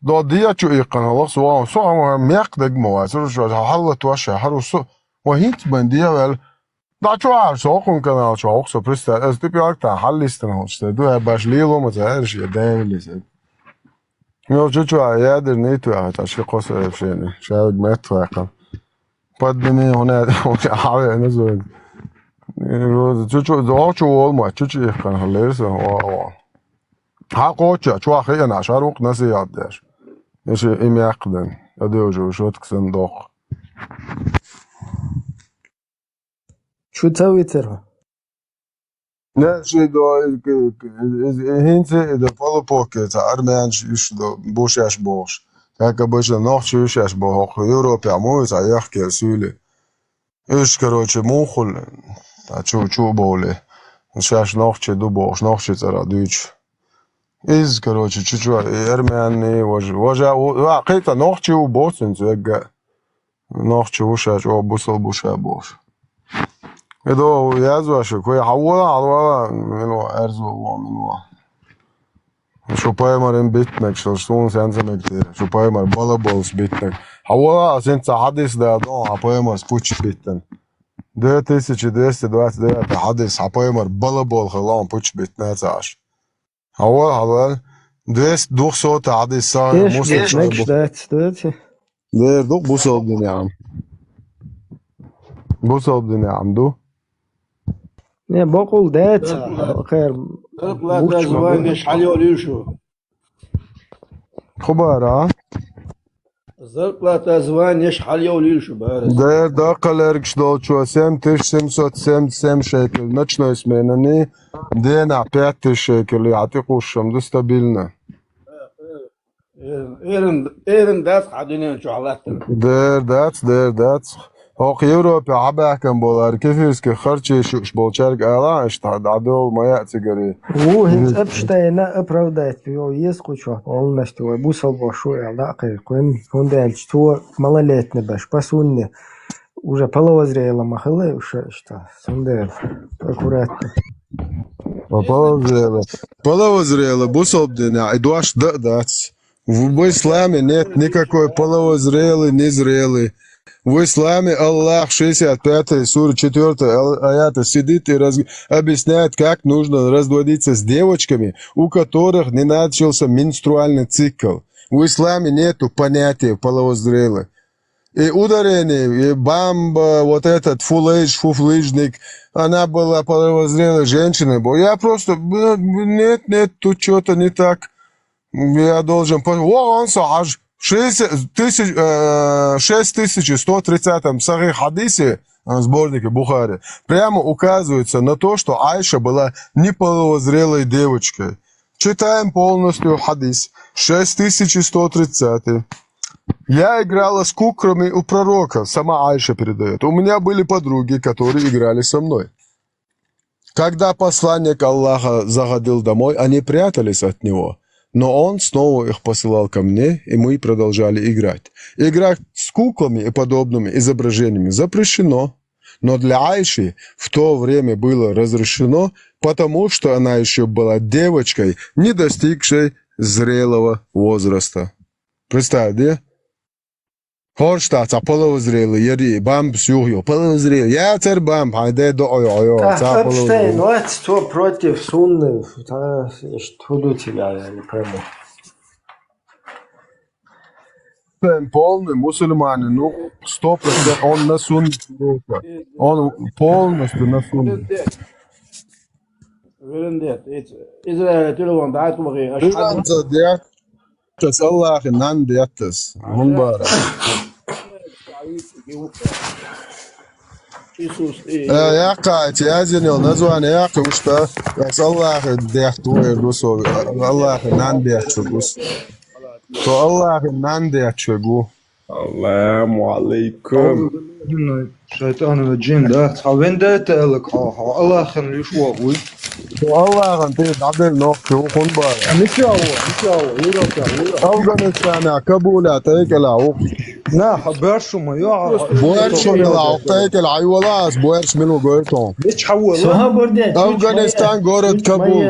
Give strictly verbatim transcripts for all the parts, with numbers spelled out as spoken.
До дечу иккхана лохс вон, со ама мекх дагма ва, су шо хьалла тоша, хару су. Ва хинц бан дия вел. Да чу ар со хун канал чу охсо, представь, аз типи акта хьаллистана холчта. Ду я баш лило ма за, эрш я дайвилис. Мел чу чу а ядер не ту а, та ши коса решение. Шавг мет вакам. Подними, он я, он я, хаве, не знаю. Чу чу, до чу волма, чу чу иккхана лерса, ва, ва. Хьа коча, чу а хияна, шарук насият деш. Эши им якдан. Адеужу шотк сандок. Чу ца вицер? Не, ши до, хинци, до полупоке, ца армянш, иш до, бушаш бош. Как обычно, нохчи ишаш бохох, Европе, а муй, ца яхке, сюли. Иш, короче, мухул, та чу, чу боли. Шаш нохчи ду бош, нохчи цара дюч. Из, короче, чу чу, и армяне, вож, вожа, у, а, кайта нохчи у босин, зега. Нохчи уша, чу бусал буша бош. Эдо, я зваша, кой, хавала, хавала, минуа, эрзу, во, минуа. Шу паймар им битнак, шул сун сенсамек те. Шу паймар балаболс битнак. Хавала, сен ца хадис да, дон, а паймар спуч битнан. Две тысячи двести двадцать девятый хадис, а паймар балабол халан пуч битна цаш. Хавала, хавала. Двести, двухсотый хадис, са, Эш, муса, битнак, чу, бу-, ждать, ждать. Дер, ду, бусал диням. Бусал диням, ду. Не, бокъул дац, хэр. Зарплата, звание, шхьал йолуьйшу? Хубара. Зарплата, звание, шхьал йолуьйшу, бара. Дер, да, калергш долчу семь тысяч семьсот семьдесят семь шекель. Ночной смена ни, дена пять тысяч шекель, я ты кушам, да, стабильно. Эрин, эрин дац хьан дуьнен чохь латтар. Дер дац, дер дац. Хьо Европе хьабаьхкан болар, кефирски харчий шуьш болчаьрга ала, иштта дӀадовла ма яа цигари. Ву, хӀинца Эпштейна оправдать йо, еза кхучо, олнашти вай бусалба шу аьлла дӀа а кхайкхина, хӀунда аьлча цо малолетни беш, пасунни. Уже половозрела ма хила уж иштта. Цундела аккуратно. Ва половозрела. Половозрела, бусалба дина, и дош да а дац. В, в исламе нет никакой половозрелый, незрелый. В исламе Аллах в шестьдесят пятой суре четвёртый ал-, аята сидит и раз-, объясняет, как нужно разводиться с девочками, у которых не начался менструальный цикл. В исламе нету понятия половозрелый. И ударение, и бамба, вот этот фулейдж, фуфлыжник, она была половозрелой женщиной. Бо-, я просто, б-, б-, нет, нет, тут что-то не так. Я должен... по-, О, он со-, аж в шесть тысяч, э, шесть тысяч сто тридцатом сахих хадисе, э, сборнике Бухари, прямо указывается на то, что Айша была неполовозрелой девочкой. Читаем полностью хадис. Шесть тысяч сто тридцатый. Я играла с куклами у пророка, сама Айша передаёт. У меня были подруги, которые играли со мной. Когда посланник Аллаха заходил домой, они прятались от него. Но он снова их посылал ко мне, и мы продолжали играть. Играть с куклами и подобными изображениями запрещено. Но для Айши в то время было разрешено, потому что она ещё была девочкой, не достигшей зрелого возраста. Представь, да? Хорш та ца половозрелый, яри, бамб сюхь йо, половозрелый. Я цер бамб, хай де до ой, ой, ой, ца Эпштейн, половозрелый. Вот кто против сунны, та, что худо тебя, я не пойму. Прям полный мусульманин, ну, сто процентов он на сунне. Он полностью на сунне. Израиль телефон дӀа а тулгӀе, аша Израиль деттас, Аллахи нан деттас. Мун бара. Иисус, и Э, яккхаьча, язйинал название яккха уьш та, ас Аллахе дехка ву эр ду со, Аллахе нан дехча гус. Со Аллахе нан дехча гу. Ассаламу алейкум. أعوذ بالله من الشيطان الرجيم, да? Цхьа вендетта аьлла хьо, хьо Аллахана лиш вохуй. Со Аллахана тӀе дӀаделла нохчи ву хун бара. Мича ву, мича ву, Европа, Европа. Афганистана, Кабула, тайкала ву. На, хьо боьршу ма йо, хьо. Боьршу ма йо, тайкала хьайвала ас, боьрш мила гойтон. Мича хьайвала? Афганистан, город Кабул.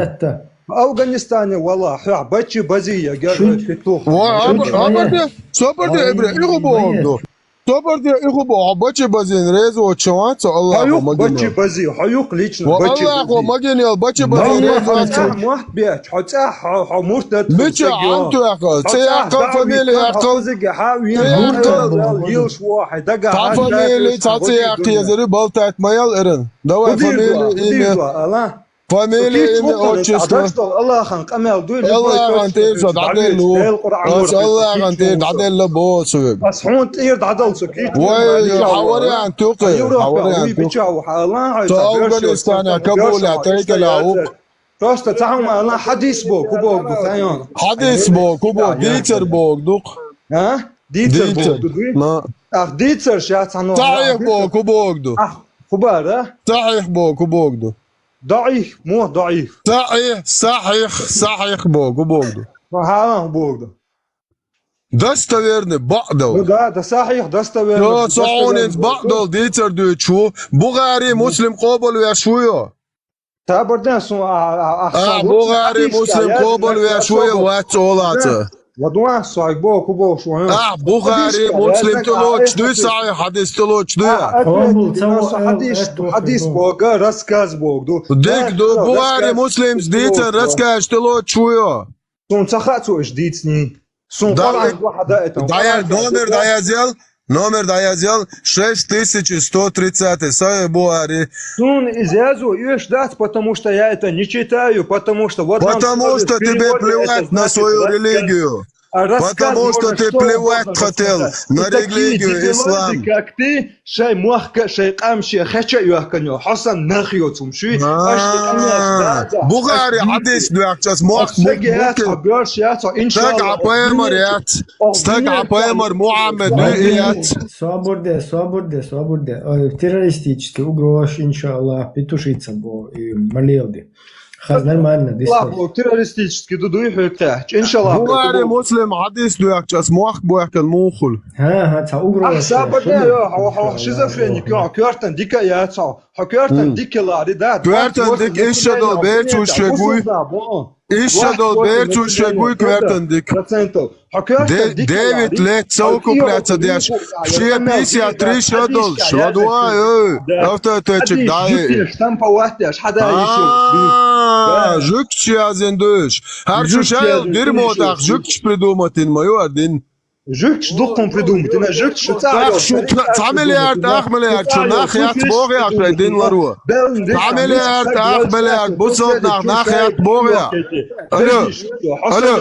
Афганистане вала, хьо бачи бази я, гяга петух. Ва, аб-, абарде, собарде, эбре, иху богу. Собарде, иху богу, бачи базин, резо чаван, цо Аллаху магин. Бачи бази, хьо юк лично. Ва бачи Аллаху бази. Магин, ял бачи базин, резо чаван. Махт беч, хьо цӀа, хьо, хьо муртат. Мича антуяха, цӀа яха фамилия яха. Муртат. Йилш вохай, дага. Та фамилия, цӀа цӀа яха, язари балтат маял эрен. Давай фамилия, имя. Алла. Фамилия, имя, отчество. Аллахьан къамел дуй, Аллахьан тӀера со дӀаделла. Ас Аллахьан тӀера дӀаделла бо со веб. Ас хьун тӀера дӀадал со кийчу. Вай, хьа вариант юкъе, хьа вариант юкъе. Со Афганистана, Кабула, тайкала ук. Просто цахьума Аллахь хьадис бо, ку бо ду, тайон. Хьадис бо, ку бо, дийцар бо, дук. А? Дийцар бо, ду, дуй? Ах, дийцар ша цахьума. Сахьих бо, ку бо, ду. Ах, ку ба, да? Сахьих бо, ку бо, ду. Даиф, мо даиф. Сахьих, сахьих, сахьих богу, богу. Ну, хьалан богу. Достоверный, баъдал. Ну да, да, сахьих, достоверный. Йо, достоверный. Саунец баъдал, дийцар дуйчу. Бухари, Муслим къобал веш ву йо. Та бардан сун, а, а, а, а, Бухари, Муслим къобал веш ву йо, вац олаца. Ладуан сой бо, ку бо шо. А, Бухари, Муслим тулоч дуй, сай хадис тулоч дуй. Хадис, хадис бога, рассказ бог ду. Дик ду, Бухари, Муслим дийцан рассказ тулоч шо. Сун ца хацу иш дийцни. Сун Къуръан бо хада это. Даяр номер даязел, номер даязел, шесть тысяч сто тридцатый, сай Бухари. Сун изязу иш дац, потому что я это не читаю, потому что вот. Потому что тебе плевать на свою религию. Потому что ты плевать хотел на религию ислам. Как ты, шай мохка, шай къамши, хача юахканё, Хасан нах йоцум ши. Бухари хадис дуяхчас мох. Стага пайгамбар яц. Стага пайгамбар Мухаммад яц. Собурде, собурде, собурде. Ой, террористический угроза, иншаллах, петушица бо и молелди. Хаз нормально, дис. Ла, бо, террористический ду дуй хьекъяч, иншаллах. Бухари, Муслим хадис дуяхчас мох буяхкан мухул. Ха, ха, ца угроза. Ах, сабаде, ё, хо, хо, шизофреник, ё, кёртан дика я, ца. Хо кёртан дика ла, ри, да. Кёртан дик ишшадал берчуш фегуй. Ишшадал берчуш фегуй кёртан дик. Процентов. Девять лет совокупляться деш. Все пятьдесят три шадол. Шладуа, э. Автотечек, да, э. Штамповать деш, хада ещё. А, жукчи азен душ. Хар шу шаял дерьмо так жукч придумать ин мою один. Жукч духом придумать. Ина жукч шу ца. Ца миллиард, ах миллиард, шу нах яц бог я, шай дин лару. Ца миллиард, ах миллиард, бусалт нах, нах яц бог я. Алло. Алло.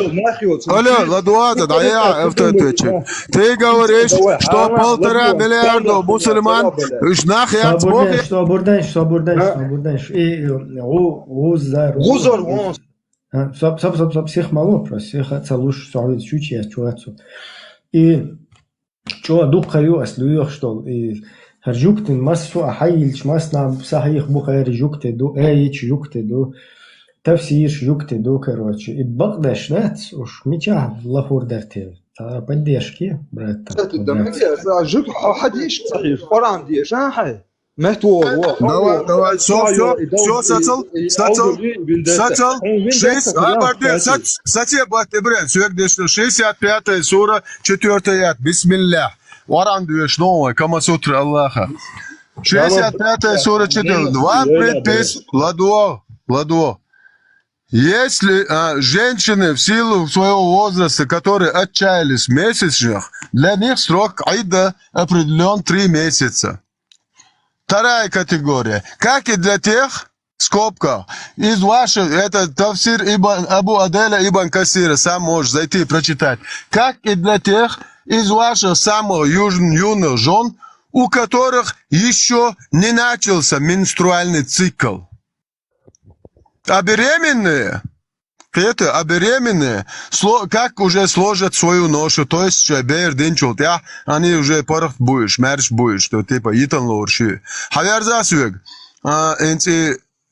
Алло, ладуата, да я автоответчик. Ты говоришь, что полтора миллиарда мусульман, уж нах яц бог я. Собурданш, собурданш, собурданш. И, э, гу-, гузар, гузар, гузар. А, саб, саб, саб, саб, сих мало просто, сих ца луш, савит чучи, я чуацу. И чо дукха ю ас луйох, что и хар жуктин массу а хайилч масна сахих Бухари жукте ду, эйч жукте ду, тафсир жукте ду, короче. И бакъдаш дац, уж мича лахур дарте. Та поддержки, брат. Кстати, да, мы а жук хадиш сахих, Коран деш, а, хай. Давай, давай, всё, всё, всё, сацал, сацал, сацал, шесть, а, бардер, сац-, саце бат, э, брат, сюек дешно, шестьдесят пятая сура, четвёртый аят, бисмилля. Варан дуеш новая, Камасутра Аллаха. Шестьдесят пятая сура, четвёртый, два предпис-, ладуо, ладуо. Если, а, женщины в силу своего возраста, которые отчаялись в месячных, для них срок айда определён три месяца. Вторая категория. Как и для тех, в скобках, из ваших, это тафсир Ибн, Абу Аделя Ибн Касира, сам можешь зайти и прочитать. Как и для тех из ваших самых юж-, юных жён, у которых ещё не начался менструальный цикл. А беременные, это, а беременные, сло-, как уже сложат свою ношу, то есть, что бер динчулт, я, они уже порох будешь, мэрш будешь, что типа, итан лорши. Хавярза сюег, а, энци,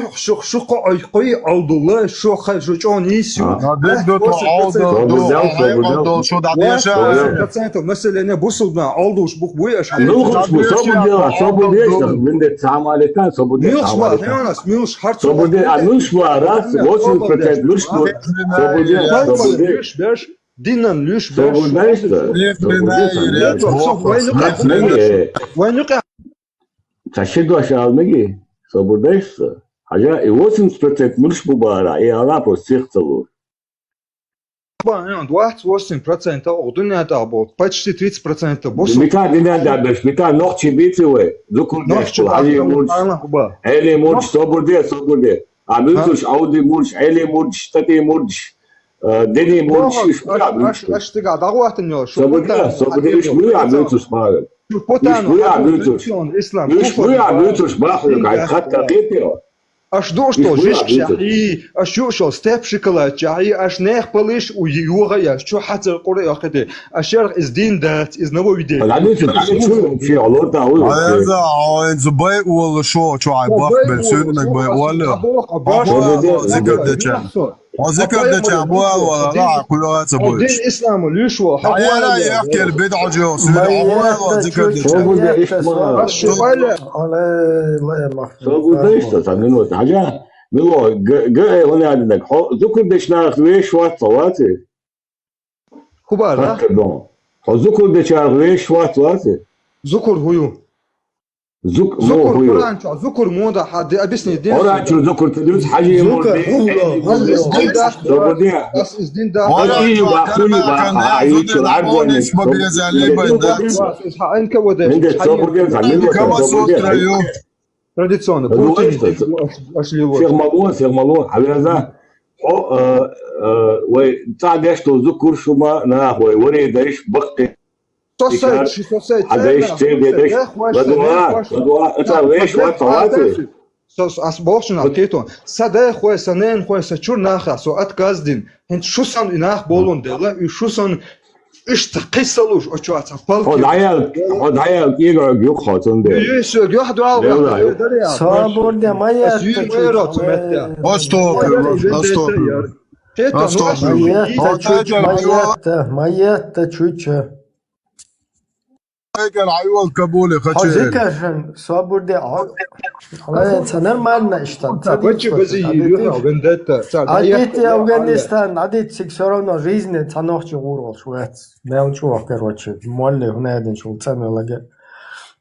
кхо, шу, шу кхо, ой, кхо, Ӏовдалла, шу ха, шу чӀоагӀа нийса ю. А. Ма дед до то Ӏовдал, Собур до, дел, Собур дел. Шу дӀадеша. Восемьдесят процентов населения бусулба, Ӏовдалш бух буй аш. Милхуш бу, Собур дел, Собур дел, Собур дел, Собур дел, Собур дел, а милхуш бу, раз, восемьдесят процент милхуш бу, Собур дел, Собур дел. Динан луьш беш. Собур дайш ца? Собур дайш ца? Вайн юкъа. Ца ши дош ала меги? Собур дайш ца? Хьажа, и восемьдесят процент муьлш бу бара, и ала просто сих ца лур. Ба, двадцать восемь процентов о дуьнен тӀа болт, почти тридцать процентов бусул. Мика динен да беш, мика нохчи бици вай, зукур нохчи деш, Али мурч, Али мурч, Собур де, Собур де. А муьлш, Ауди мурч, Эли мурч, Тати мурч, э, Дени мурч, иш муя мурч. Аш тига дагватан йо, шу Собуди, Собуди, иш муя мурч бахар. Шу потан, иш муя мурч. Ислам, иш муя мурч бахар, кай хатта кепио. Аш душ то жиш чахи, аш ю шо степ шоколад чахи, аш нех палиш у юга я, шу хатар куре яхите. Аш ярх из дин дац, из нововведение. Ладно, шу вообще алор да, ой. Ай за, ай за бай уолла шо, чу ай бах бен, сюрнек бай уолла. Бах, бах, бах, зикр деча. О зикр деча, бу ал вала, ла, кулуга ца бу. Дин ислам луьш во. Ай, ай, ай, ях кел, бед аджо, сюр, бу ал вала, зикр деча. Шу бу да иш ма. Аш шу айле. Алай, лай, мах. Шу бу да иш та, минут. Хажа, мило, г, г, э, вона адинак. Хо, зукр дечнах веш ват, вати. Хубар, да? Хатта дон. Хо зукр дечарх веш вац вац? Зукр хую. Зук-, ну, зукр хую. Къуръан чу, зукр мунда, ха, де, объясни, де. Къуръан чу зукр тидус, хажи мурди. Зукр, хую, хую. Собуди. Ас из дин да. Ас ию ба, хую ба, ха, ию чу, аргони. Ха, ин ка вода. Минде собуди, ха, минде собуди. Традиционно. Путин, аш, аш лило. Фирмало, фирмало, хавяза. Хо, э, э, вай, ца деш то зукур шума, на, вай, варе деш, бакте. Сосай, чи сосай, хадеш, цена, цена, деш, ладуа, ладуа, это веш, вот, вот. Сос, ас бохшна, кето. Са дай хой, са нен хой, са чур наха, со отказ дин. Хин шу сан и нах болун дела, и шу сан Иштта кхиссалуш, очуаца палки. Хо даял, хо даял, кӀира юх хо цунде. Ю, ю, сё, гёх дуал, Дела, гёх, ю. Дарья. Собур де, ма ятта, ю, ма ятта, чуча. Астопир, астопир. Астопир. Ма ятта, ма ятта, чуча. Айгар айвал кабуле, хачи. Хозикашан, собур де, а. Ай, ца нормально иштта, ца бачи бази, ю, вендетта, ца. Адит, Афганистан, адит, сик всё равно жизни, ца нохчи гурол, швец. Мелчо, короче, молли, гунайдин, шул, ца мелаге.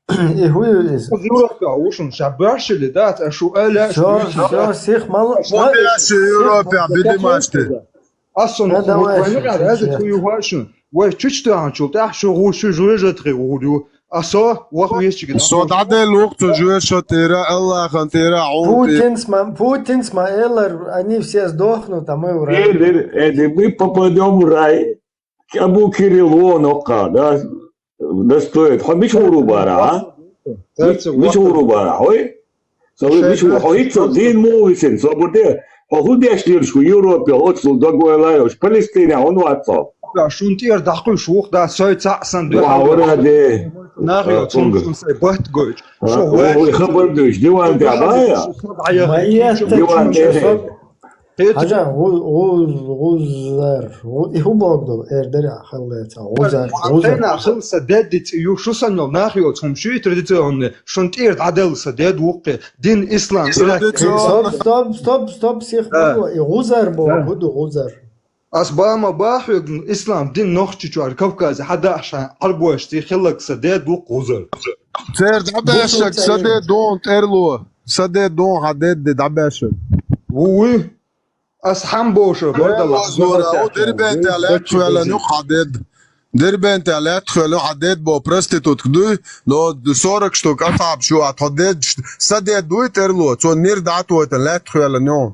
И хуй из. Европа, ушун, шабашили, да, ца шу аля, всё, всё, сих мало. Европа, бедимашты. Асон, давай, вай, чуча. Вай, чуча, анчул, да, шу гу, шу жуй жатри гурю. А со, вах вещи. Со дадел лук, то жуй шо тера, Аллахан тера, а он те. Путин сма, Путин сма, Эллар, они все сдохнут, а мы в рай. Э, э, э, мы попадём в рай. Абу Кирилл, он, ока, да? Да стоит. Хо мич уру бара, а? Мич, мич уру бара, ой? Со мич уру, хо ицо дин му висен, со бурде. Хо худеш лиршку Европе, оцул догойлайош, Палестине, он ватсо. Да, шунтир дахуй шух, да, сой ца сан. Ва, ора де. Нахи, а, цун, цун сай бат гойч. А, шо, ой, хабар дойч, диван де, а, бая? Диван де. Хьажа, гъу-, гъуз-, гъузар. Гъу-, и хӀу богу долу? Эр дара хилла ца. Гъузар, гъузар. Тайна хилла са дед дицӀи ю, шу санна йолу нах йоцу хӀума шуьйтара дицӀи онна. Шун тӀера дӀаделла са дед вукхе. Дин ислам. Стоп, стоп, стоп, стоп, сих бало. И гъузар богу, хӀу ду гъузар? Ас ба ма ба хьоьга, ислам дин Нохчийчуьра, Кавказе хьадахьа шайн Ӏарбойшций хилларг са дед вукху гӀузар. Церан дӀабаьшшаг са дед дон тӀерло, са дед дон хьан дед де дӀабаьшшаг. Ву вуй? Ас хьан бошур бардала. Дербентехь лаьттахвеллан ю хьан дед. Дербентехь лаьттахвеллан ю хьан дед бо проститутка дуй, но сорок штук асхьабаш ю а тхо дед, са дед дуй тӀерло, цо нир дӀатойтан лаьттахвеллан ю.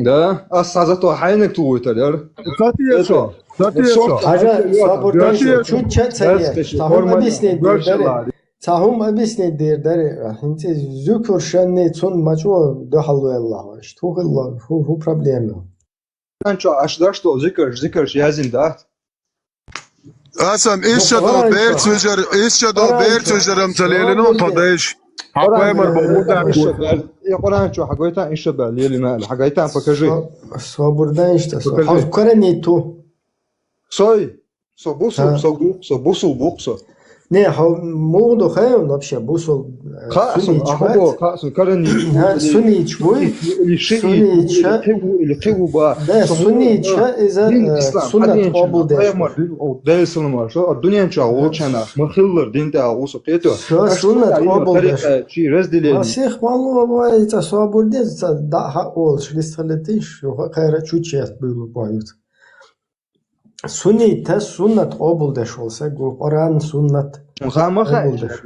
Да, ас цхьа зато хьайниг тухуьйтар яра. Ца тешо, ца тешо. Хьажа, собар дай, чуть-чуть ца еш. Цхьа хӀума объяснить дийр даре. Цхьа хӀума объяснить дийр даре. ХӀинца зуькур шанни цунна мачо дуьхьал ваьлла вайш. ХӀу хилла, хӀу, хӀу проблема. Ан чо аш даш то зикаш, зикаш язин да. Асан ишшадо берц вижар, ишшадо берц вижарам ца лелино тхо дайш. Хьан пайхамар бо мурдаш. И Къуръан чу хьагойтан ишшабал лелина, хьагайтан покажи. Собар дай ишта. Покажи. Хьо карани ту. Сой, со бусул, со гу, со бусул буксо. Не, хьо мугу до хайон вообще бусул. Ха, сун, ахо, ха, сун карани. Ха, сунич буй. Или ши, сунича, или киву, или киву ба. Да, сунича иза суннат къобул деш. Пайхамар дин, о, Дай салам алейкум. Шо, а дунен ча гъулчана, ма хиллар дин тӀа гъусу кето. Шо суннат къобул деш. Чи разделение. Масих мало вай, ца собур де, ца да ха олш, листхалетиш, шо хайра чучест буйлу поют. Суннита суннат къобул деш вол са гу, Къуръан суннат. Ха, ма ха къобул деш.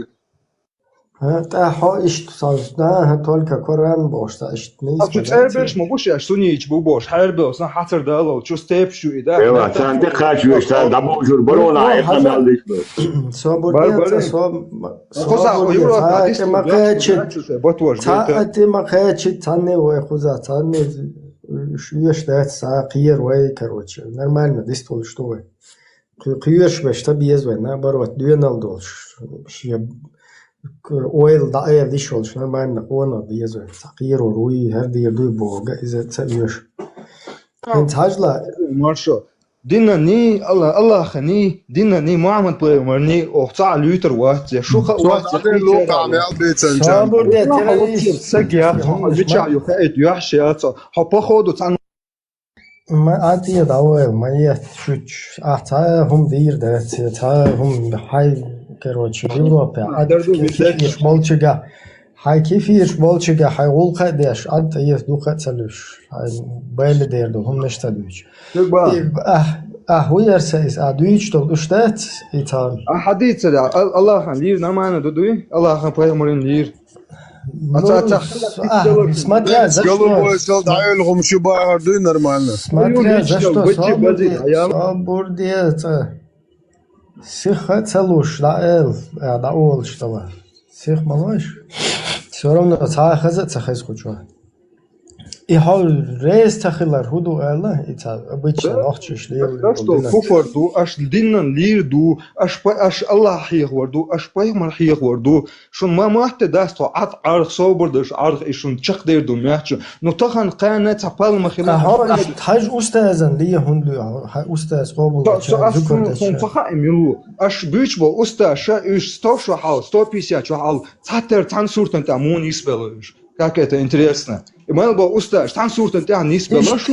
Ха, тӀа хьо иштта сазна, ха, только Коран бош са иштта не. А цу цӀербеш ма бу шеш, сунича бу бош, хьербел сан хьацар далал, чу степшу и да. Эва, цан де кхач веш, цан да божур, барона, эта мал диш бу. Собур де, со, собур де, ца, ма кхачи, ца, ати ма кхачи, цанне вай хуза, цанне веш дац, са кхер вай, короче, нормально, дистул, что вай. Кху-, кхоьруш беш ца беза вай, наоборот, доьнал долуш. Шен к-, ойла дӀаайла йиш йолуш, нормально къонах беза вай. Ца кхеро руй, хӀара дийр дуй боху, иза ца оьшу. ХӀинца хьажла. Маршо. Динани, Алла-, Аллахани, динани, Мухьаммад пайхамарни, ох, цхьа а луьйтар вац, я шу ха вац, я кхечара. Собур де, террорист. Саг я, хьо, бича ю хаид, юхь шеца. Хьо походу цан Ма а тӀе дӀавайла, ма ет шуьч. Ахь цхьа а хӀума дийр дац, я цхьа а хӀума хьай, короче, Европе, Ӏад кефирш болчуга, хьай кефирш болчуга, хьай гӀуллакх а деш, Ӏад тӀе дукха а ца луьш, хьай байла дер ду, хӀуманаш ца дуьйчу. И ахь, ахь хӀу яр са иза, а дуьйчу долу уьш дац, и цхьа. А хьадийцар, Ал-, Аллахьан лийр намана ду дуй, Аллахьан пайхамарин лийр. Ну, с-, а, смотря за что. Голубой сал дӀаевлла хӀума шу бахьар дуй нормально. Смотря за что, собур де, собур де, ца. Сиха ца луш, дӀаэл, а, дӀаолуш дала. Сих ма луш. Всё равно цхьа хаза а ца хеза кхучо. И хьо реза ца хилар хӀу ду аьлла, и ца обычно нохчаш лела. Да, что куфар ду, аш динан лийр ду, аш па-, аш Аллахь хьехавар ду, аш пайхамар хьехавар ду. Шун ма матте дац тхо Ӏад Ӏарх, собар даш Ӏарх, и шун чекхдер ду мягчу. Ну, тахана кхана цхьа палма хила. Ахьо, аш тхьаж устазан ле хӀунда луьй, хьо, хьай устаз къобал дача, зукар дача. Хьун ца хаьа милу. Аш буьйч бо устаз ша уьш сто шо хьал, сто пятьдесят шо хьал, цхьаттер цхьан суртан тӀа муна йисбелла уьш. Как это интересно. И мел бо устаз, цхьан суртан тӀа нисбелла шу.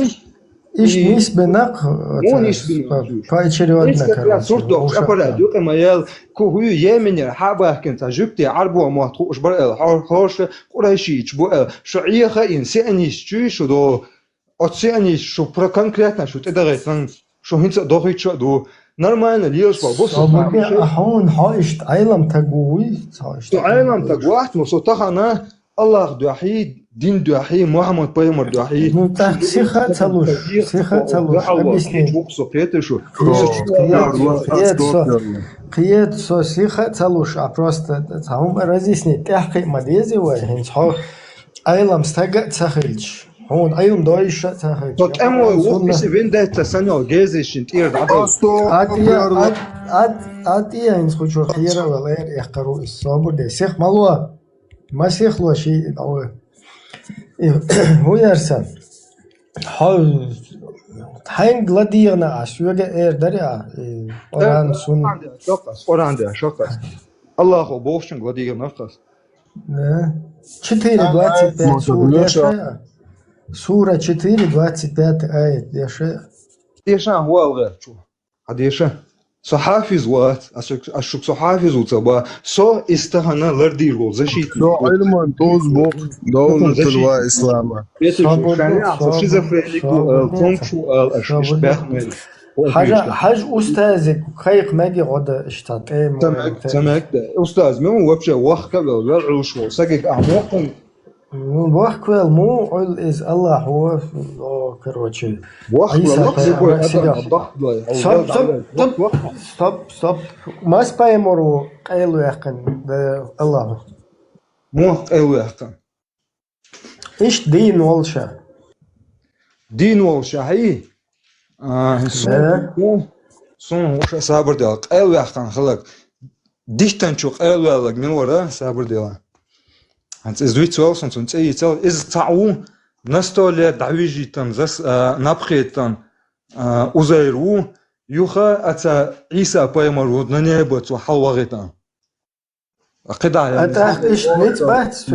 Иш нисбе нах, муна нисбе нах, поочередно, короче, сурт дохуш аппарат, юкъа ма ял, ку хӀуй Йеменера хьа бахкина цхьа жуьгти Ӏарбо мотт хууш бар аьлла, хьо-, хьоша къурайшийча бу аьлла, шу Ӏеха ин сионист чуй шу до, оцу сионист шу про-, конкретно шу тӀедагӀийтан, шу хӀинца а дохуьйтуш а ду. Нормально лелаш бо, бусулба. Собур де, а хьуна хьо иштта Ӏелам таг ву вуй? Со иштта Ӏелам таг вац, но со тахана Аллах дуьхьий, дин дуьхьий, Мухьаммад пайхамар дуьхьий. Ну, так сиха ца луш, сиха ца луш, объясни. Вукху со кхетар шу. Кхета со, кхета со, сиха ца луш, а просто цхьа хӀума разъясни, тӀаьххье ма дезий вай, хӀинца хьо Ӏелам стага а ца хилча. Хьуна Ӏилма дойша а ца хилча. Со тӀамо вукху иси вендетта санал гезишин тӀера дӀадал. А тӀе, а, а, а тӀе хӀинца кхучур кхера а вала эр эккхар ву иза собур де. Сих ма ло. Ма сихло ши и дӀавой. И хӀун яр сан? Хьо хьайнга ладийгӀна а, соьга эр дари а, э, Къуран, сунна. Къуран де, шоккхас. Аллахо бохучунга ладийгӀна хас. Да. Четыре двадцать пять сура деша. Сура четыре двадцать пять аят деша. Деша, хӀу алгӀа чу. Хьадеша. Со хьафиз вац, ас шуг-, ас шуг со хьафиз ву ца ба. Со истахана лардийр вол, защитник. Со Ӏилман тоз бокх, довна Защитник. Тулва ислама. Петр, Сабур шаня, бу, со сабур, шизофреник ву, сабур ал, бу, тонкшу ал, аш, иш сабур бу. Бяхмел. Хьажа, хьаж устазик, хайх меги года ишта, тема. Самек, самек, да. Устаз, мен вообще вахка вел, вел улш вол. Сагик а мокъан. Ну, вахквел му, ол из Аллах, о, о, короче. Вахквел, Иса вахквел, пайгамбар вахквел, сигаф. Вахквел, Стоп, стоп, вахквел, стоп, вахквел. Стоп, стоп. Мас пайгамбару къайлу яхкан, да, Аллах. Му къайлу яхкан. Иш дин волша. Дин волша, хьи? А, сун, Да. сун, сун уша сабр дела. Къайлу яхкан халак. Дихтан чу къайлу ялаг мин вара сабр дела. Анц из вицвал сун, сун цӀе йицал, из цаӀ ву, на столе дӀавижитан, зас, а, напхетан, а, Узайр ву, юха аца Иса пайгамбар ву, на небо цу хьалвагӀитан. А кхидӀа ян. АтӀах иш ниц бац фи.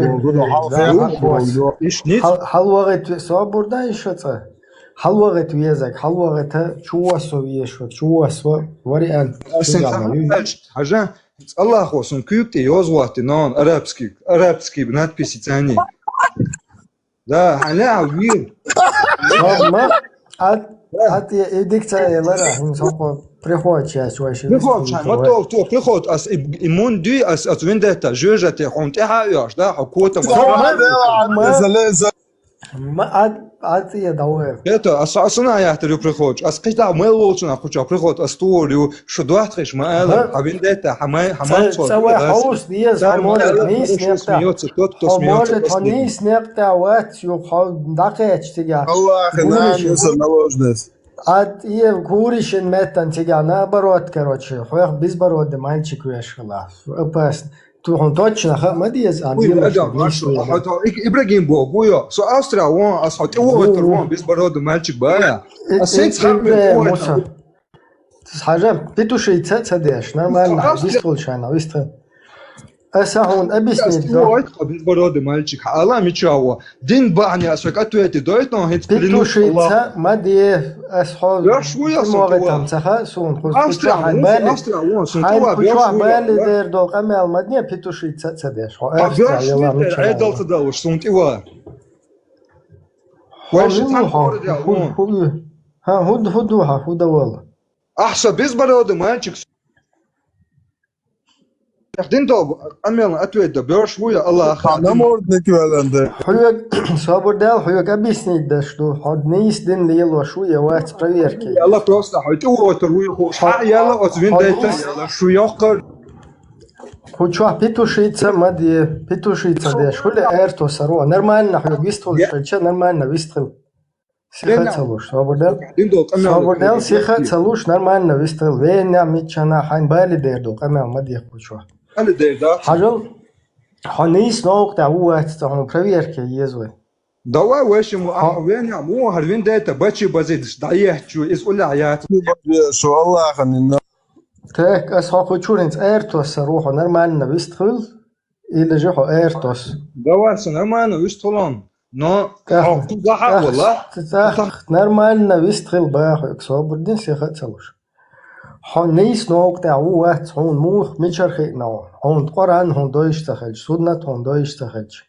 Иш ниц? Хьал-, хьалвагӀит ви собур да иш цӀа. ХьалвагӀит везаг, хьалвагӀита чувасо вешваг, чувасо вариант. Асен Чугама, ю-, Хьажа, Аллахо сун куьйгти йозвати нон арабский, арабский надписи цани. Да, хьаля вир. Ма, ат, ат я эдик ца елара, хин соко приходча чваши. Приходча, ма то, то, приход, ас и, и мун дуй, ас, ас вендетта, жужа те, хун те ха ёш, да, хо кота, ма. Ма, ма, ат, ат я давай. Это, ас, ас на я трю приход, ас кита мэл волчна куча приход, ас тур ю, шу дуат хиш, ма, ала, а вендетта, ха май, ха май. Ца, ца вай хаус диез, ха может, нис, нетта. Смеётся тот, кто смеётся последний. Может, хо нис, нетта, ват, ю, хо, дакеч, тига. Аллах, на, наложность. А, и куришин меттан тига, наоборот, короче, хох безбородый мальчик вешхала. Опасно. Ту хун точно ха, ма диез, а Ибрагим Бог, гуё. Со Австрия вон, ас хо тиво вон безбородый мальчик бая. А сенц ха муса. Хьажа, петушица ца деш, нормально, вистхул шайна, вистхул. Аса хун объяснить, да? Безбородый мальчик, ха, ала мичаво. Дин бахни, аса как ответить, доит, но хит клянусь Аллахом. Петушица, ма де, ас хо. Я шуя, могат там, ца ха, сун, хуз, хуз, хайн бали. Австрия вон, сун, хайн тиво, кучо бали дер дол, камел, ма де, петушица ца деш. Хо, Австрия, я ла мичаво. Айдал ца дал, сун, тиво. Хо, вайши там хо, город я, ху, вон. Ху, ха, худ, худ, ха, худ, вол. Ахса безбородый мальчик. Дин доб, амел ответ да, бёрш вуя Аллах. Ха, намордник веленде. Хуйг, собур дел, хуйг объяснить да, что ход не из дин лило, шу я вац проверки. Аллах просто, хо, ту отор вуй, хо, ша, я ла от виндайта, я ла, шу я кар. Хуча петушица, ма де, петушица де, шу ле эрто саро. Нормально, хуйг вистхул, я. Шельча, нормально вистхул. Сиха ца луш, собур дел. Собур дел, сиха ца луш, нормально вистхул. Веня мичана хайн бали дер дол, камел ма дих кучо. Али дер, да? Хьажал, хо нис наук да, у вац, ца хун проверка ез вай. Давай, вешим, а, веня, му, хар вин дета, бачи базидш, да я чу, из уля я. Шо Аллаха нинна. Так, ас хо кучуринц эртос, рухо нормально вистхул. Или же хо эртос. Давай, всё нормально, вистхулон. Но, ах, хо, куда ах, вала? Ах, нормально вистхил баху, собур дин сиха ца луш. Хо нис наук да, у вац, хун мух, мичар хи нау. Хун Къуран, хун дойш ца хилч, суннат, хун дойш ца хилч.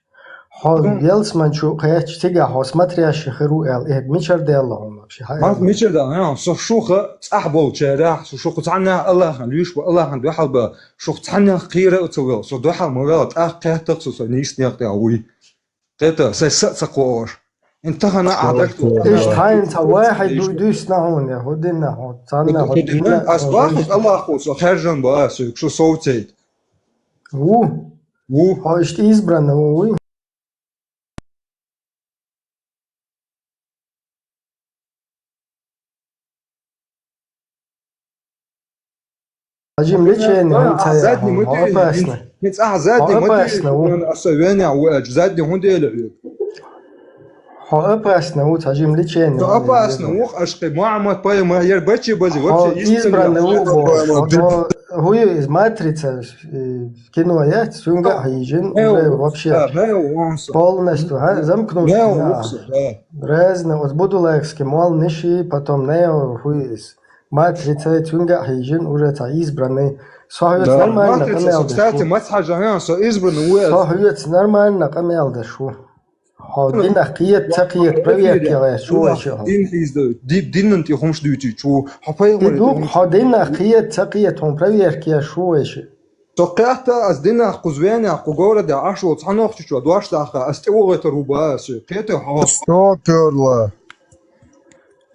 Хо, хм, елсман чу кхеч, тига хо смотрящий хиру эл, э, мичар делла хун вообще. Мас мичар да, а, со шуха, цах бол черах, со шуха цанна Аллахан, лиш ба Аллахан, духал ба, шух цанна хира уцавел, со духал мавел, тах кхетах, со, со нис нек да, уй. Кхета, сай са ца кхоош. Интахана адак ту. Иш тайн ца вай хай дуй дуйс на хун, я, худин на хун, цан на хун, дин на хун. Ас бахус Аллаху, со хержан ба, со, шо совцейт. Ву? Ву? Хо ишт избранный, ву, ву. Ажим лечение, хун ца я, задний хун, модель, опасно. Хин ца задний модель, опасно, ву. Особенно, задний хун деле. Хьо опасно ву, цхьа жим лечение. Хьо опасно ву, аш кхы Мухаммад Пайхамар, яр бачи бази, вообще избранный ву, бо. Хьо хӀу ю из «Матрица», э, кино яц, цунга хьийжин, уже вообще полностью, ха, замкнулся. Разно, вот Будулаевский мол ниши, потом Нео, хӀу ю из «Матрица», цунга хьийжин, уже цхьа избранный. Со хьоьца нормально къамел деш ву. Кстати, мацхьа жагьян, со избранный ву. Со хьоьца нормально къамел деш ву. Хьо динах кхета, ца кхета, проверка еш ву вайши. Дин хьийзда, ди-, динан тӀе хӀумаш дуьйцуьйтуш ву. Хьо пайхамар ду, хьо динах кхета, ца кхета, хьуна проверка еш ву вайши. Со кхетта, ас динах кху звенех, кху городе Ӏаш волу цхьа нохчочо дош даха, ас тӀе вогӀуьйтур ву боху ас. Кхета хьо? Что, Перла?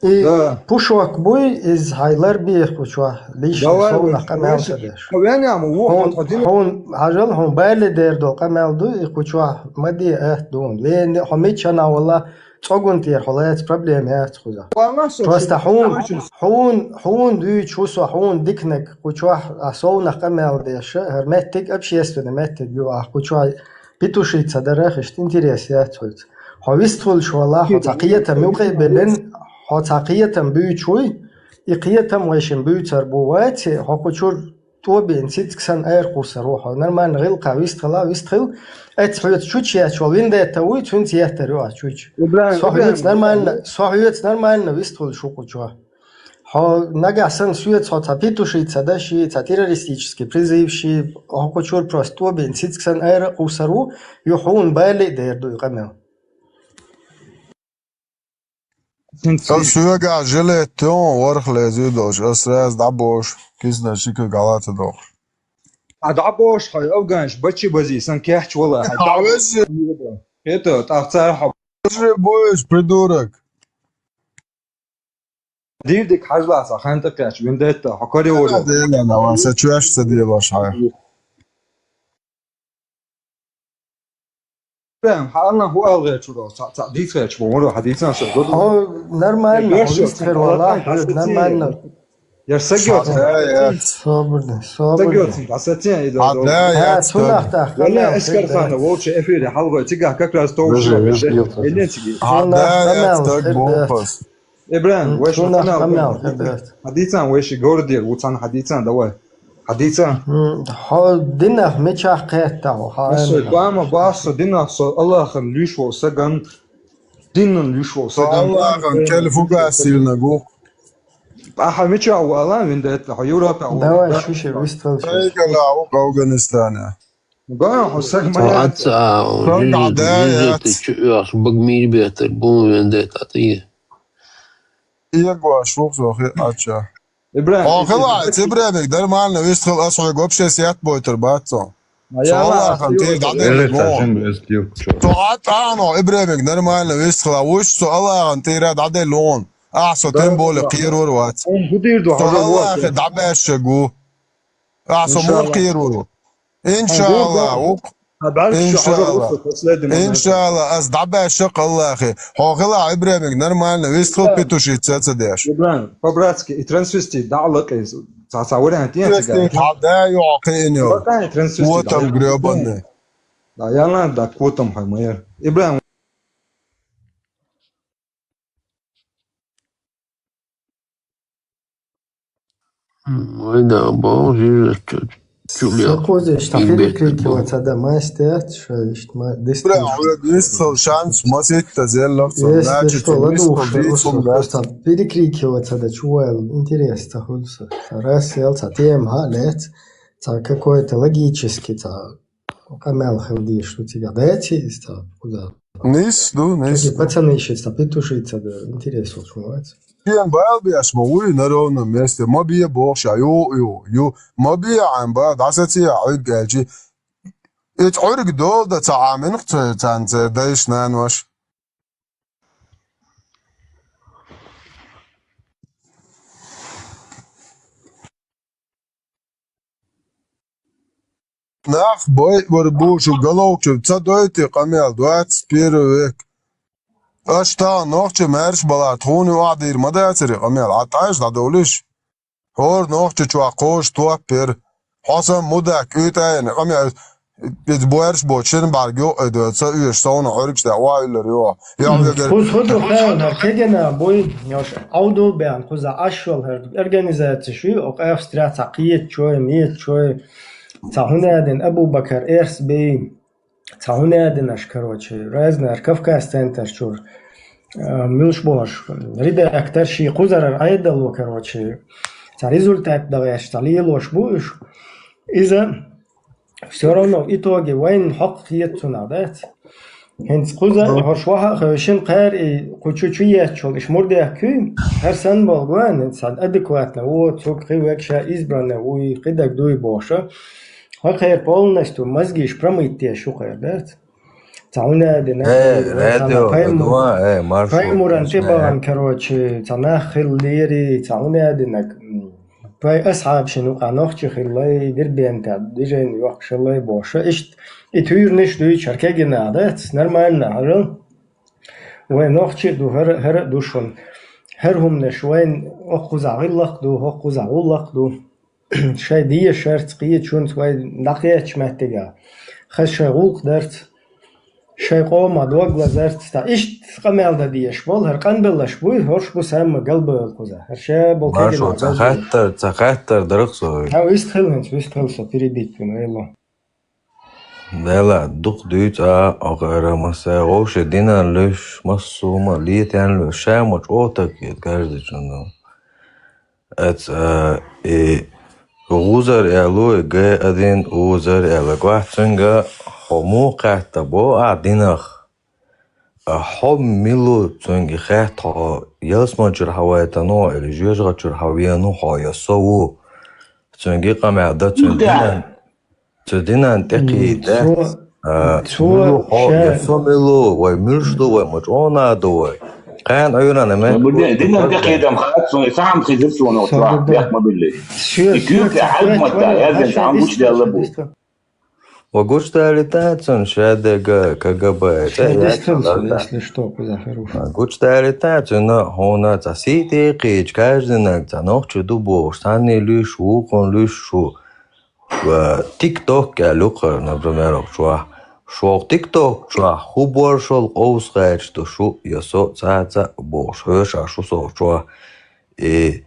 И Пушок буй, иза хьайн лар беху чохь, лишна совнах къамел ца деш. Хьо вен яма ву, хьо дина. Хьуна, хьажал, хьуна бале дер долу къамел ду, и кху чохь ма де атта дуна. Вен, хьо миччана вала, цӀогун тӀера хьо лаца, проблема яц кхуза. Просто хьуна, хьуна, хьуна дуьйцуш ву со, хьуна диканиг кху чохь, а совнах къамел деш, хӀара меттиг, общественный меттиг ю, а кху чохь петушить ца дара, иштта интерес яц хьоьца. Хьо вистхуьлуш вала, хьо цхьа кхетам юкъа а биллина, хьо цхьа кхетам буьйцуш вуй, и кхетам вайшимма буьйцур бу вац, хьо кху чуьра тӀобеана цициг санна ара кхуссур ву хьо. Нормально гӀиллакхах вистхила, вистхила. Эццахь хьоьца чучу етташ волу вендетта вуй, цуьнца еттар ю ас чучу. Со хьоьца нормально, со хьоьца нормально вистхуьлуш ву кху чохь. Хьо нагахь санна соьца хьо цхьа петушить ца даши, цхьа террористический призывши, хьо кху чуьра просто тӀобеана цициг санна ара а кхуссур ву, ю хьуна бале а дер ду и къамел. Ас соьгахь жилет тон, ворхӀ лезий долуш, ас сразу дӀабошу, кисана шика галата дохуш. Хьан дӀабошу хьо афганаш бачи бази сан кехча вала? Хьан дӀа веза? ХӀета, тӀаккха цара хьо. Боже, будешь, придурок. Дийр дика хьажалахь, сан хан тӀекхаьчча, виндетта, хьо каре вара. Дела, давай, са чоьш ца делош хьайн. Прям, хьан Аллах хӀу алгӀечуро, цхьа, цхьа дийца гӀечу, бо, муро, хьан дийцан со, гур. Хьо нормально, хьо вистхир вала, нормально. Я сагёт. Собрный, собрный. Сагёт, да, сатин, и да, да. А, цунах тахка. Вале, Эскерхана, волча эфире, хьалгой, цигахь как раз товш. Элен циги. А, да, я так бомпас. Ибрахим, вайши хьуна къамел хьеберт. Хьадийцан, вайши гавр дер, ву цхьана хьадийцан, давай. Хьадийцан. Хьо динах мичахь кхетта хьо, хьан? Со бама бахса динах, со Аллахана луьйш ву саган, динан луьйш ву саган. Аллахана кел фугасилна гу. Ахьа мичахь ву ала, виндетта, хьо Европа ву. Давай, шуьше виствал шуьше. Айгала ву Афганистана. Га, хьо саг ма яц. Сан дӀа да яц. Чу оьхуш бага мийр беттар, бу вен дайта тӀе. Эгош ву со хи ача. Ибрахим, хьо хила, Ибрахимик нормально вистхила, ас хьоьга вообще сет бойтур бац со. Со Аллахана тӀера дӀаделла вон. Со а тӀаьхьа Ибрахимик нормально вистхила, вуш со Аллахана тӀера дӀаделла вон. Ахьа со тем более кхерор вац. Со Аллахе дӀабаьшшаг ву. Ахьа со муха кхерор ву? Иншалла, вукх. Иншалла. Иншалла, ас дӀабаьшша Аллахе. Хьо хила Ибрахимик нормально, вистхила петушить ца ца деш. Ибрахим, по-братски, и трансвестит, да, лакъе, ца, ца вариант, я цига. Хьа да, ю, кхин ю. Лакъе, трансвестит. Вот там грёбаный. Да, я на, да, котом хай, майор. Ибрахим. Ой, да, бо, жижа, чу, чу, Ша кхуза иштта перекрикиваться да, мастер, ша иштта ма, дистал. Бля, вистхила шанс, маситта зеллахца. Если значит, что, ладушка, просто перекрикиваться да, чувал, интересно, хуй са. Раз сел, ца тема, ха, лец, ца какой-то логический, ца Къамел хила дезаш ду цигахь. Дайций иза цхьа кхуза? Нис ду, нис ду. Пацаны ищет, цхьа петушица да, интерес волчу ма вац. Шен бал беш ма вуй на ровном месте, ма бе боху ша, ю, ю, ю, ма бе Ӏан бал, дӀасаций Ӏуьрг аьлчи. И Ӏуьрг дола дан ца Ӏаминах ца, царна церан дайша, наноша. Нах байъар бу шу головчу ца дойтий къамел, двадцать первый век. Аша тахана нохча маьрша балахь, тхуна юкъахь дийр ма дацара и къамел, Ӏа тӀайша дӀадовлиш. ХӀора нохча чохь кхоша топ яра. Хьо санна мудак, уьйтӀа а яьлла, къамел. Иза боарш бочун бӀаргайо, э, ца уьш совна Ӏуьргаш да, ва уьллар йо. Я вегар. Кхуза худу хана, кегена буй, йош, Ӏавдул бен, кхуза ашвал хӀар, организаци шуй, о, Австрия, ца кхиет чой, мет чой, ца хӀунадин, Абу-Бакар, Эрс бей, ца хӀунадинаш, короче, разный Кавказ центр чур. Э, милш бош, редактор ши кхузарар айдало, короче, ца результат дагӀеш, ца лелош бу уьш. Иза всё равно в итоге вайн хьакъ хетцунах дац. ХӀинца кхуза, хӀорш ваха а хевшин, кхаьр и кху чу чу еттачул, иш мурдех куй, хӀар сан бол гуан, сан адекватно, во, цуг хи век ша избранный, уй, кхидаг дуй боша. Хьо кхер полностью мозгиш промыть деш шу кхер дац. Ца хӀунадина, Э, ца радио, на пайм-, дуа, э, маршрут, паймуран тӀе багӀан, короче, ца нах хилла лери, ца хӀунадинаг, м, пай асхьаб шин укъа нохчи хиллай, Дербента движение йохкшаллай боша. Ишт и туьйрниш дуй чаркегина, да? Нормально, хӀарал. Вай нохчи ду, хӀара, хӀара ду шун. ХӀар хӀумнаш вайн оккхуза гӀиллакх ду, оккхуза гӀуллакх ду. Шай дешарц, кхечунц вай дӀакхеча меттига. Хас шай гӀулкх дарц, шай къома дог лазарц, та ишт къамел да деш бол, хӀар къанбеллаш буй, хӀорш бу самма галбавел кхуза. ХӀар ша бол Маршо, кегина ца галбавел. Хаттар, ца хаттар дарах со. Хьа вист хил хинц, вист хил со, перебить бин, вайло. Дела, дукх дуьйцу а, охара масса, вовше динан луьш, массума, летян луьш, ша ма чӀотак ет, каждый чунда. Эц, а, и гӀузар аьлла, г один узар аьлла, гӀоццинга хьо муха кхетта бо а динах? А хьо милу цуьнга хетта хьо, ялсмалчуьра хьавайтано или жоьжахатчуьра хьавену хьо, я со ву? Цуьнга къамел да, цуьнга динан, цу динан тӀекхийда. Цо, а, цо милу хьо, ша я со милу, вай муьлш ду, вай ма чӀона ду вай. Кхана Ӏуьйрана ме. Динан тӀекхийдам хац, цуьнга сахьам хизир цунах, цо бехк ма билли. И куьйга хьалб ма та, язен цхьа гучудаьлла бу. Ва гучудалийта цунна шадерг КГБ, шадерг, если что, кхузахир ву. Ва гучудалийта цунна хьуна цхьа сийти кхийча, каждый наг цхьа нохчи ду бохуш, цхьанний луьйш, вукхун луьйш шу. Ва TikTok аьлла юкхара, например, окху чохь. Шух TikTok чохь хӀу боршал къовсхайча ду шу, я со цаца бохуш, хьоьша шу сох чохь. И,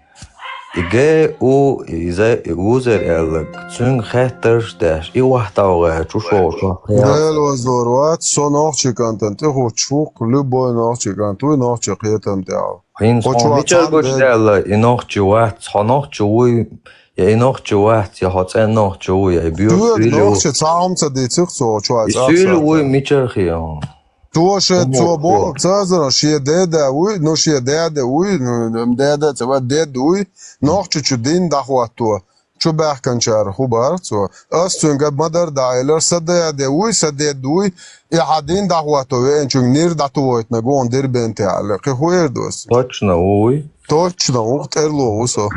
и ГУ, и за-, и узар аьлларг, цуьнга хеттарш а деш, и вахталгӀа чу шолгӀа чохь. Дела вазор вац, со нохчий кӀантана тӀехуттуш ву-кх, любой нохчий кӀант вуй, нохчий кхетам тӀехь. ХӀинца хьо мичара гучудаьлла, и нохчи вац, хьо нохчи вуй, я и нохчи вац, я хьо цӀен нохчи ву, я и боьрша суьйли ву. Нохчи цхьа хӀума ца дийцира цо, чохь и цӀахь суьйли вуй, мичара хи хьуна? Цо шен, цо боху, цазаран шен деда вуй, ну, шен деда вуй, ну, деда ца ва, дед вуй, нохчичу дин дӀахӀотто, чу баьхканчара хӀу бара цо. Ас цуьнга ма-дарра дӀаэлира, сан деда вуй, сан дед вуй, и хьан дин дӀахӀотто веанчуьнга нир дӀатухуьйтинарг вон Дербенте аьлла. Кхин хӀу эр ду ас? Точно вуй. Точно, ву-кх, тӀерло ву со.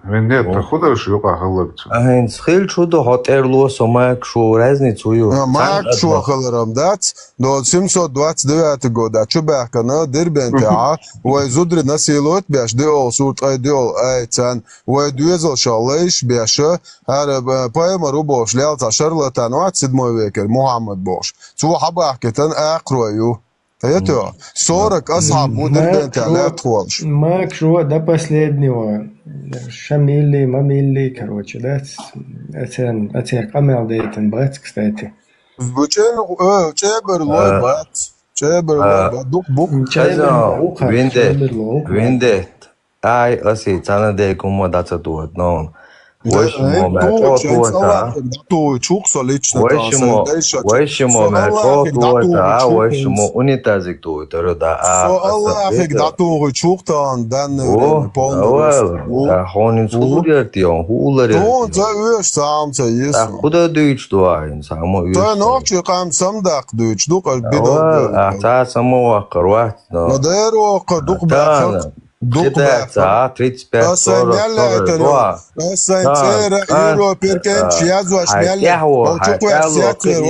Вендетта, хӀу дара шу юкъахь хилларг цуьнан? ХӀинца хилча хӀу ду хьо тӀерло со, Макс, шу, разница хӀу ю? А, Макс, шу хиларам дац, до семьсот двадцать девятый года чу баьхкина Дербентехь, вай зударий насиловать беш, диъол сур ткъе диъол айцан, вай доьзалшах лайш беш, хӀара, э, пайхамар ву бохуш, лелла цхьа шарлатан вац, седьмой векера Мухьаммад бохуш. Цо хьабахкийтина акхарой ю. Хьетоьху, сорок асхьаб бу Дербентехь лаьттахволуш. Макс, до последнего. Ша милли, ма милли, короче, да? Ацеран, ацер къамел дайтан бац, кстати. Бу чӀе-, э, чӀебар лой бац. ЧӀебар лой бац. Дукха бу. ЧӀебар лой бац. Вендет. Ай, аси, цхьана декъа хӀумма дӀа ца тухуьйту, нон. Вай шиммо мел чӀо тухуьйту, а? ДӀатухуьйту, чу-кх со лично. Вай шиммо, вай шиммо мел чӀо тухуьйту, а? Вай шиммо унитазик тухуьйту, ара, да, а? Со Аллахьиг дӀатухуьйту, чу-кх тахана данна полный. Хьуна хӀун ца уьш ду, хӀу уллар ю? Тахана ца оьшу, цхьа хӀума ца еза. Худа дуьйцуш ду ахь хӀинца, хьан ма оьшу? Ца нохчий къам самадаккха дуьйцуш ду, къа бидал. Ахь цхьа самаваккхар вац. Но дера воккхар дукха баьхна. Дукха баьхна. А, тридцать пять, сорок, сорок два. Ас сайн цӀера, Европа, Перкенч, язош мел. Хьай тӀехь ву, хьай тӀехь ву, хьай тӀехь ву.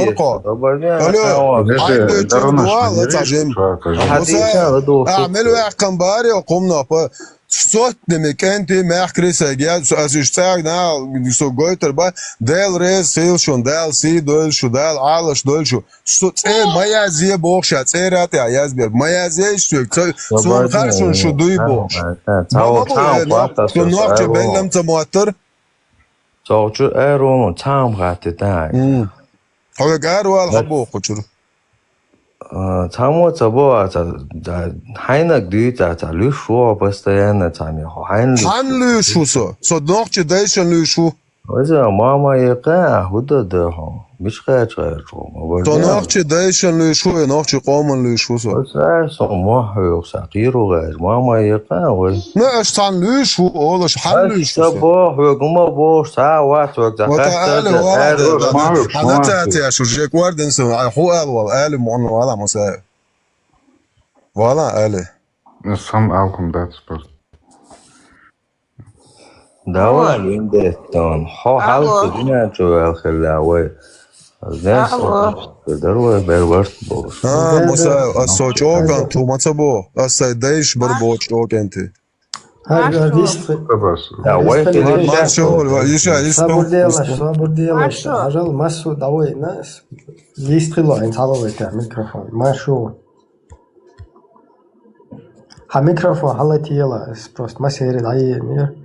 Алло, хьай дуьйцуш дуала, ца жим. Муса, а, мел ваьккхам баре, хӀуманах, па. Сотни ме кӀентий мехкарий сайга яз, ас уьш цӀагӀа нахал со гойтар ба, Дела реза хила шун, Дала сий дойла шу, Дала Ӏалаш дойла шу. Со цӀе ма язъе бохуш, ша цӀера тӀехь язбер. Ма язъе иштта соьга. Ца, суна хаа шун шу дуй бохуш. Ма ма бу, э, нох-, со нохча беллам ца моттар. Цо чу аьрру цхьа хӀума хатти тӀаьхьа. Хьоьга аравала хьан боху кху чуьра? А, цхьаммо ца боху, а, ца, да, хьайнаг дуьйцу, а, ца, луьйш ву хьо постоянно, цхьа ме хьо хьайна луьйш ву? Хьан луьйш ву со? Со нохчи дайшан луьйш ву. Ваза, мама екъа, а, хӀу дан да хьо? Мича кхача гӀерташ ву? Со нохчи дайшан луьйш ву, я нохчи къоман луьйш ву со. Ваза, со мохь хьоьгу, са кхийру гӀайр. Мама екъа, вай. Ну, аша цхьан луьйш ву, олаш, хьан луьйш ву со? Бо, хьоьгу ма бохуш, ца вац, вай, ца. Вот хатта али, да, вала, али, да, да, да. Хьан ца ца, я шу жек варден со, ай, хьу ал вал, али, мон, вала, маса. Вала, али. Ну, сам алкум дац просто. Давай, алло. Линдеттон. Хьо хьалца динан чу вел хилла вай. Алло. Дар вай бер варт болуш. А, да, Муса, да. Ас со чӀоган ту ма ца бо. Ас сай дайш бар бо чӀоган ти. Ар, ар дистхи. Да, вай хилла. Маршо, вай, иша, иша. Сабур делаш, сабур делаш. Маршо. Хьажал, массу давай, на. Дистхи ло, ин цхьалла вай та микрофон. Маршо. Хьан микрофон хьалатийла, ас просто масери дӀаенера.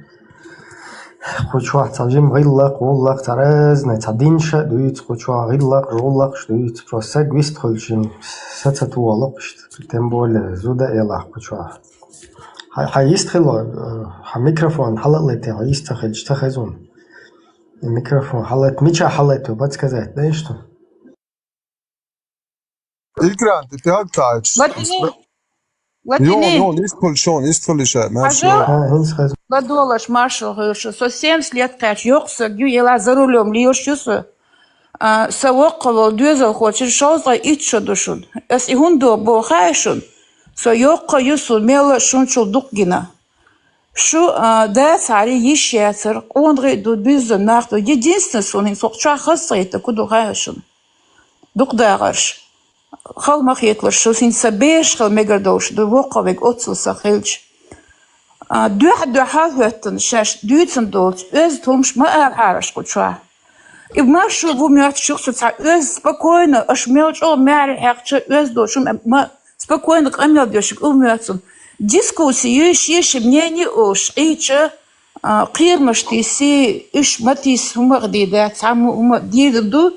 Кху чохь цхьа жим гӀиллакх, гӀуллакх, цхьа разный, цхьа динша а дуьйцу, кху чохь гӀиллакх, жоллакхаш дуьйцу. Просто саг вист хуьлучийн са ца тухалуш, тем более зуда элахь кху чохь. Хьан, хьан йист хило, э, хьан микрофон хьала а летий, хьан йист ца хилча, ца хезун. И микрофон хьалат, мича хьалат, подсказать, да, что? Экран, ты пялкаешь. Латини. Латини. Йо, йо, истхуьлуш, йо, истхуьлуш, маршо. Хьажа? А, хӀинца хаза. ЛадогӀалаш, маршо хир шу. Со семьдесят лет кхаьчча йоккха саг ю, ела за рулём лелаш ю со. А, сан воккхаволу доьзалхочун шовзткъе итт шо ду шуна. Ас и хӀунда боху хаьий шуна? Со йоккха ю, суна мелла а шуна чул дукха гина. Шу, а, дацахьара йиш яцара, къонахий а ду, буьззина нах ду. Единственное, суна хӀинца воккхачохь хаза ца хӀиттарг хӀун ду хаьий шуна? Дукха дахарш. Хала ма хеталаш, шу хӀинца сан бераш хила мегар долуш ду, воккхавиг оццул сан хилча. А, дуьхьа-дуьхьал хӀоьттина шаьш дуьйцина долчу оьзда хӀумаш ма алахьара аша кху чохь. И маршо ву моьттуш ю-кх со цхьа оьзда, спокойно, аша мел чӀогӀа маьрша хьаькхча оьзда долчу хӀума ма спокойно къамел дешиг ю моьтту суна. Дискусси ю, шен-шен мнение олуш, къийча, а, кхерамаш тийси, уьш ма тийси, хӀумах дийр дац, цхьаммо хӀума дийр ду,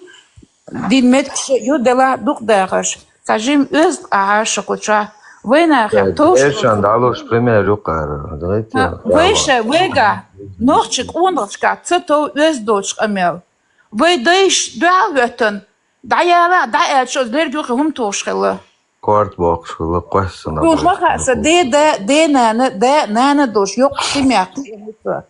дин меттигаш а ю, делахь дукха дахарш. Цхьа жима оьзда ахьа шу кху чохь. Вайнахе товш. Эшан далуш пример юкъара. Давайте. А, вайша, вайгахь, нохчи къонахчкахь ца тов оьзда долчу къамел. Вай дайша дуьхьал хӀоьттина, дӀаяла, дӀа аьлча, лерг юххе хӀума тухуш хилла. Корта боккхуш хилла, кхоьссина. Суна ма хаьа, сан ден да, ден нана, да, нана долуш, йоккха семья кхиъна ю со.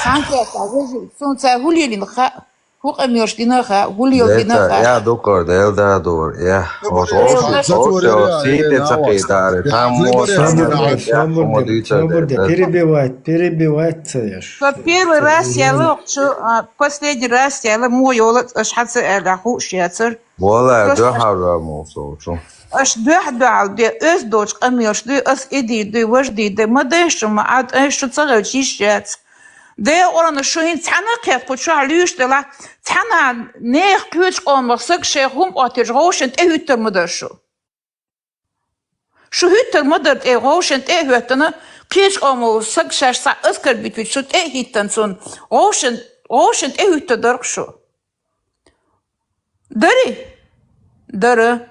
Цхьаьнакхетта вежарий, суна цара хӀун лелийна хаьа, хӀун къамелаш дина хаьа, хӀун леладина хаьа. Я дукхар, Дела да дора, я. Оцу, оцу, оцу, оцу, сийде ца кхийдари, там мо, там мо, там мо, перебивать, перебивать ца еш. Со первый раз яла, а, последний раз яла, мо йола, аша хьан ца аьлла, хууш яцара. Валлай, дуьхьал ма ву со чу. Аша дуьхьа-дуьхьал де, оьзда долчу къамелаш дуй, ас и дийр дуй, важа дийр дуй, ма дайша шу, ма Ӏа дайша шу ца хилча йиш яц. Дела Къуръана шу хӀинца цхьаьна кхетта кху чохь луьйш делахь, цхьана нехан кхечу къомах саг шайх хӀума Ӏоттийча гӀовшен тӀе хӀуьттур ма дара шу. Шу хӀуьттур ма дара тӀе, гӀовшен тӀе а хӀоьттина, кхечу къомо саг шаьш схьа оскорбить вича, шу тӀе а хӀиттина цунна, гӀовшен, гӀовшен тӀе хӀуьттур дара-кх шу. Дарий? Дара.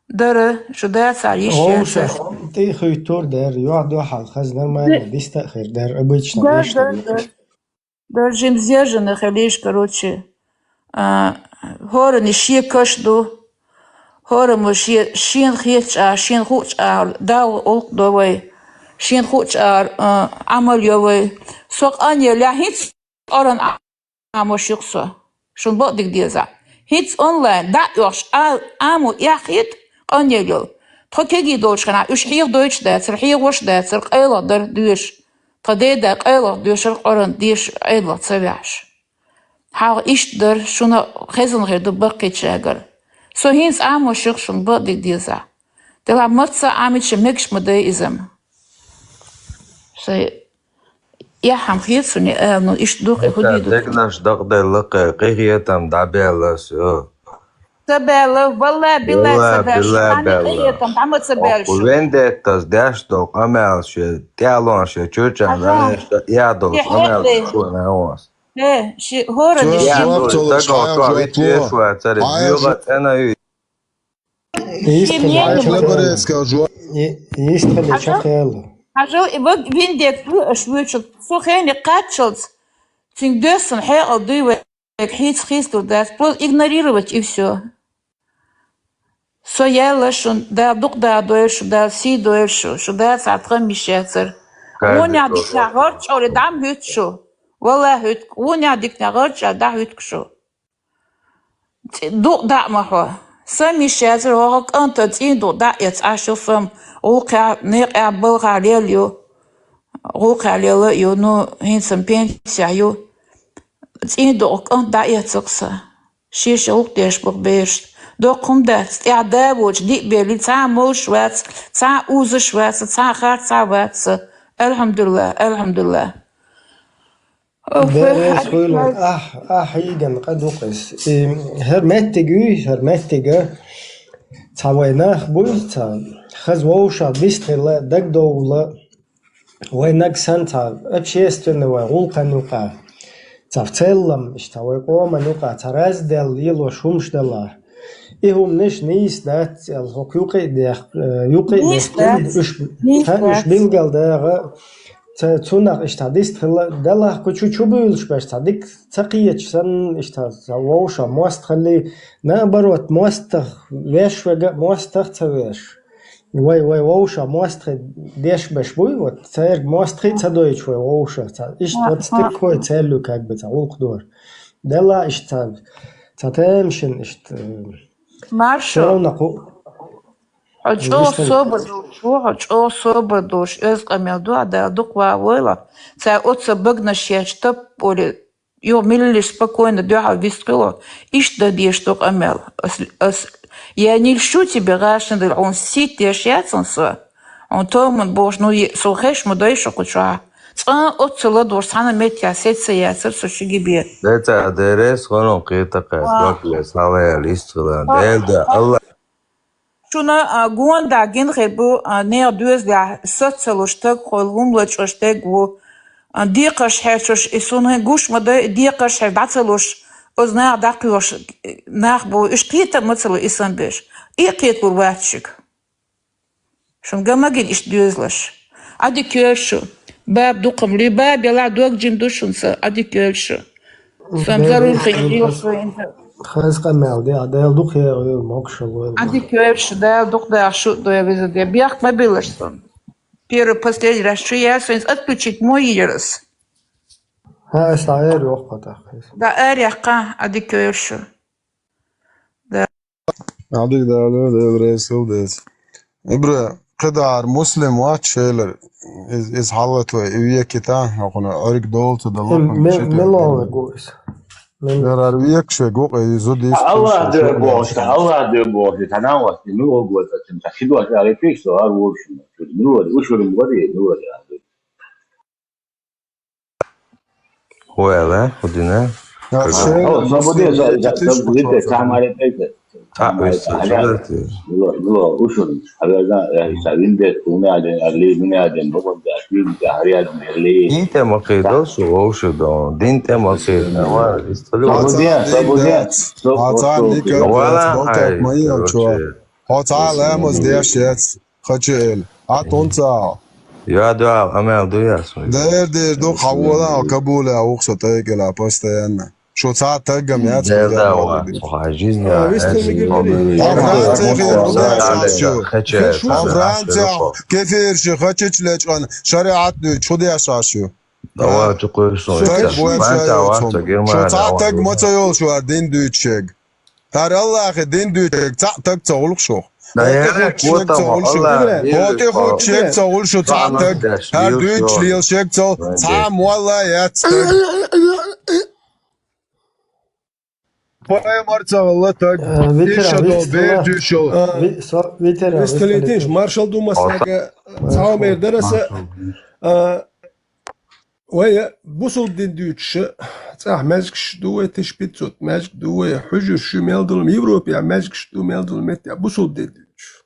Дара. Шу дацахьара йиш яцара. ТӀе хуьттур дара, юьхь-дуьхьал хаза нормально диста а хир дара, обычно. Да, да, да. Дара жима сдержанный хилийша, короче. А, хӀоранна шен каш ду. ХӀораммо шен, шена хетачу а, шена хуучу а, Далла гӀуллакх до вай. Шена хуучу а, а, Ӏамал йо вай. Со къанъелла хӀинца Къуръан Ӏамош ю-кх со. Шуна бакъдерг деза. ХӀинца онлайн дӀа а оьхуш, а, Ӏамо эхь хета, къанъелла йолу. Тхо кегий долчу хенахь уьш хьехадойтуш дацара, хьехош а дацара, къайлаха дара доьшуш. Тхан ден да къайлаха доьшура Къуръан деша, Ӏедалах ца ваьхьаш. Хьалха иштта дара, шуна хезна хир ду баккхийчаьргара. Со хӀинца Ӏамош ю-кх, шуна бакъдерг деза. Делахь маца а Ӏамича мегаш ма дай иза-м. Са яхьам хетсуни, а, ну, ишт духе худиду. Дегнаш дакъдайлакъе, къигъетам дабелас, ё. Сабела, валла, билла, валла, сабела, билла, шани белла. Къигъетам, дама сабела. Вендеттас деш дол къамел ше, тялон ше, чучан, ранешта, ядол, къамел ше, шуна вас. Э, ши, гора, ши, ядол, так, ши, ши, ши, цена ю. Истина, истина, чакъяла. Хьажал, и ваг виндек ву аш вучу, су хени качалц, цин дёсун хьеал дуй вай хиц хисту дас, просто игнорировать и всё. Со яла шун, да, дукъ да дойшу, да, си дойшу, шу да сатха мишецер. Уня дикна гъорчори дам хучу. Вала хут, уня дикна гъорча да хутшу. Ци-, дукъ даъ ма хьо. Са мишязир гьогъа кӀанта цӀин дукъ даъ яц ашил сам. Улкъя, некъя балгъа лел ю. Гъулкъя лела ю, ну, хӀинцам пенсия ю. ЦӀин дукъ кӀант даъ яцахъ са. Шиша улкъдеш бух беш. Докъ хӀум дац, тӀя давоч, диъ бели, ца молш вац, ца узаш вац, ца хар ца вац. Алхамдулла, алхамдулла. Берес хуйлар, ахь, ахь иган къа дукъис. И хӀер меттиг уй, хӀер меттига ца вай нах буй, ца хаз вовша дистхила, дагдовла, вай наг сан ца общественный вай гъулкъан юкъа, ца в целом, ишта вай къоман юкъа, ца раздел, ило шумш дала. И хӀумнаш нийс дац, эл хӀокху юкъе а дех-, э, юкъе а Нийс дех-, дац. Уш, Нийс ха, уш дац. Билгал дагӀа, ца, цунах иштта дистхила, далахь кху чу чу буьйлуш беш, ца дик ца кхеча санна, иштта ца вовша мост хилли, наоборот, мостах веш вега, мостах ца веш. Вай, вай вовша мостхе деш беш буй, вот, цаьрга мостхе ца дойчу вай вовша, ца, иштта вот стик хой цаьллю как бы ца гӀулкх дора. Дала иштта ца, ца темашин иштта, э, Маршо. Шовна ху-, Хьо чӀогӀа собар долуш ву, хьо чӀогӀа собар долуш, оьзу къамел ду, а Дала дукха ван войла. Цара оццу багнаш еш тапп оле, юха миллиш спокойно дуьхьал вистхило. Иштта дан дезаш ду къамел. Ас, ас, я не льщу тебе, гӀашна дила, хьуна сийт деш яцан со. Хьуна томан бохуш, ну, е-, со хеш ма дайша кху чохь. Цкъа оццу ладогӀуш цхьана меттехь сеца яцара со шиги бен. Деца, дерес, хӀунун кхетакхаьс, Ва. Бакъ лес, хьалаял, ист хилан. Ва. Дел да, Алла. Шуна, а, гонда гина хир бу, а, нехан доьзалехь сац ца луш стаг, хӀокхул хӀума лачкъош стаг ву. А, декхарш хьерчош, и суна гуш ма дай, декхарш хьер дӀа ца луш, оцу наха дӀакхоьхуш нах бу, уьш кхета а ма ца ло и санна беш. И а кхеталур вац шуьга. Шуна ган ма гина иштта доьзалаш. Ӏадика йойла шу. Баба дукхам луьй, баба ялахь дог жим ду шуна сан. Ӏадика йойла шу. Сан Дела зарур хин дела хӀинца. Хаза къамел де, а Дела дукха йойла, могушалла войла. Ӏадика йойла шу, Дала дукха даха шу а дойла веза де. Бехк ма биллаш сан. Первый, последний раз шу яц, хӀинца отключить мо йийр ас. Хьа, ас дӀа эр йоху кхо тӀаккха. Да, эр яккха, Ӏадика йойла шу. Да. Ӏадика Дала, Дела реза хила деза. Ибра, кхидӀа хӀара Муслим вац шелара, из, иза хьалат вай, и векита, хӀокхуна Ӏуьрг долу ца дала. Ме-, мелон вегу иза. Мел- Яра хӀара векаш вегу, къе иза зуда йист Аллах дер бохуш, Аллах дер бохуш, тана вац, ну, огу вац, чин, та хидуаш, ари пиш, со, ар вуршин, ну, вари, ушурим вари, ну, вари, ар. Хуэла, худина. А, ше, О, свободе, за, за, за, за, за, камаре, это. А, вы что, что это? Было, было, ушун. А я знаю, я, я, виндет, у меня один, а, ли, у меня один, бабам, да, фильм, да, рядом, ли. Дин тема кидал, что вообще, да. Дин тема кидал, ама, история. Свободе, свободе, Ацан дика, Вала, болтать ай, мои, короче. Хьо цхьа а ламаз деш яц, хача эли. Ӏа тунца а. Йоа, доа, амел ду яс. Дер деш ду, хьавола, Кабуле а вухса тайкъила постоянно. Шу цхьа таггам яц, Дер да, ва, ва, жизнь, А, я, вистхи я, мигир я, бари. Я, Франция я, хир я, ду, я, я, я, я, я, Франция кефир ши хачич лечкъан, шариат ду, чу деш аш ю. Давай, чу кхуьйсу, Так, ца, буьйцу, ман ца, ца, ва, ца, Германия, Шу цхьа давай. Таг ма ца йолуш вара дин дуьйцу шег. ХӀара Аллахе дин дуьйцург цхьаъ таг ца гӀуллакх шух. Да, я, ХӀотӀа хӀутту шег ца гӀуллакх шу. Аллах, ХӀотӀа хӀутту шег ца гӀуллакх шу цхьаъ таг. ХӀара дуьйцуш лела шег ца гӀуллакх. Цхьа а молла яц таг. Пайхамар ца гӀалла таг. Э, ветеран, Иша до вист хила. Бер дуьйшул. Э, ви-, со-, ветеран, Вист хилийтиш, вист хила. Маршал ду масага, цхьа мер дара аса. Маршал. А, вай бусулба дин дуьйцуш, цӀахь маьждигаш ду вай, тысяча пятьсот маьждиг ду вай, хьуьжарш ю мел долу, Европехь маьждигаш ду мел долу меттехь бусулба дин дуьйцуш.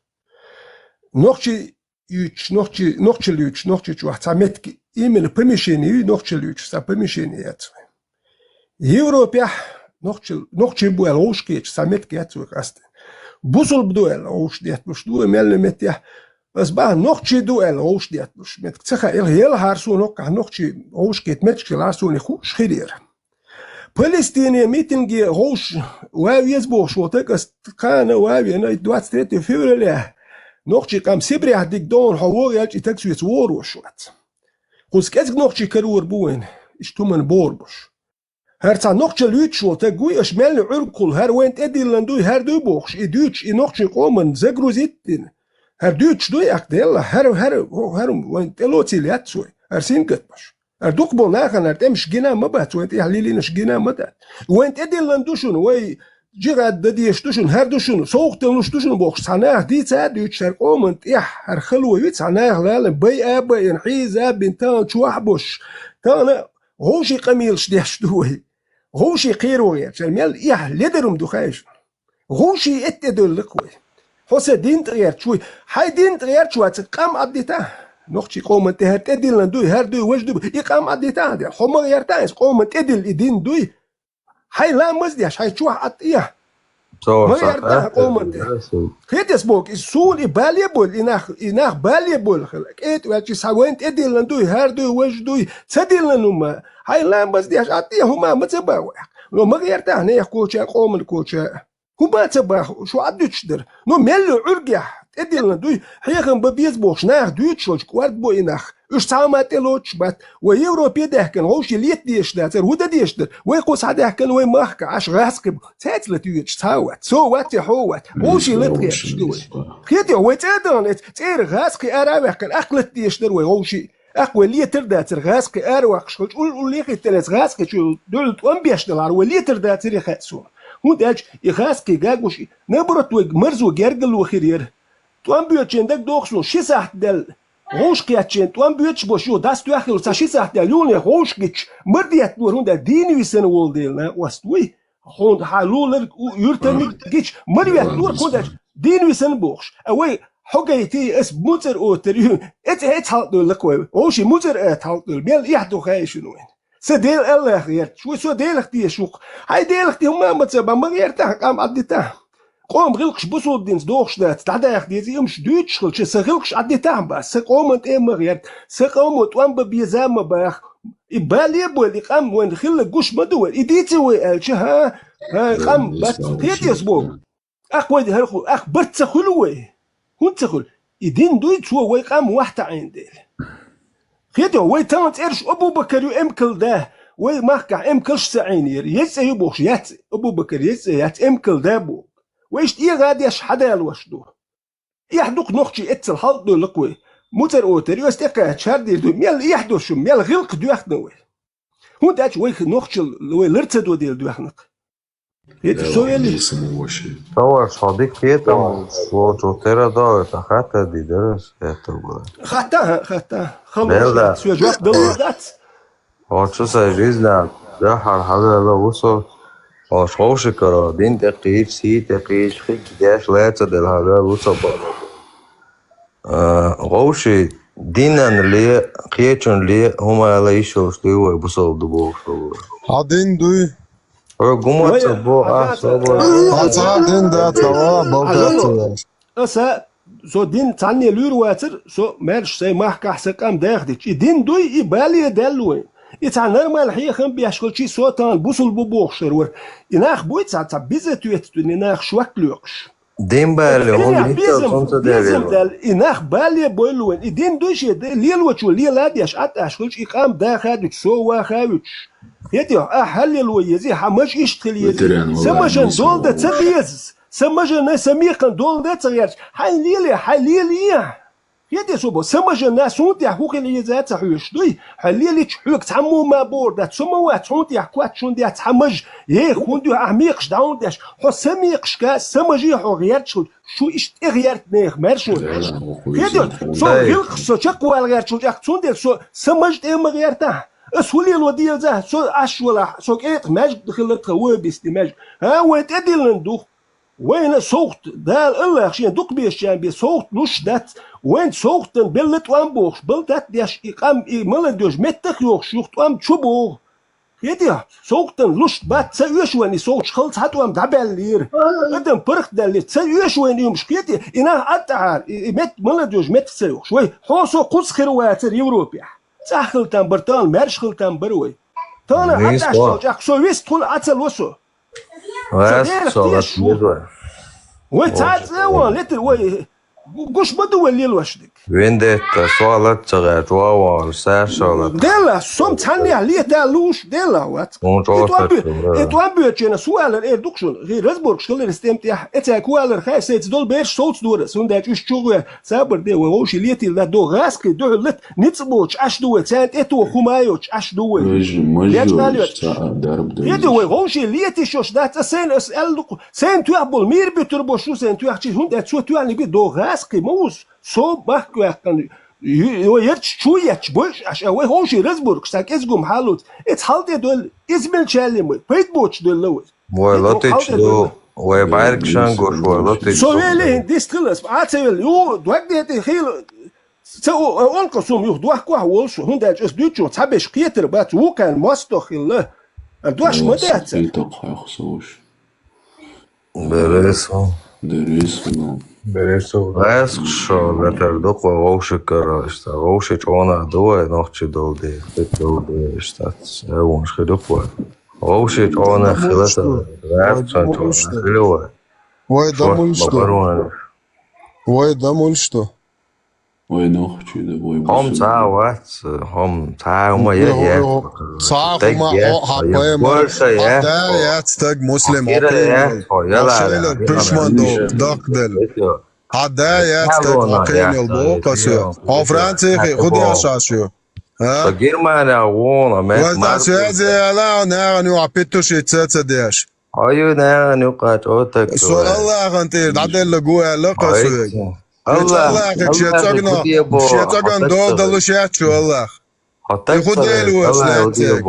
Нохчий юьйцуш, нохчий, нохчалла юьйцуш, нохчий чохь цхьа меттиг, именно помещение ю, нохчалла юьйцуш цхьа помещение яц вай. Европехь нохчий, нохчий бу аьлла вовшахкхеташ цхьа меттиг яц вай къаьсттина. Бусулба ду аьлла вовшах детталуш ду вай мел меттехь. Ас бахьа нохчий ду аьлла вовшах детталуш меттиг ца хаьа. Ил елахьара суна хӀоккхахь нохчий вовшахкхета меттигаш елахьара суна и хууш хир яра. Палестине митинге вовшах ван веза бохуш волу таг ас кхана ван вена, двадцать третьего февраля нохчий къам Сибрехь диг догӀун хьо вогӀу аьлча, и таг соьца вогӀур ваш вац. Кхуза кӀезиг нохчий карор бу вайна, иштта хӀуманна богӀур бу уьш. ХӀара цхьа нохчалла юьйцуш волу таг вуй, аша мел Ӏуьргахула, хӀара вайна тӀедиллина дуй, хӀара дуй бохуш, и дуьйцуш, и нохчий къоманна загрузить дина. ХӀара дуьйцуш дуй, аккха делла, хӀара, хӀара, хӀара вайна тӀелоцийла яц вай, хӀара сингаттамаш. ХӀара дукхахболу нахана хӀара тӀемаш гина а ма бац, вайна тӀехь лелийнарш гина а ма дац. Вайна тӀедиллина ду шуна, вай джихад дан дезаш ду шуна, хӀара ду шуна, совгӀат дан луш ду шуна бохуш, цхьа наха дийца а дуьйцуш, хӀара къоманна тӀехь, хӀара хало ю, цхьа наха лалам, байа а байина, хьийза а бина, тахана чохь а босуш, тахана вовшийн къамелаш деш ду вай. Вовшийн кхеро гӀерташ, хӀара мел эхь ледарум ду хаьа шуна. Вовшийн эт тӀедевлла-кх вай. Хьо сан дин тӀе гӀерташ вуй. Хьайн дин тӀе гӀерташ вац, къам Ӏаддита. Нохчийн къоманна тӀе хӀара тӀедиллина дуй, хӀара дуй, важа дуй, и къам Ӏаддита хьан дела. Хьо ма гӀерта иза къоманна тӀедилла и дин дуй. Хьайн ламаз деш, хьайн чохь Ӏадда. Ма гӀерта хьан къоманна тӀе. Хетес боху, и суна и бале а бойла, и нах, и нах бале а бойла хила. КӀетӀа ваьлча, иза хьан вайна тӀедиллина дуй, хӀара дуй, важа дуй, ца диллина хӀума. Хьайн ламаз деш Ӏадда, хӀума ма ца бан вай. Но ма гӀерта хьан нехан коча, къоман коча. ХӀума ца бан, шу Ӏаддуьтуш дара. Но мелло Ӏуьргехь тӀедиллина дуй, хьехам бан беза бохуш, наха дуьйцуш волчу кӀордабо и нах. Уьш цхьа а ма тӀелоцуш бац. Вай Европе даьхкина, вовшийн лета дезаш дацара, хӀун дан дезаш дара? Вай кху схьадаьхкина, вай махка Ӏаш гӀазкхи бу. Цецлата йоьдуш цхьа а вац. Со вац я хьо вац. Вовшийн лата гӀерташ ду вай. Хетий, вай цӀа а дахана, эца цӀера гӀазкхи ара а ваьккхина, аккха лата дезаш дара вай вовшийн. Аккха вай летар а дацара, гӀазкхи ара ваккхаш хилча, улл-уллехь хӀиттина эца гӀазкхи чу дуьхьал тӀом беш делахьара, вай летар дацара и хаьа суна. ХӀунда аьлча и гӀазкхи гагуш, наоборот, вай марзо гергарло хир яра. ТӀом боьдучийн дагадогӀу суна, ши сахьт даьлла, вовшахкхеттачийн тӀом боьдуш бо шу дӀасатоьхна хилла, цхьа ши сахьт даьлла, юханехьа вовшахкхийтча, мара детталора, хӀунда аьлча дийна висина волу дела накъост вуй. Хьуна хьан лулара юьртаниг гича, мара ветталора, хӀунда аьлча дийна висина бохуш. А вай хьо гайтий, ас муцӀар отар ю, эца, эца хьалкъдевлла-кх вай. Вовшийн муцӀар ата хьалкъдевлла, мел эхь ду хаьа шуна вайна. Сан Дела Аллах гӀерташ вуй, со Делах дезаш ву-кх. Хьайн Делах де хӀума а ма ца бан, ма гӀерта хьан къам Ӏаддита. Къоман гӀиллакхаш бусулба динца догӀуш дац, дӀадаха деза, и уьш дуьйцуш хилча, сан гӀиллакхаш Ӏаддита хьан бан, сан къоман тӀе а ма гӀерта, сан къомо тӀом бан беза а ма баха. И бале а бойла, и къам вайна хилла гуш ма ду вай, и дийци вай аьлча, хӀа, хӀа, къам бац, хетийса боху. Аккха вай хӀара ху-, аккха барт ца хуьлу вай. ХӀунда ца хуьлу? И дин дуй, цо вай къам вахьта Ӏийна дела. Хетий, вай тахана цӀераш Абу-Бакар ю эмкал да, вай махкахь эмкалш ца Ӏийнера. Еза цӀе ю бохуш яц, Абу-Бакар еза цӀе яц, эмкал да боху. Вай иштта эгӀа деш хьадалош ду. Эхь ду-кх нохчий, эццал хьалкъдевлла-кх вай. МуцӀар отар ю, ас тӀекхаьчча хӀара дийр ду, мел эхь ду шу, мел гӀиллакх доьхна вай. ХӀунда аьлча вай нохчалла вай лар ца до дела доьхна-кх. ХӀета со велли? Товарищ, хьо дика кхетам волчу тера до, это хатта ди дерас, это было. Хатта, хатта. Хало, Белла. Соьга жоп дала дац. Хьо чу сайн жизнь, дахьар хьавела вусо. Хьо шовшикара, дин тӀе кхийча, сий тӀе кхийча, хи деш лаьца дела хьавела вусо бара. А, вовший, динан ле, кхечун ле, хӀума ала йиш йолуш дуй вай бусалба ду бохуш вай. Хьан дин дуй? Хьо гума ца бо, а, собар. Хьан цхьа дин дац, хьан ва, балда ца яц. Аса, со дин цхьанне луьйр вацар, со маьрша сайн махкахь сан къам даха дича. И дин дуй, и бале а даьлла вайн. И цхьа нормал хьехам беш хилчи, со тахана бусалба бу бохуш хир вара. И нах буй цхьа, цхьа беза тоьтту, и нах шок лоькхуш. Дин бале, хӀунда хӀинца безам, цунца безам девелла? Даьлла, и нах бале а бойла вайн. И дин дуй шен, де, лелочо лела а деш, Ӏад аш хилча, и къам даха а дуьтуш, со ваха а вуьтуш. ХӀетий, ахь хьаллело езий, хьан мажа иштта хила езий. Ветеран, сан мажан долда ца беза, сан мажанна, сан мекхан долда ца гӀерташ. Хьайн леле, хьайн леле. Кхетий со бо, са мажа на сунтех хӀу хила еза ца хьоьш дуй? Хьо лелич хьоьга цхьаммо ма бор дац, со ма вац хьунтех кот шун дец хьа маж. Е, хӀун дуй, ахь мекхаш дӀаун деш, хьо са мекхашка, са мажи хьо гӀерташ хилча, шу иштта тӀе гӀертнех мер шун. Кхетий, со гӀилкх со чакхвала гӀерташ хилча, цундела со са маж тӀе ма гӀертахь. Ас хӀу лело деза, со Ӏаш валахь, со кӀекъа маьждиг хилар тха вай бисти маьждиг. ХӀа, вай тӀедиллан дух. Вайна совгӀат, Дала Аллах шен дукха бешачарна бе совгӀат луш дац. Вайна совгӀатан белла тӀом бохуш, балтат деш и къам, и молодёжь меттах йохуш юха тӀом чу боху. Хетий, совгӀатан луш бац ца оьшу вайна и совгӀаташ хала цхьа тӀом дӀабаьллера. Адам паргӀатдаьллера, ца оьшу вайна уьмаш, хетий, и нах аттахьара, и, и мет, молодёжь меттах ца йохуш. Вай, хьо со кхуза хир вацара Европехь. ЦӀахь хила там бара, тахана маьрша хила там бара вай. Тахана Нийса. Атташ со чӀакх, со вист хула Ӏа ца ло со. Вай цхьацца а ван летар вай. Гу-, гуш ма ду вай лелош дика. Вендетта, со лац ца гӀерташ, ва ван, саьршо лац. Делла, сом цхьаннех лета луш, делла вац. Хьуна И тӀом бу-, чӀогӀа и тӀом буьйчена суалар эр дукха шуна. Гӏи разборкаш хилира стем тӀехь. Эцаьга куалар хай сайца долу берш совц дора. Сунда чуьш чугӀе. Сабар де вай вовши летийла до гӀаскхи дуьхьал лат. Ницкъ боцуш Ӏаш ду вай, царна тӀе тоха хӀума йоцуш Ӏаш ду вай. Вежа, ма Лечкъал йоцуш. Ца а дарба Хеда вай, вовший летиш йош дац, аса сайна аса аьлла дукха. Сайна тоьхна болу мийра буьтур бо шу сайна тоьхчий, хӀунда аьлча цо тоьхна би догӀа хи ма ву. Со бахка ваьккхана, ю-, ю-, ярча чу етташ бойш аша, вай вовший разборкаш, сан кӀезгум хьалуц. Эц хьал тӀе доьлла, иза мелчалли ма, пайда боцуш доьлла вай. Вай Эт лотич вокхал тӀе ду, доьлла. Вай бӀаьргашан гуш, вай лотич Со ду. Вели хӀин дистхилас, а ца вели, ю, дог де тӀе хила, Ца о-, о-, онкъа сум юха дохкохь волуш, хӀунда аьлча ас дуьйцучух цхьаберш кхетар бац, вукхарна мостагӀ хилла. А дош ма дац. Итак, хьох совуш. Бересо. Бересо. Бересо. Ваьсах шо латар дукха вовшикара, иштта. Вовши чӀона ду вай, нохчи долу де, хит долу де, иштта. Эвунш хи дукха вай. Вовши чӀона хилата, ваьсах чӀона хилла вай. Вай дамуль что? Вай дамуль что? Вай нохчий да, вай Хьом бусурман. Цхьа вац, хьом цхьа хӀума я, я. Цхьа хӀума, хьо, хьан пайхамар, хьан да яц стаг муслим, хьо кхийна йолу, хьо шайла пишман долу, даккхаделла. Хьан да яц стаг, хьо кхийна йолу боху аса. Хьо Францихи, хӀун деш аш ю? А? Со Германия вон, а мет Ваза связи ала, наган ю, а питуши ца ца деш. Хьо ю наган ю кхача отак. Со Аллахьан тӀера дӀаделла гу аьлла кхасуьга. Аллах, Аллах, шен цӀогано, шен цӀоган дол далуш яц шу Аллах. И хӀу дела вац лаьццег?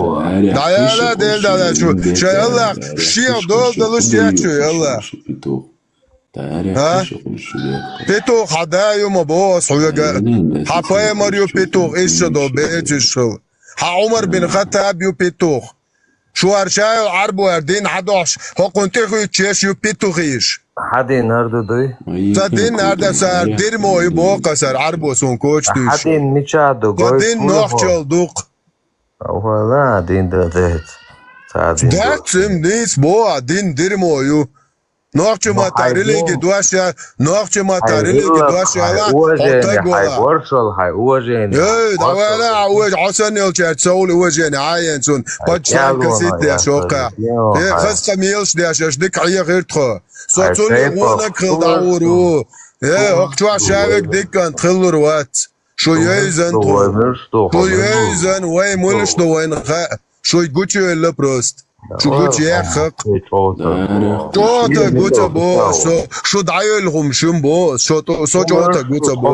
ДӀаяла дел дала шу, шен Аллах, шен дол далуш яц шу Аллах. А? Питу хьада ю ма бо ас хьоьга. Хьан пайхамар ю питу, иша до бециш хила. Хьан Умар бин Хаттаб ю питу. Шу аршайл Ӏарбо ар дин хьадохьуш, хӀокхун тӀехуьйтуш еш ю питу хиш. Хьан дин хӀара ду дуй? Ца дин хӀара да сар дирмо ю бокха сар Ӏарбо сун коча дуьйш. Хьан дин мича ду гой? Ца дин нохчал дукх. Вала дин да дет. Ца дин. Дац им нийс бо а дин дирмо ю. Нохча матта религи дош я, нохча матта религи дош я, ла, хьотаг вала. Хай воршал, хай уважение. Эй, давай ла, а уж Хьасан йолчаьрца совли уважение, а ен цун, паччан касит деш, ока. Э, хас камилш деш, аш дик хьехир тхо. Со цун вонак хил даур ву. Э, охчва шавик диккан тхиллур вац. Шу йойзан тхо. Шу йойзан, вай мулш ду вайн ха. Шу гучуйла просто. Шу гучу яххак. ЧӀота гуца бо, со, шу дӀайойла хӀум шум бо, со тӀо-, со чӀота гуца бо.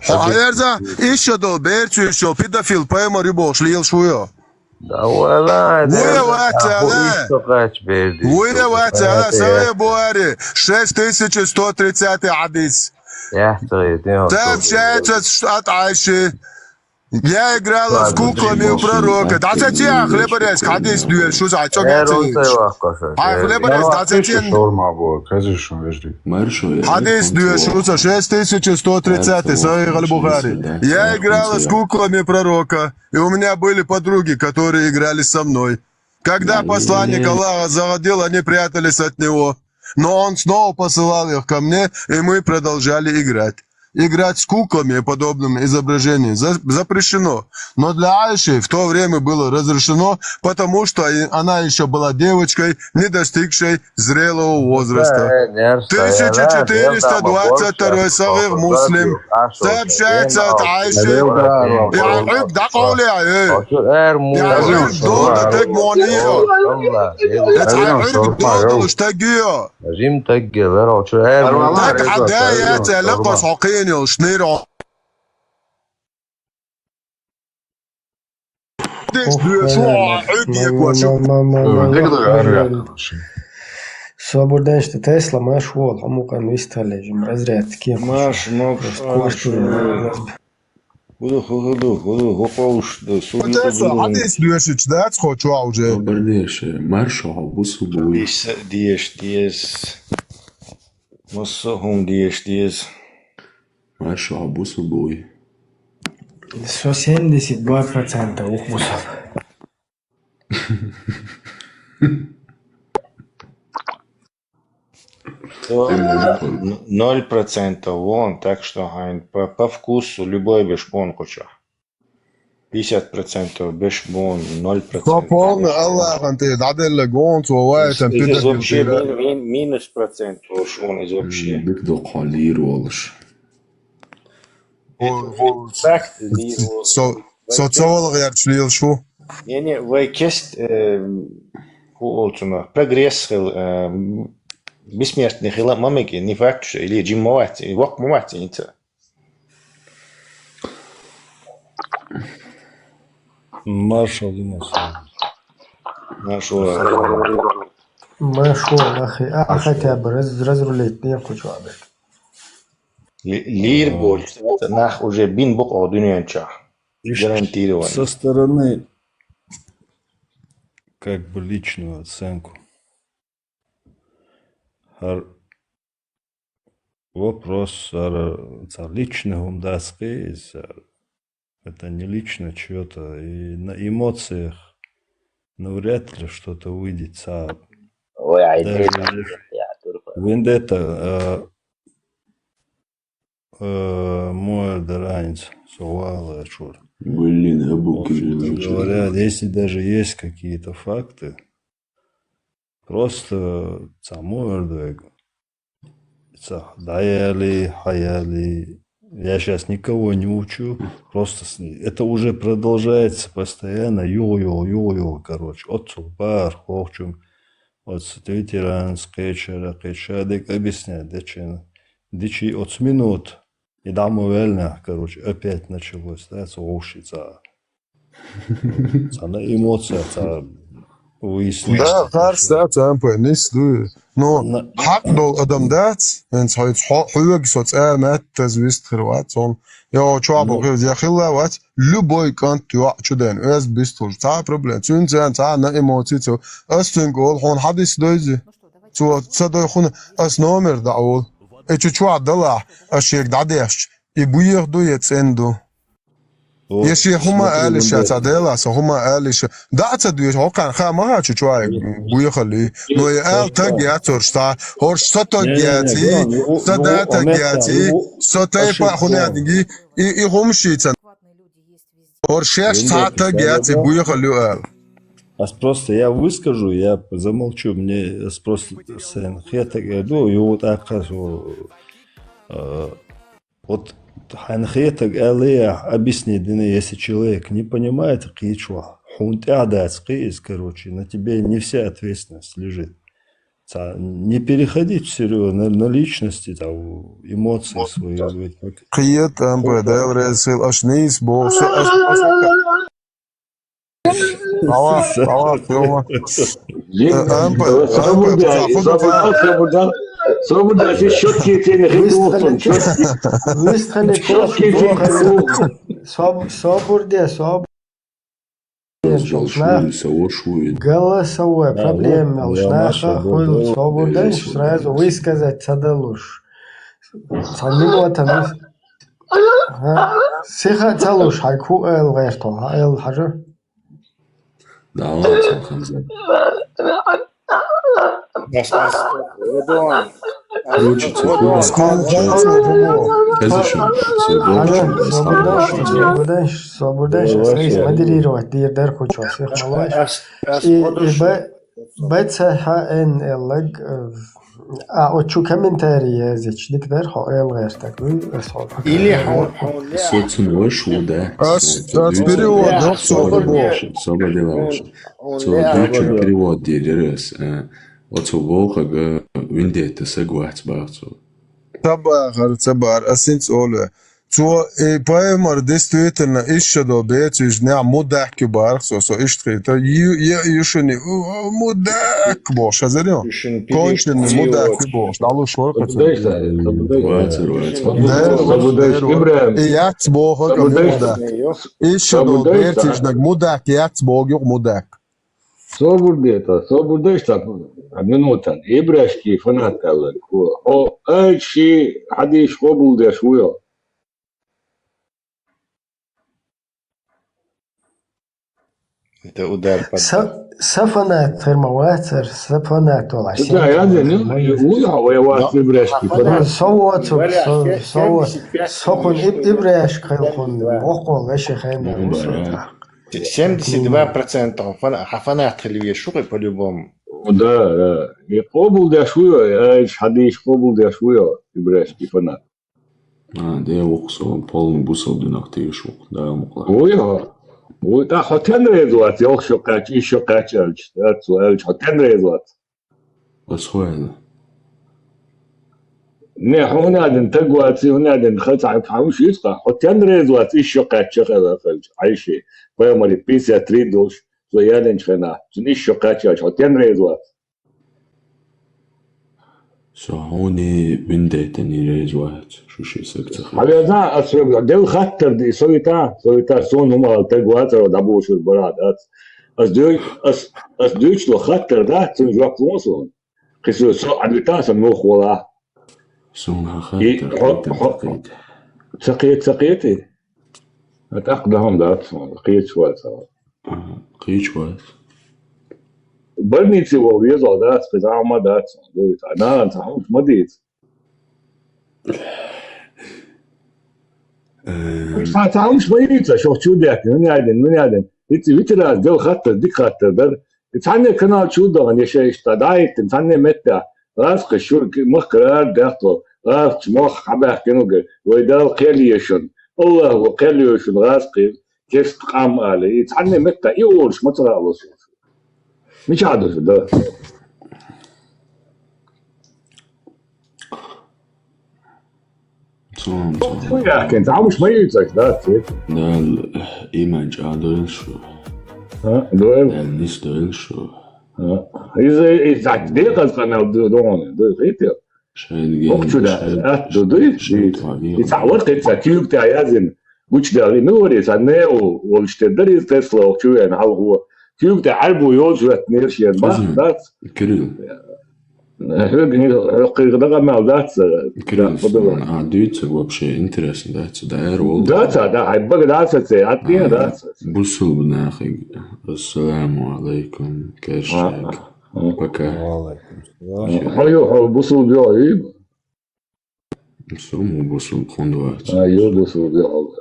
Хьо аярза, иша до, берцу иша, педофил, поймар ю бохуш, лел шу йо. Да вала, вуя вац, ала. Вуя вац, ала, саве буари, шесть тысяч сто тридцатый хьадис. Сообщается, что от Айши. Я играла с куклами у пророка. ДӀасаци а хлеборезка хьадис дуьйр, шу за цо геци. А хлеборез дӀасаци. Шурма бо, кажи шу вежди. Хьадис дуьйр, шу за шесть тысяч сто тридцатый, Сахих аль-Бухари. Я играла с куклами пророка, и у меня были подруги, которые играли со мной. Когда посланник Аллаха заходил, они прятались от него. Но он снова посылал их ко мне, и мы продолжали играть. играть с куклами и подобным изображением. За- запрещено. Но для Аиши в то время было разрешено, потому что и- она еще была девочкой, не достигшей зрелого возраста. Тысяча четыреста двадцать второй Сахих Муслим. Сообщается от Аиши. Я хьуьг дӀакъовлаьа, э. Я хьуьг догӀу таг мо ниё. Эца хьуьг догӀу таг ю. Жим таг вера чу эр. Так хьада яц, ала къос хьо кхийна йолуш нира. Деш дуьйш ву, хьуьг екочу. Собар дайшта Тесла Маш волу, хьо мукъан вистхалле, жим разрядка кехуш. Маш, Маш, Маш, Маш. Худа, худа, худа, худа, худа, худа, худа, худа, Тесла, хьадис доьшуш дац хьо чохь уже? Собар деш, маршо хьо бусу буй. Хьадис деша деза. Массо а хӀума деша деза. Маршо хьо бусу буй. Со семьдесят два процента ух бусу. Ноль процентов вон, так что хьайн по, по вкусу любой беш бон кхуча. Пятьдесят процентов беш бон, ноль процентов. Со полный Аллахьан тӀе дӀаделла гон, цо вай сан педагог. Вообще мин- мин- минус процент волуш вон иза вообще. Бик доккхо лийр волуш. Факт, лийр волуш. Со, со ца вала гӀерташ лелаш ву. Не, не, вай кест, э, хӀу олу цунах, прогресс хила, э, бессмертный хила ма мега, не факт, что или жим ма вац, и воккха ма вац, и ца. Маршал, Димас. Маршал. Маршал, ахи, а, хотя бы раз- разрулить не хочу об этом. Ли- лийр болчу нах уже бин бу-кх дуьнен чохь. Гарантированно. Со стороны, как бы, личную оценку. ХӀара вопрос, хӀара цхьа личный хӀума дац кхи иза. Это не лично чьё-то. И на эмоциях навряд ли что-то выйдет. Цхьа Ой, ай, даже дрелла, лишь я, турпа. Вендетта, а, а, муэр дар айнца, со вала чур. Блин, а бу- Вот, кирилл честно говоря, если даже есть какие-то факты, просто цхьа муэр даг, цхьа дӀаяли, хьаяли, я щас никого не учу, просто с- это уже продолжается постоянно, югӀу-югӀу, югӀу-югӀу, короче, оццул бахарх хӀокхучун, оцу ветеранца кхечара, кхечара дерг объяснять дечен, дичи оцу минут, и дӀа ма ваьллинехь, короче, опять началось, да, цу вовши цхьа. Цхьана эмоция, цхьа выяснить. Да, харц, да, цампа, нис ду. Ну, хьакъ долу адам дац, хӀинца хьоьца хьо- хьоьга со цӀа меттаза вист хир вац, хьуна. Я чохь бохуьйла, я хилла вац, любой кӀант йоӀ чу ден, оьзда бистхуш, цхьа а проблема. Цуьнан царна цхьа а на эмоций цо. Ас цуьнга олу, хьуна хьадис дойзи? Цо ца дой хӀуна, ас номер дӀаолу. И чу чохь далахь, ас шега дӀадешча, и буьйха ду я цӀена ду. Я шен хӀума алиша, цхьа Дела, со хӀума алиша. ДӀа а ца доьшу, хӀокхарна хаа ма хаьа чу чохь буьйхалли. Но я ала таг яц хӀорш цхьа, хӀорш со таг яций, со да таг яций, со тайпа а хӀуна яций, и, и хӀума шийца. ХӀорш шаьш цхьа а таг яций, буьйхалли ю ала. Ас просто, я выскажу, я замолчу, мне ас просто сайн хетаг а ду, юха тӀаккха со, а, Вот хьайна хетаг аллехь объяснить дина, если человек не понимает кхечохь, хьуна тӀехь дац кхи иза, короче, на тебе не вся ответственность лежит. Цхьа, не переходить всё равно на, на личности, там, эмоции свои. Кхета, ампа, Дела реза хила, аш нийса боху, со, аш, аш, Аллах, Аллах, Аллах. Э, ампа, ампа, Сабурда, Сабурда, Сабурда, Сабурда, ты щётки тебе не хитнулся, щётки. Выстхали Щётки тебе хитнулся. Саб-, сабурде, саб-, Голосовой проблема, я наша, хуйла, сабурда, сразу высказать ца далуш. Цхьа минута выс-, Ага. Сиха ца луш, хьайга хӀу ала гӀерта, хьо ала хьажа? Да ладно, Хамзат. Ас, ас, Редуан. Короче, цу хура. Хеза шу, цу долчу, ас хавлаш. Свободаш, свободаш, ас модерировать дир дар хочу, ас их малаш. И, и б, б ц х н л г, а, очу комментарий языч, дик дар хо эл гертак, ас хо. Или хо, хо, Соцун ваш вуда. Ас, ас перевод, ну, свободаш, свободаш. Цу дучу перевод дир, дир ас, а. Оцу вохага виндетта саг вац бахцо. Ца бахар, ца бахар, ас инц оле. Цо, э, пайхамар действительно ишшадо бецуж нягӀ мудакки барх со, со иштхита, ю, я, юшуни, у, у, мудак бо, шазарё? Конченый мудак бо, шалу шорка. Вацар, вацар. Да, Сабудайш, Ибрахим. И яц бо, как мудак. Ишшадо бецуж наг мудак, яц бо, юк мудак. Собур де та, собур де та, минутан. Ибрашки фанат алла. О, ай, ши хадиш къобулдеш вуё. Это удар под Са, са фанат тхир ма вацар, са фанат вала. Да, я не, ну, вуё, вай вац Ибрашки фанат. Со воцу, со, со, со хун иб, Ибрашки хун, охол, веше хена, ну, да. Семьдесят два процента фана-, ха фанат хили вешугъи по-любому. Да, да. И къобулдеш вуё, ай, хадиш къобулдеш вуё, Ибрашки фанат. А, де вукъ со, полный бусалдинах теш вукъ, да, мукъла. Вуё. Вуй, та хотен резуат, ёх шо къач, и шо къач алч, да, цу алч, хотен резуат. Ас хойна. Не, хьунадин тагваци, хьунадин хаца, хьамуш ицкъа, хотен резуат, и шо къач, шо къач, айши. Пайхамари пятьдесят три долш, со яден чхена, цун и шо къач, хотен резуат. Со хьуни виндетани резуат, шу ши сакца. Хьавяза, ас дел хаттар ди, совита, совита, сон хумал тагвацаро дабушур барад, ас. Ас дой, ас, ас дой чу хаттар да, цун жоп лон сон. Кису со адвита сан мух вала. Сун хахар И хо-, хо-, сакъет, сакъет. А так да хам да, кийч вал са. Кийч вал. Больнице вал везал да, спезама да. Дой, а на, ца хам мадиц. Э, Ца, ца хам мадиц, шо чудяк, ну не один, ну не один. Ити витираз дел хаттар, дик хаттар дар. Цхьанне канал чудагъан яша ишта даиттин, цхьанне метта. Гъаз кхы шур мах карар дахту, гъаз мах хабах кенуга. Вай дал кхел ешун. Аллах ва кхел ешун гъаз кхы кест къам али. И цхьанне метта и орш мацара алус. Мича дус да. Цун, цун. Яхкен, тамуш ма юйцаш, да, цвет. Да, иман чӀа дойл шу. А, дойл? Да, нис дойл шу. А, из, из, так, де къаз къанал ду-, доне, ду, хитя. Шайд ген, Ох, чуда, шайд, а, ду, ду, шайд, и, шайд, и, и, цавар, кет, са, кюк, та, язин. Гучдали, ну, вари, са, не, у, у, штедер, из, Тесла, ох, чуен, хал, ху. Кюк, та, арбу, ёл, чуят, нер, шиен, ба, Кызын, да? Кирилл. Хьоьга, хьоьга кхидӀа къамаьл дац, Кирилл, да, подумай. А, дуьйцург вообще интересно дац, да, эр волу. Дац, да, хьай бага дац, це, а, а, дац. Бусулба нахиг. Ассаламу алайкум, кершаг. А, а, а. Пока. Ва алайкум салам. Хьо ю, хьо бусулба ю, ю? Со мо бусулба хӀунда вац. А, ю бусулба ю.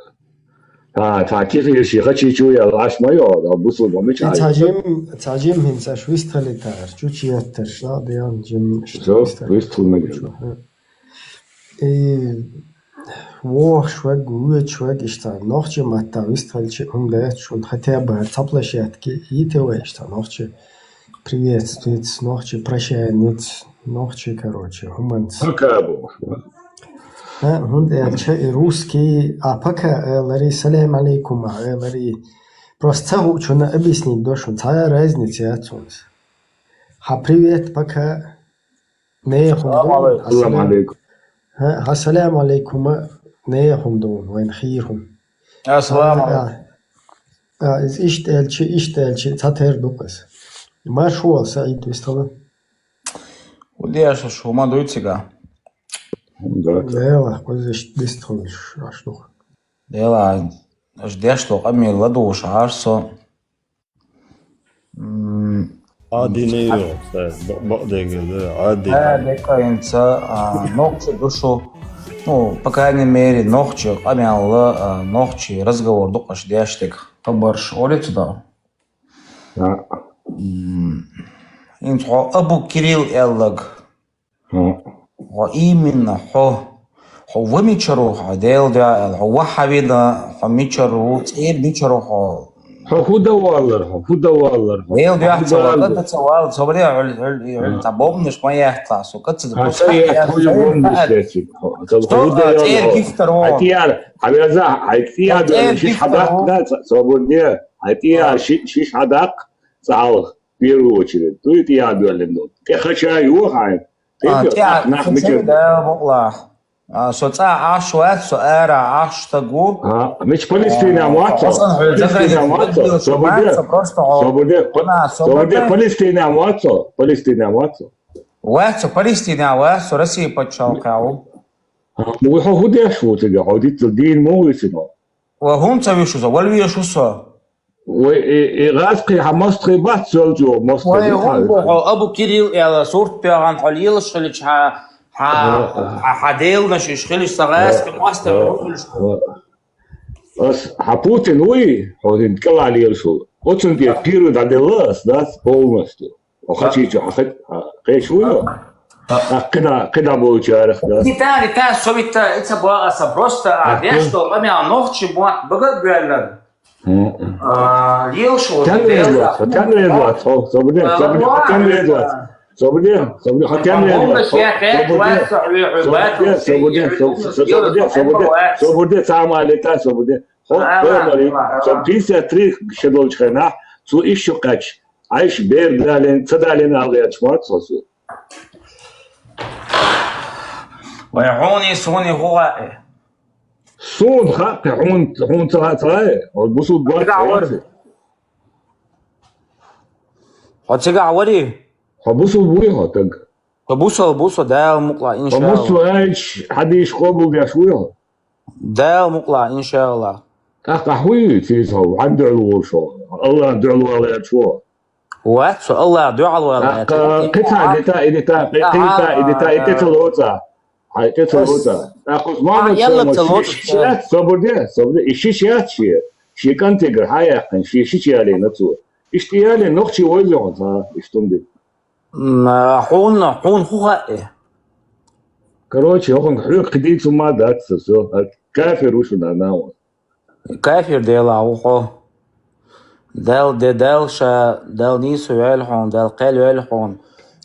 Ха, ца кифир ши хачи чу я, аш ма йо, да, бусулба ма чай. Ца жим, ца жим хӀинца аш вистхали тар, чу чи яттар, шла, да, я, жим, Всё, вистхали. Вистхал мегер. Ха. И вох шваг, вуй шваг, ишта, нохчи матта вистхалчи, хӀунда яц шун, хотя бы цаплашатки, и те ва ишта, нохчи. Приветствует, нохчи, прощание, нохчи, короче, хӀуманца. Пока бу. А, хӀунда аьлча и русский, а пока, э, лари, салам алейкум, э, лари. Просто ца хӀу чуна объяснить дошу, ца разница яц цунца. Хьа привет, пока, не хӀума Салам ду, алейкум. Салам алейкум. Хьа, хьа салам алейкума, не хӀума ду, вайн хир хӀума. Ассаламу алейкум. А, а, из иштта аьлчи, иштта аьлчи, ца тер ду къас. Марш вол, Саид, вистхала. Удеш аш хӀума дуй цига? Да. Дела, къуз иштта дистхалаш, аш дух. Дела, аш деш ду къамел ладугӀуш аш со. М, Ӏадина ю, бакъдегала, Ӏадина. Э, декъа инца, а, нохчи ду шу. Ну, по крайней мере, нохчи къамаьл, а, нохчи разговор дукхаш деш дег. Хабарш олицу да? Да. М, инца хьо Абу Кирилл аьллаг. Хьо именно хьо, хьо ва мичару хьо, Дела дуьхьа аьлла, хьо ваххьавина, хьо мичару, цӀера мичару хьо? Хьо хӀу да валлар, хьо хӀу да валлар, хьо? Дела дуьхьа хӀу ца да валлар? Ца валла, собаре, хьули, хьули, хьули, ца бомнаш ма яхта, со, каца да, ца яхта, хьули бомнаш яхта. Хьо, ца хӀу да валлар, цӀера хьо. Гифтар вон. Хьо тӀияр, хьавяза, хьай тӀияр дуьхьа, шиш хьадаккха, ца, собаре, хьай тӀияр, ши-, шиш хьадаккха, ца хьалха. Первую очередь. Дуй тӀе а доьллина долу. ТӀе хача ю хьайн. А, тӀе а нах мича да бакъла. А, со цӀа Ӏаш вац, со ара Ӏаш стаг ву. А, мича Палестина вац со? Палестина вац со? Собаде. Собаде. Собаде. Палестина вац со? Палестина вац со? Вац со, Палестина вац со, Россия пачхьалкха ву. А, ну, хьо хӀу деш ву цига? Хьо дитта дийна ма ву цига? Ва хӀунда ца вуьшу со? Вала вешу со? Вай, и, и гӀазкхий хьан мостагӀий бац, цолчо мостагӀий. Вай, хӀун бу хьо, Абу Кирилл аьлла, сурт тоьгӀан хьо лелаш хилча, хьа, хьа, хьа, хьа деланаш иш хилча, сан гӀазкхий мостагӀий хьо хилча. Ас хьан Путин вуй, хьо хӀинца кӀелхьа лелаш ву. Оцун тӀе пиру дӀаделла ас, дац, полностью. Хьо хачийчу, хьо хат-, хьо кхечу вуй хьо? А, кхидӀа, кхидӀа болчарах, да? Рита, рита, со витта, ица бо аса просто, а, деш долу къамел нохчи мотт бага а боьллан. А, лелаш ву, тен везлац, хьо тен везлац, хьо, собаде, собаде, хьо тен везлац. Собаде, собаде, хьо тен везлац, хьо, собаде. Собаде, собаде, собаде, собаде, собаде, цхьа а ма лета, собаде. Хьо, хьо, мари, со пятьдесят три шо долчу хенахь, цо ишшо кхаьчча, Ӏайша бер далийна, ца далийна аьлла гӀерташ ма вац хьо соьга. Вай хьуний, суний хӀун хаьа? Суна хаьа, хьуна, хьуна ца хаьа, ца хаьа? Хьо бусулба вац, ца вац? Хьо цигахь варий? Хьо бусулба вуй хьо, таг? Хьо бусал, бусал, Дала мукъла, иншалла. Хьо мусул аьлча, хьадийш къобалдеш вуй хьо? Дала мукъла, иншалла. ТӀаккха хьуй, цийса хьо, хьан дуьхьал волуш хьо? Аллахьан дуьхьал вала гӀерташ ву хьо? Вац со, Аллахьан дуьхьал вала гӀерташ. ТӀаккха кхин цхьа дита, и дита, кхин дита, и дита, и тӀе ца лоцу. Хьай тӀе ца лоцу. ТӀаккха Усманов ца лоцу. Шиш яц, собар де, собар де. И шиш яц шен. Шен кӀантегара хьан яьккхина, шен шича ялийна цо. Иштта ялийна, нохчий войза хьо, ца, иштта хӀума де. М, а, хьуна, хьуна хӀун хаьа? Короче, хӀокхуьнга хьоьга кхин дийца хӀума дац сан, всё. Кафир ву шу, нана, хьо. Кафир Дела ву хьо. Дала де, Дала ша, Дала нийса ваьлла хьуна, Дала кхел ваьлла хьуна.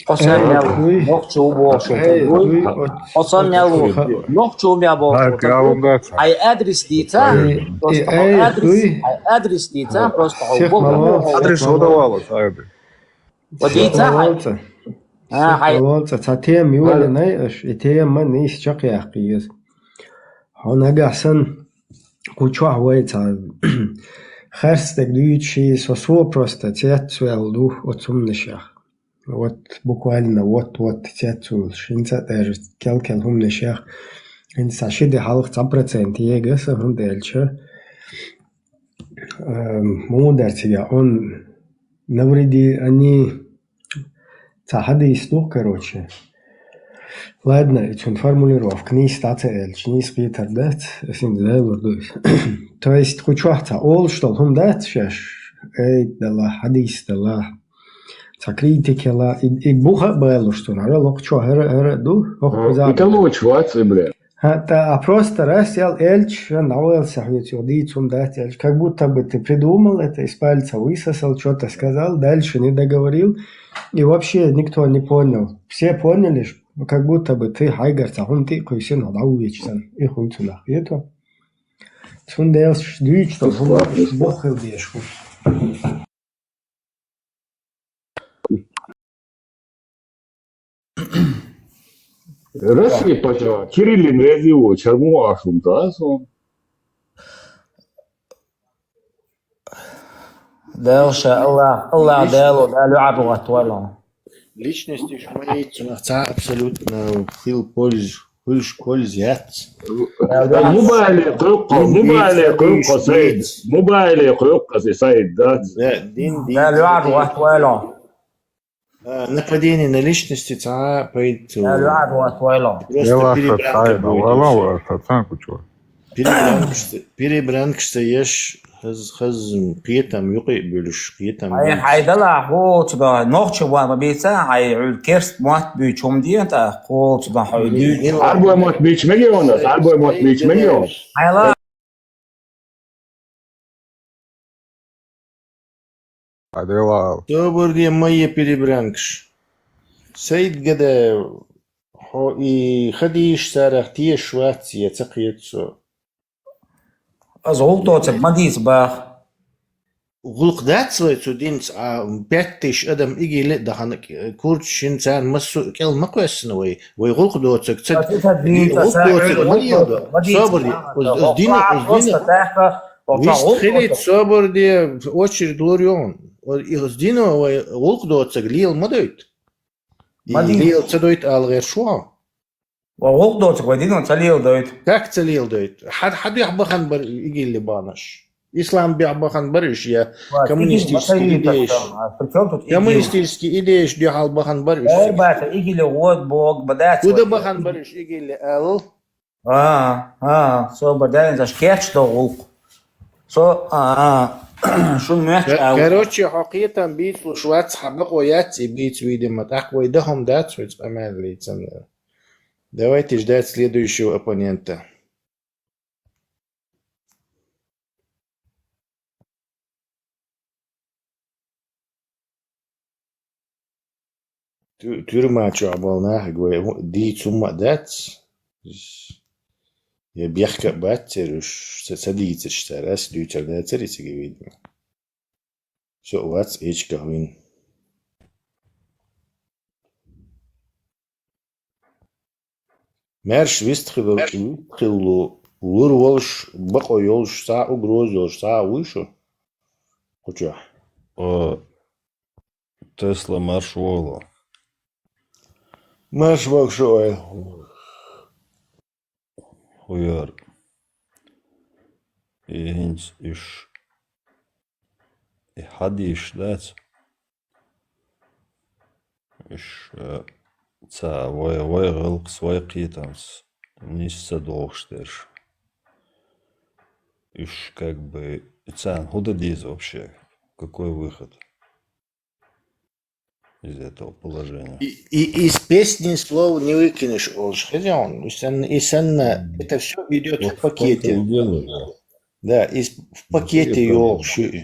Хьо сан мел ву, нохчи ву бохуш ву. Хьо сан мел ву, нохчи ву бохуш ву. Хьай адрес дийца, просто хьо адрес, хьай адрес дийца, просто хьо боху. Адрес хӀун ду вала, адрес? Ва дийца хьай. Малолца. А, хьай. Малолца, цхьа тема йоланай аша, и тема нийса чекхъяккха еза. Хьо нагахь санна, кху чохь вай цхьа харц стаг дуьйцуш, со, со просто цецваьлла ду оцу хӀуманашех. Вот буквально вот-вот цецваьлла, хӀинца а даже кел-кел хӀуманашех. ХӀинца цхьа ши де хьалха цхьа процент ега аса, хӀунда аьлча, Эм, муха дара цигахь? Он навреди они, цхьа хьадис ду, короче. Ладно, и цуьнан формулировка нийса дӀа ца аьлча, нийса кхетар дац, ас хӀинца далур ду иза. То есть, кху чохь цхьа олуш долу хӀума дац шаьш? Эй, дала, хьадис дала. Цхьа критика яла, и, и буха а балуш цунах, хӀара локхучо, хӀара, хӀара а ду, хӀокху кхуза. Италочу вац, Ибрем. ХӀаъ, тӀа, а просто раз ял элча, шан дӀавала сан хьоьца, юха дийца хӀума дац элча, как будто бы ты придумал это, из пальца высосал, чё-то сказал, дальше не договорил, и вообще никто не понял. Все поняли, ш-, как будто бы ты хьайгара цхьа хӀума тӀе а кхуьйсина, хьо дӀавоьдуш санна. И хуьлу цунах, кхетий? Цундела ш-, дуьйцуш долу хӀума буххил дезаш хӀума. Россия пача, Кириллин вези ву, чарму ашум та сон. Дала ша, Аллах, Аллах Дала, Дала юьхьа бу гӀатта валла. Личности шмайт, цунах ца абсолютно хил польза. Хуьлуш кхуьлза яц. Мубайле кхуьлкхо, мубайле кхуьлкхо, Саид. Мубайле кхуьлкхо, Саид, да? Дин, дин. Дала ваьгӀа вахт вайло. А, нападение на личности цхьа пайда. Просто перебранка будет. Перебранкашца, перебранкашца еш, хаз, хаз кхетам юкъе а буьлуш, кхетам. Ай, хьайдала, хьо цу да, нохча ван ма бийца, ай, хьуьл керст мотт буьйчу хӀума ден, тӀа, хьо цу да, хьо дуьйцу. Арбой мотт бийча мегий хьуна, арбой мотт бийча мегий хьуна. Хьайла. Хьайдала. Собар де, ма е перебранкаш. Сайд гада, хьо и хадийш сарах теш вац, я ца кхет со. Аз гӀуллакх доцург ма дийца баха. ГӀуллакх дац вай цу динца, а, пять тысяч адам игиле а дахана, к-, курча шин царна массо а кӀел ма кхоьссина вай. Вай гӀуллакх доцург ца д-, гӀуллакх доцург ма леладо. Собар де, уз, уз дино, уз дино. Вист хилийта, собар де, очередь лур йогӀун. Уз дино вай гӀуллакх доцург лела ма дойту. И лела ца дойту ала гӀерта шу хьо. Ва гӀуллакх доцург вай дино ца леладойту. Как ца леладойту? Хьан, хьан дуьхьа бахана бара игилли баханарш? Ислам дуьхьа бахана бара уьш, я коммунистический идеяш? Коммунистический идеяш дуьхьал бахана бара уьш? Эр баца игилли гӀод бог ба дац. Куда бахана бара уьш игилли алал? А, а, собар де, аш кечдо гӀуллакх. Со, а, а, шун мехч а. Короче, хьо кхетам бийцалуш вац, хьан бакъо яц и бийца, видимо, тӀаккха вай даха хӀума дац, вай цкъа мел лийцан. Давайте ждать следующего оппонента. Тю-, тюрьма чохь болу нахиг вай хӀу-, дийца хӀумма а дац. Я бехка а бац церан уьш, ца, ца дийцарш цара, ас дуьйцар дацара и цига, видимо. Со а вац эчках вина. Маьрша вистхила, вистхила лур волуш, бакъо йолуш, цхьа а угроза йолуш, цхьа а вуй шу? Кху чохь. О, Тесла, марш вогӀу. Марш вогӀу шу, ой. ХӀуяр. И хӀинца уьш, и хьадийш дац? Уьш, э, ца вай, вай гӀиллакхца, вай кхетамца нийса ца догӀуш дерш. Уьш как бы царна хӀун дан деза вообще? Какой выход из этого положения? И, и из песни слов не выкинешь, олуш хеза хьуна. И санна, и санна, это всё идёт в пакете. Да, из, в пакете йолуш ю и.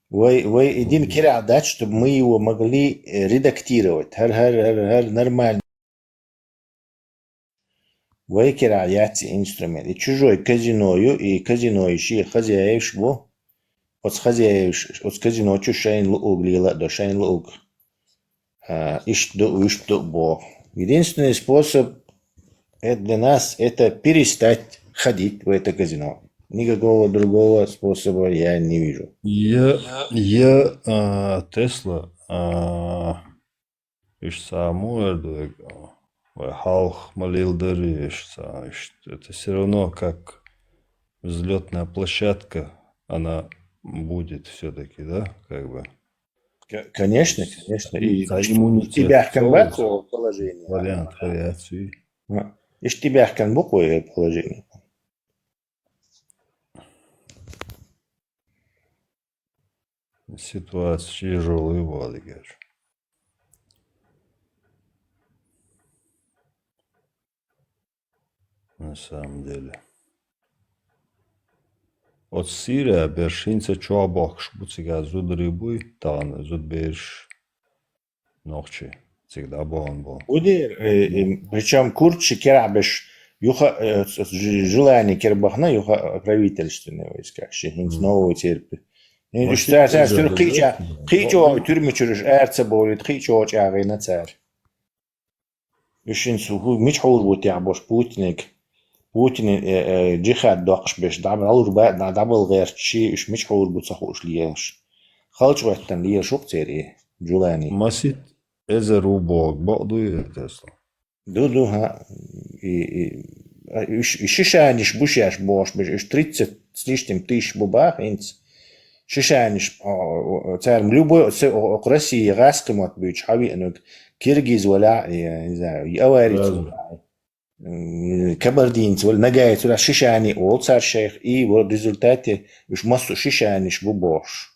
Вай, вай и дина кирахь дац, чтобы мы его могли, э, редактировать. ХӀара, хӀара, хӀара, хӀара нормально. Вай кирахь яц и инструмент. И чужой казино ю, и казино и шен хозяеваш бу. Оцу хозяеваш, оцу казино чу шайна луъург лела а до, шайна луъург. А, иштта ду, вуьшта ду боху. Единственный способ это для нас, это перестать ходить в это казино. Никакого другого способа я не вижу. Я, я, а, Тесла, а, уьш цхьа муха эр ду, вай хьалха ма леладара уьш цхьа, уьш, это всё равно как взлётная площадка, она будет всё-таки, да, как бы. К-, конечно, конечно. И, и иммунитет тӀебаьхкина бац цо положение. Вариант хьаяц и. Ну, иштта тӀебаьхкина бу кхо положение. Ситуация тяжёлая валигаш. На самом деле. Оцу Сирия берш хӀинца чохь бохкуш бу, цигахь зударий буй, тахана зудбераш, нохчий, цига дӀабахана бу. Уьдер, э, э, причём курдаш кирахь беш, юха, э, с-, с-, ж-, желание кира бахана, юха правительственные войска, ши хӀинца новая церковь. ХӀинца уьш цара, цара, цара кхеча, кхечо тюрьма чуьра уьш ара ца бовлийта, кхечо чӀагӀйина цара. Уьш хӀинца хӀу-, мича хьур бу техьа бохуш Путинега, Путинан, э, э, джихад доккхуш беш, дӀа-, дӀалур ба-, дӀа-, дӀабала гӀерташ ши, уьш мича хьур бу ца хууш лелаш. ХалчахӀоьттина лелаш ву-кх церан и желание. Масит эзар ву боху, бакъ дуй, Тесла? Ду, ду, хӀаъ. И, и, а, уьш, и ши шаниш бу шаьш бохуш беш, уьш тридцать с лишним тысяч бу баха хӀинца. Шишаниш, о, о, цара любой, се, о, о, Россия гӀаскхи мотт буьйцу хьавиънарг, киргиз валя, я не знаю, и аварец, кабардинец валя, нагаец валя, шишани олу цара шайх, и в результате уьш массо а шишаниш бу бохуш.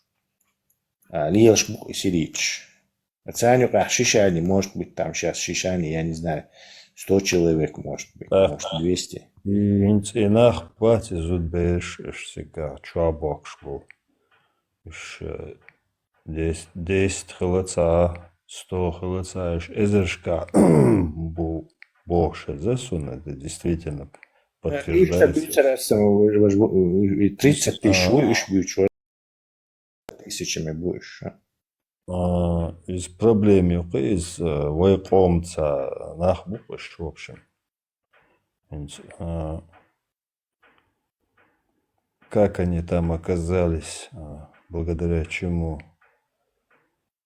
А, лелаш бу и сирийцаш. А царна юкъахь шишани, может быть, там щас шишани, я не знаю, сто человек, может быть, может, двести. И хӀинца и нах бац, и зудбераш, уьш цига чохь боккхуш бу. Уьш, э, дес-, десять хила ца, сто хила ца, уьш эзаршка бу бохуш хеза суна, это действительно подтверждается. Тридцать тысяч вуй уьш буьйцуш. А, иза проблема ю-кх, иза, э, вай къомаца нах бу-кх уьш, в общем. ХӀинца, а, как они там оказались, а, благодаря чему?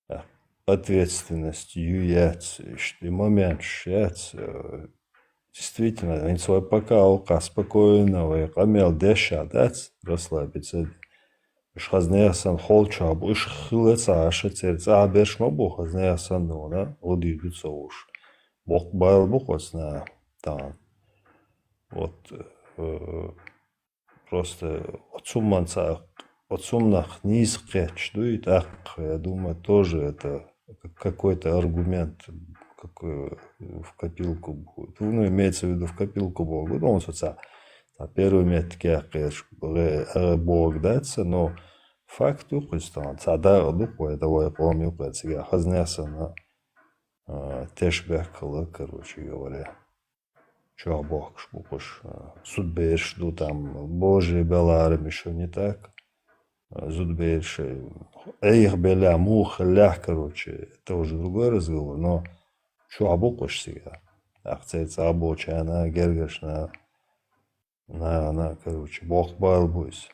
А, ответственность ю яц, иштта и моменташ яц, э, действительно, хӀинца вай пока вукхахь спокойно, вай къамел деш а дац, расслабиться. Уьш хаза нехан санна холчохь бу, уьш хила ца Ӏаш, церан цӀахь берш ма бу, хаза нехан санна вана, гӀо дийр ду ца вуш. Боккха бала бу-кх оцу наха тахана. Вот, э, просто оцу хӀуманца, оцу хӀуманах нийса кхетча дуй, тӀаккха, я думаю, тоже это как-, какой-то аргумент, какой, в копилку будет. Ну, имеется в виду, в копилку боху, ну, со ца, ца первый меттиг кхеташ, э, э, боху дац, но факт ю-кх иза тахана, ца дакъа ду-кх вай, давай къом ю-кх вай, цигахь хаза нехан санна, а, тешнабехк хила, короче говоря. Чохь бохкуш бу-кх уьш, а, зудбераш ду, там, божий беларам, ещё не так. А, зудбераш, э, Ӏеха беллехь, муха хиллехь, короче, это уже другой разговор, но чохь бу-кх уьш цигахь. ТӀаккха церан цӀахь болчарна, гергаршна, нахана, короче, боккха бала бу иза.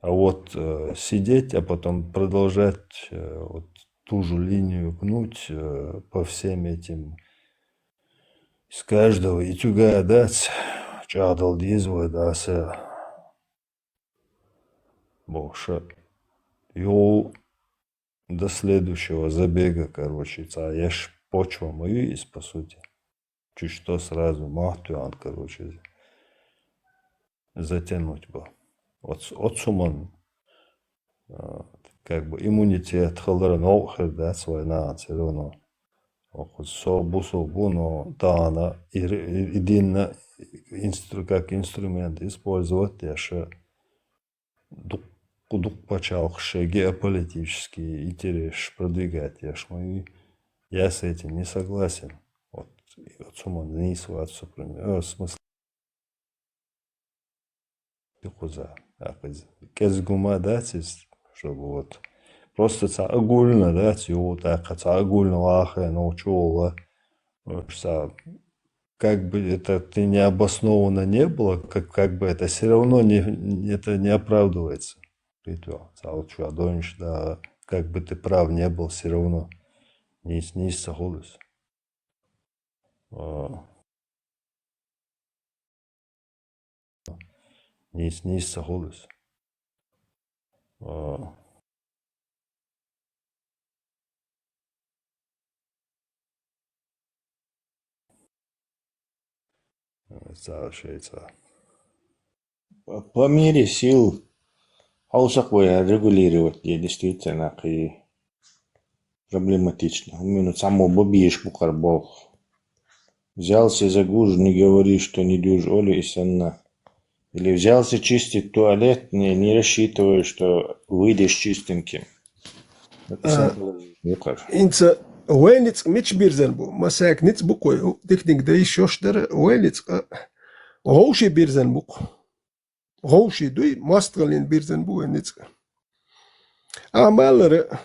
А вот, э, сидеть, а потом продолжать, э, вот ту же линию гнуть, э, по всем этим, из каждого итюга дац, чӀагӀдала деза вай, да, аса бохуш. Юха до следующего забега, короче, цхьа еш почва ма ю иза, по сути. Чуть что сразу мохь тоьхна, короче, затянуть бу. Оц-, оцу хӀуманна, а, как бы иммунитет хилар новкъа хир дац вай нахана всё равно. Со бусулба ву, но тахана и р-, и, и динна инстру-, как инструмент использовать деш, дуккха, дуккха пачхьалкхаш шайн геополитические интересаш продвигать еш ма ю. Я с этим не согласен. Вот, и оцу хӀуманна нийса вац со, пример, э, в смысле, кхуза, а, кхуза. КӀезиг хӀума дац иза, чтобы вот. Просто цхьа огульно дац, юха тӀаккха цхьа огульно вахе, но чугӀо. Потому что как бы это ты необоснованно не было, как, как бы это всё равно не, это не оправдывается. Кхетий, цхьа вот чугӀо дойнаш, да, как бы ты прав не был, всё равно нийса, нийса ца хуьлу иза. А. Нийса, нийса ца хуьлу иза. А. Ца шайца. По, по мере сил хьовсакх вай регулировать де, действительно, кхин проблематично. ХӀуманна цхьаммо бан безаш бу кхара болх. Взялся за гуж, не говори, что не дюж, олу и санна. Или взялся чистить туалет, не, не рассчитывай, что выйдешь чистеньким. А, хӀинца вайн ницкъ мича бирзина бу? Масех ницкъ бу-кх вай, диканиг дан йиш йолуш дара, вайн ницкъ, а, вовшийн бирзина бу-кх. ГӀовший дуй, мостагӀаллин бирзина бу вайн ницкъ. Ахьа ма-аллара,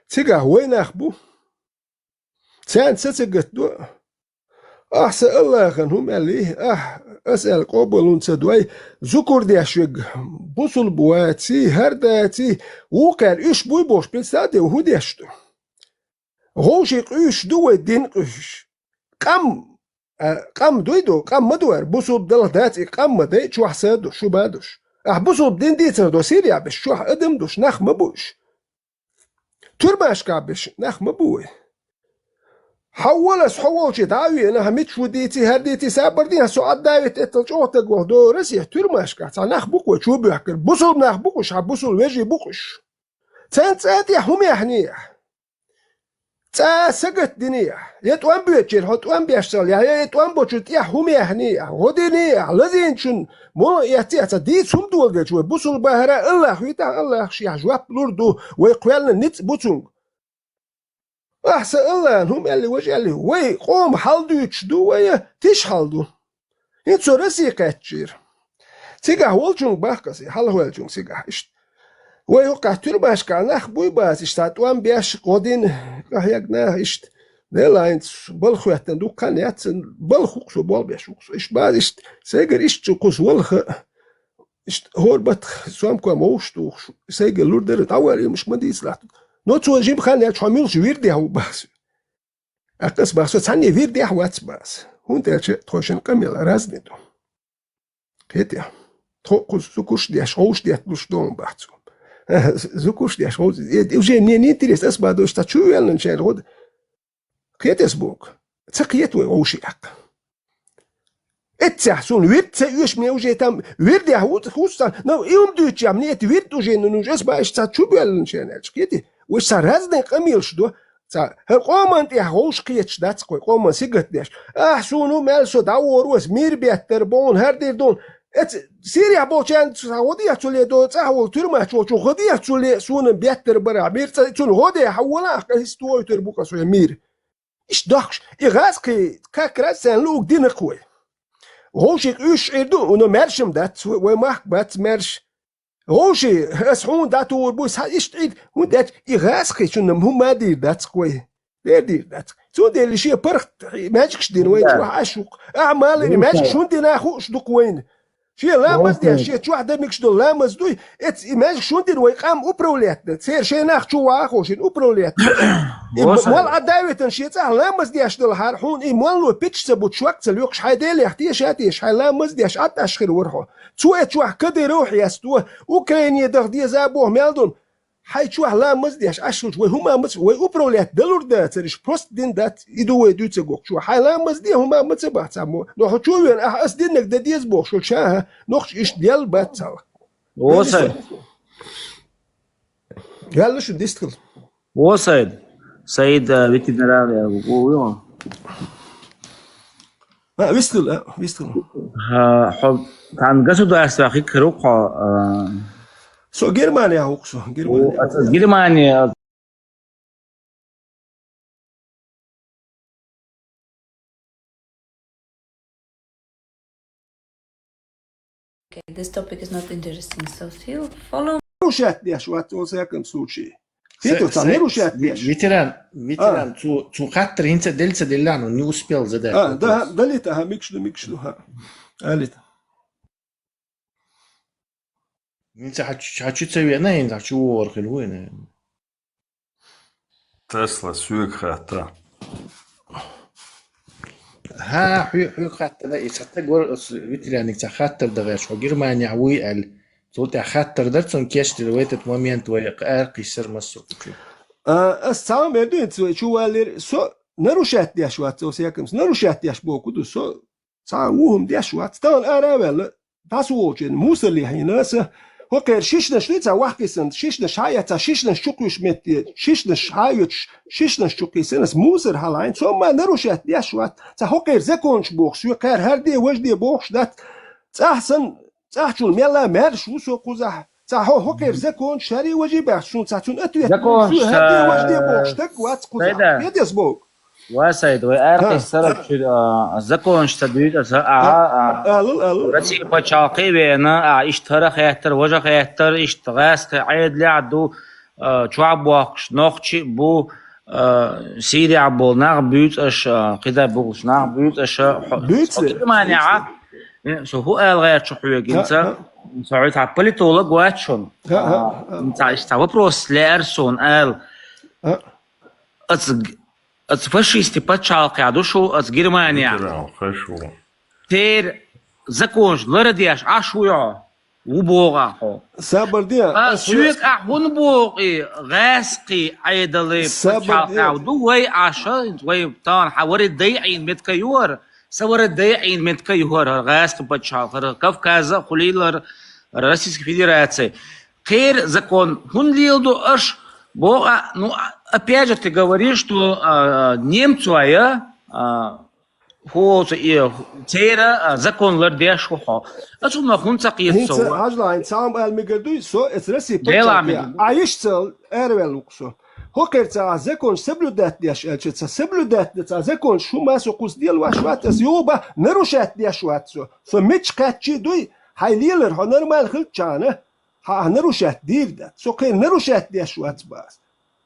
цигахь вай нах бу. Царна са ца гатдо. Ахьа сан Аллахьан хӀума аьллий, ахьа ас аьлла къобалван ца дой, зукар деш верг бусулба ваций, хӀара даций, вукхара уьш буй бохуш, пен саде хӀун деш ду? ГӀовший къуьйсуш ду вай дин къуьйсуш. Къам, а, къам дуй ду, къам ма ду ара, бусулба далахь дац и къам ма дай, чохь са а ду, шу ма а душ. Ахь бусулба дин дийцар до Сирия беш, чохь адам душ, нах ма бу уьш. Туьрмашка беш, нах ма бу вай. Хьо волас, хьо волче дӀа а веана, хьан мича ву дийций, хӀара дийций, сабар дехьа, со Ӏаддавит эттал чӀогӀа таг ваха дора сехь, туьрмашка, цхьа нах бу-кх вай, чу боьхкар, бусулба нах бу-кх уьш, хьан бусулба вежарий бу-кх уьш. Царна цӀа тӀехь хӀума яхьний ахь? ЦӀа сагатдиний ахь? Я тӀом боьдучера хьо тӀом беш ца хилла, я, я тӀом бочун тӀехь хӀума яхьний ахь? ГӀо диний ахь? Лазийначун молла эцций ахь? Цхьа дийца хӀума доладелча вай бусулба бахара, Аллах витахь, Аллах шехь жоп лур ду, вай кхоьллина ницкъ бу цунга. Ахь сан Аллахна хӀума аьлли, важа аьлли, вай къоман хьал дуьйцуш ду, вай тиша хьал ду. ХӀинца со Россе кхаьччера. Цигахь волчунга боху аса, хьалхаваьллачунга цигахь иштта. Вай хӀокхахь туьрмашка нах буй бац, иштта тӀом беш, гӀо дина, къахьега нах иштта. Делахь хӀинца балха хӀоьттина ду, кхана яц, балха хӀу-кх со, болх беш ву-кх со. Иштта бац, иштта, сайгара иштта чу кхуссу валха. Иштта хӀора баттах сомком вовшах тухуш, сайгара лур дара, дӀавала уьш ма дийца латту. Но цо жима хан яц, хьо муьлхачу вирдехь ву боху аса. ТӀаккха аса боху со, цхьанне вирдехь вац боху аса. ХӀунда аьлча тхойшинна къамел разный ду. Кхетий? Тхо а кхуза зуькуш деш, гӀовш детталуш ду боху цо. Зуькуш деш, гӀовш. Э, уже мне не интересно, аса боху, дойша цхьа чу ваьллинчара гӀо д-, кхетий аса боху? Ца кхета вай гӀовший тӀаккха. Эццехь суна вирд ца оьшу, мне уже там вирдехь ву-, хӀуссан, но и хӀума дуьйцучехь, мне это вирд уже не нужен, аса боху, иштта цхьа чу боьллинчарна аьлча, кхетий? Вай цхьа разный къамелаш ду, цхьа хӀара къоман тӀехь гӀовш кхеташ дац-кх вай, къоман сингаттам деш. Ахь суна хӀума аьлла, со дӀавора ву, аса мир беттар бу хьуна, хӀара дийр ду хьуна. Эцу Сирехь болчарна цхьа гӀо дехьа цу ле до, цӀахь волу туьрмахчу волчун гӀо дехьа цу ле, суна беттар бара, мир цӀа, цунна гӀо дехьа хьан вала ахь, къа хӀиста тохуьйтур бу-кх аса вай мир. Иштта дохкуш, и гӀазкхий как раз царна луъург дина-кх вай. ГӀовший къуьйсуш Ӏийр ду, но маьрша-м дац, вай махка бац маьрша. ГӀовший, аса хьуна дӀатухур бу, сан иштта Ӏийр, хӀунда аьлча и гӀазкхичунна хӀума а дийр дац-кх вай. Дер дийр дац-кх. Цундела шен паргӀат маьждигаш дина вай чохь Ӏаш ву-кх. Ахьа малар и маьждигаш хӀунда дина хууш ду-кх вайна. Шен ламаз деш, шен чохь дан мегаш долу ламаз дуй, эцу и маьждигаш хӀунда дина вай къам управлять дан? Церан шайн нах чу ваха хӀошин управлять дан. И молла Ӏаддавитана шен цӀахь ламаз деш далахьара, хьуна и молло питча ца бу, шок ца лоькхуш, хьайн Делех теша а теша, хьайн ламаз деш, Ӏад Ӏаш хир вара хьо. Цо эцу чохь Кадыров хьесто, Украине даха деза а боху мел ду. Хьайн чохь ламаз деш Ӏаш хилча, вай хӀума ма ца, вай управлять далур дацара, иштта просто дин дац, и ду вай дуьйцург воккхачо. Хьайн ламаз де, хӀума ма ца бац цхьаммо. Но хьо чу а веана, ахьа аса диннарг дан деза бохуш волча, нохчо иштта делла бац цхьалха. Во, Саид. Ваьлла шу дистхила. Во, Саид. Саид, а, ветеринария, во, во. А, вистхила, а, вистхила. А, хьо, тхан государство хикхир ву-кх хьо, а. Со Германия ву-кх со, Германия. О, а, Германия. Okay, this topic is not interesting, so still follow. Нарушать деш вац, во всяком случае. Хетта, цхьа нарушать деш. Ветеран, ветеран, цу, цу хаттар хӀинца делла ца делла, но не успел задать вопрос. А, да, далита, ага, мегаш ду, мегаш ду, ха. Алита. ХӀинца хьан чу, хьан чу ца веана, хӀинца хьан чу вогӀур хир ву, наверное. Тесла соьга хатта. ХӀа, хьоьга, хьоьга хаттар дан, и цхьа стаг вара, ас ветераниг цхьа хаттар дан гӀерташ, хьо Германехь вуй аьлла. Цул тӀаьхьа хаттар дара цунна кечдира, в этот момент вай аракхиссара массо а кучу. А, ас цхьа а мер ду, хӀинца вай чу валлера, со нарушать деш вац, во всяком случае, нарушать деш боху ду, со цхьа а ву хӀума деш вац, тахана ара а ваьлла, дӀасаволчун мусор лехьийна аса, хӀокхеран шишнаш дуй цхьа вахкхиссина, шишнаш хьа а эцна, шишнаш чу кхуьйсуш метте, шишнаш хьа а йоьдуш, шишнаш чу кхиссина аса мусор хьалаайна, цо ма нарушать деш вац, цхьа хӀокхеран законаш бохуш, соьга кхара хӀара де, важа де бохуш дац, цӀахь санна, цӀахьчул мелла а маьрша ву со кхузахь, цхьа хӀо-, хӀокхеран законаш шаьрий, важий баьхча, суна цхьа цунна ответ лур, соьга хӀара де, важа де бохуш стаг вац кхузахь. Кхетий ас бохург? Ва Саид, вай аракхиссарг чуьра, а, законаш ца дуьйцу аса, а, а, алал, алал, Россия пачхьалкхе а веана, а, иштта хӀара хеттар, важа хеттар, иштта гӀазкхи Ӏедалехь а ду, а, чохь бохкуш нохчий а бу, а, Сирехь болу нах буьйцу аша, а, кхидӀа бухуш нах буьйцу аша, хьо-, Германехь, э, со хӀу ала гӀерташ хьоьга хӀинца, со хьо цхьа политолог вац шуна. А, цхьа, иштта цхьа вопрос лаьара суна ала. Аса Аса фашистийн пачхьалкхехь ду шу, аса Германехь. Церан законаш лара деш Ӏаш вуй хьо? Ву боху ахь хьо. Сабар де, А, соьга ахь хӀунна боху и гӀаьскхий Ӏедале пачхьалкхехь ду вай Ӏаша, вай тахана хьан вари дайӀийна метка юхара, са вари дайӀийна метка юхара, хӀара гӀаьскхий пачхьалкх, хӀара Кавказа а хуьлийла, хӀара Российская Федерация. Кхера закон хӀунна леладо аша, боху, а, ну, а, опять же ты говоришь, что а, немцоя, а, хӀоца и церан а, закон лардеш ву хьо. Аса хӀума хӀунда ца кхета ХӀинца со? Хьажа, хьайн цхьа хӀума ала мегар дуй, со эца Россия Делахь пачхьалкхе. мегар. Ӏа йиш ца араваьлла ву-кх со. ХӀокхерца а законаш соблюдать деш аьлча, ца соблюдать ца законаш хӀума со кхуза делавеш вац, аса юха бах нарушать деш вац со. Со мича кхаьччий дуй, хьайн лелар хьо нормально хилчахьана, хьан ахь нарушать дийр дац. Со кхера нарушать деш вац бах аса.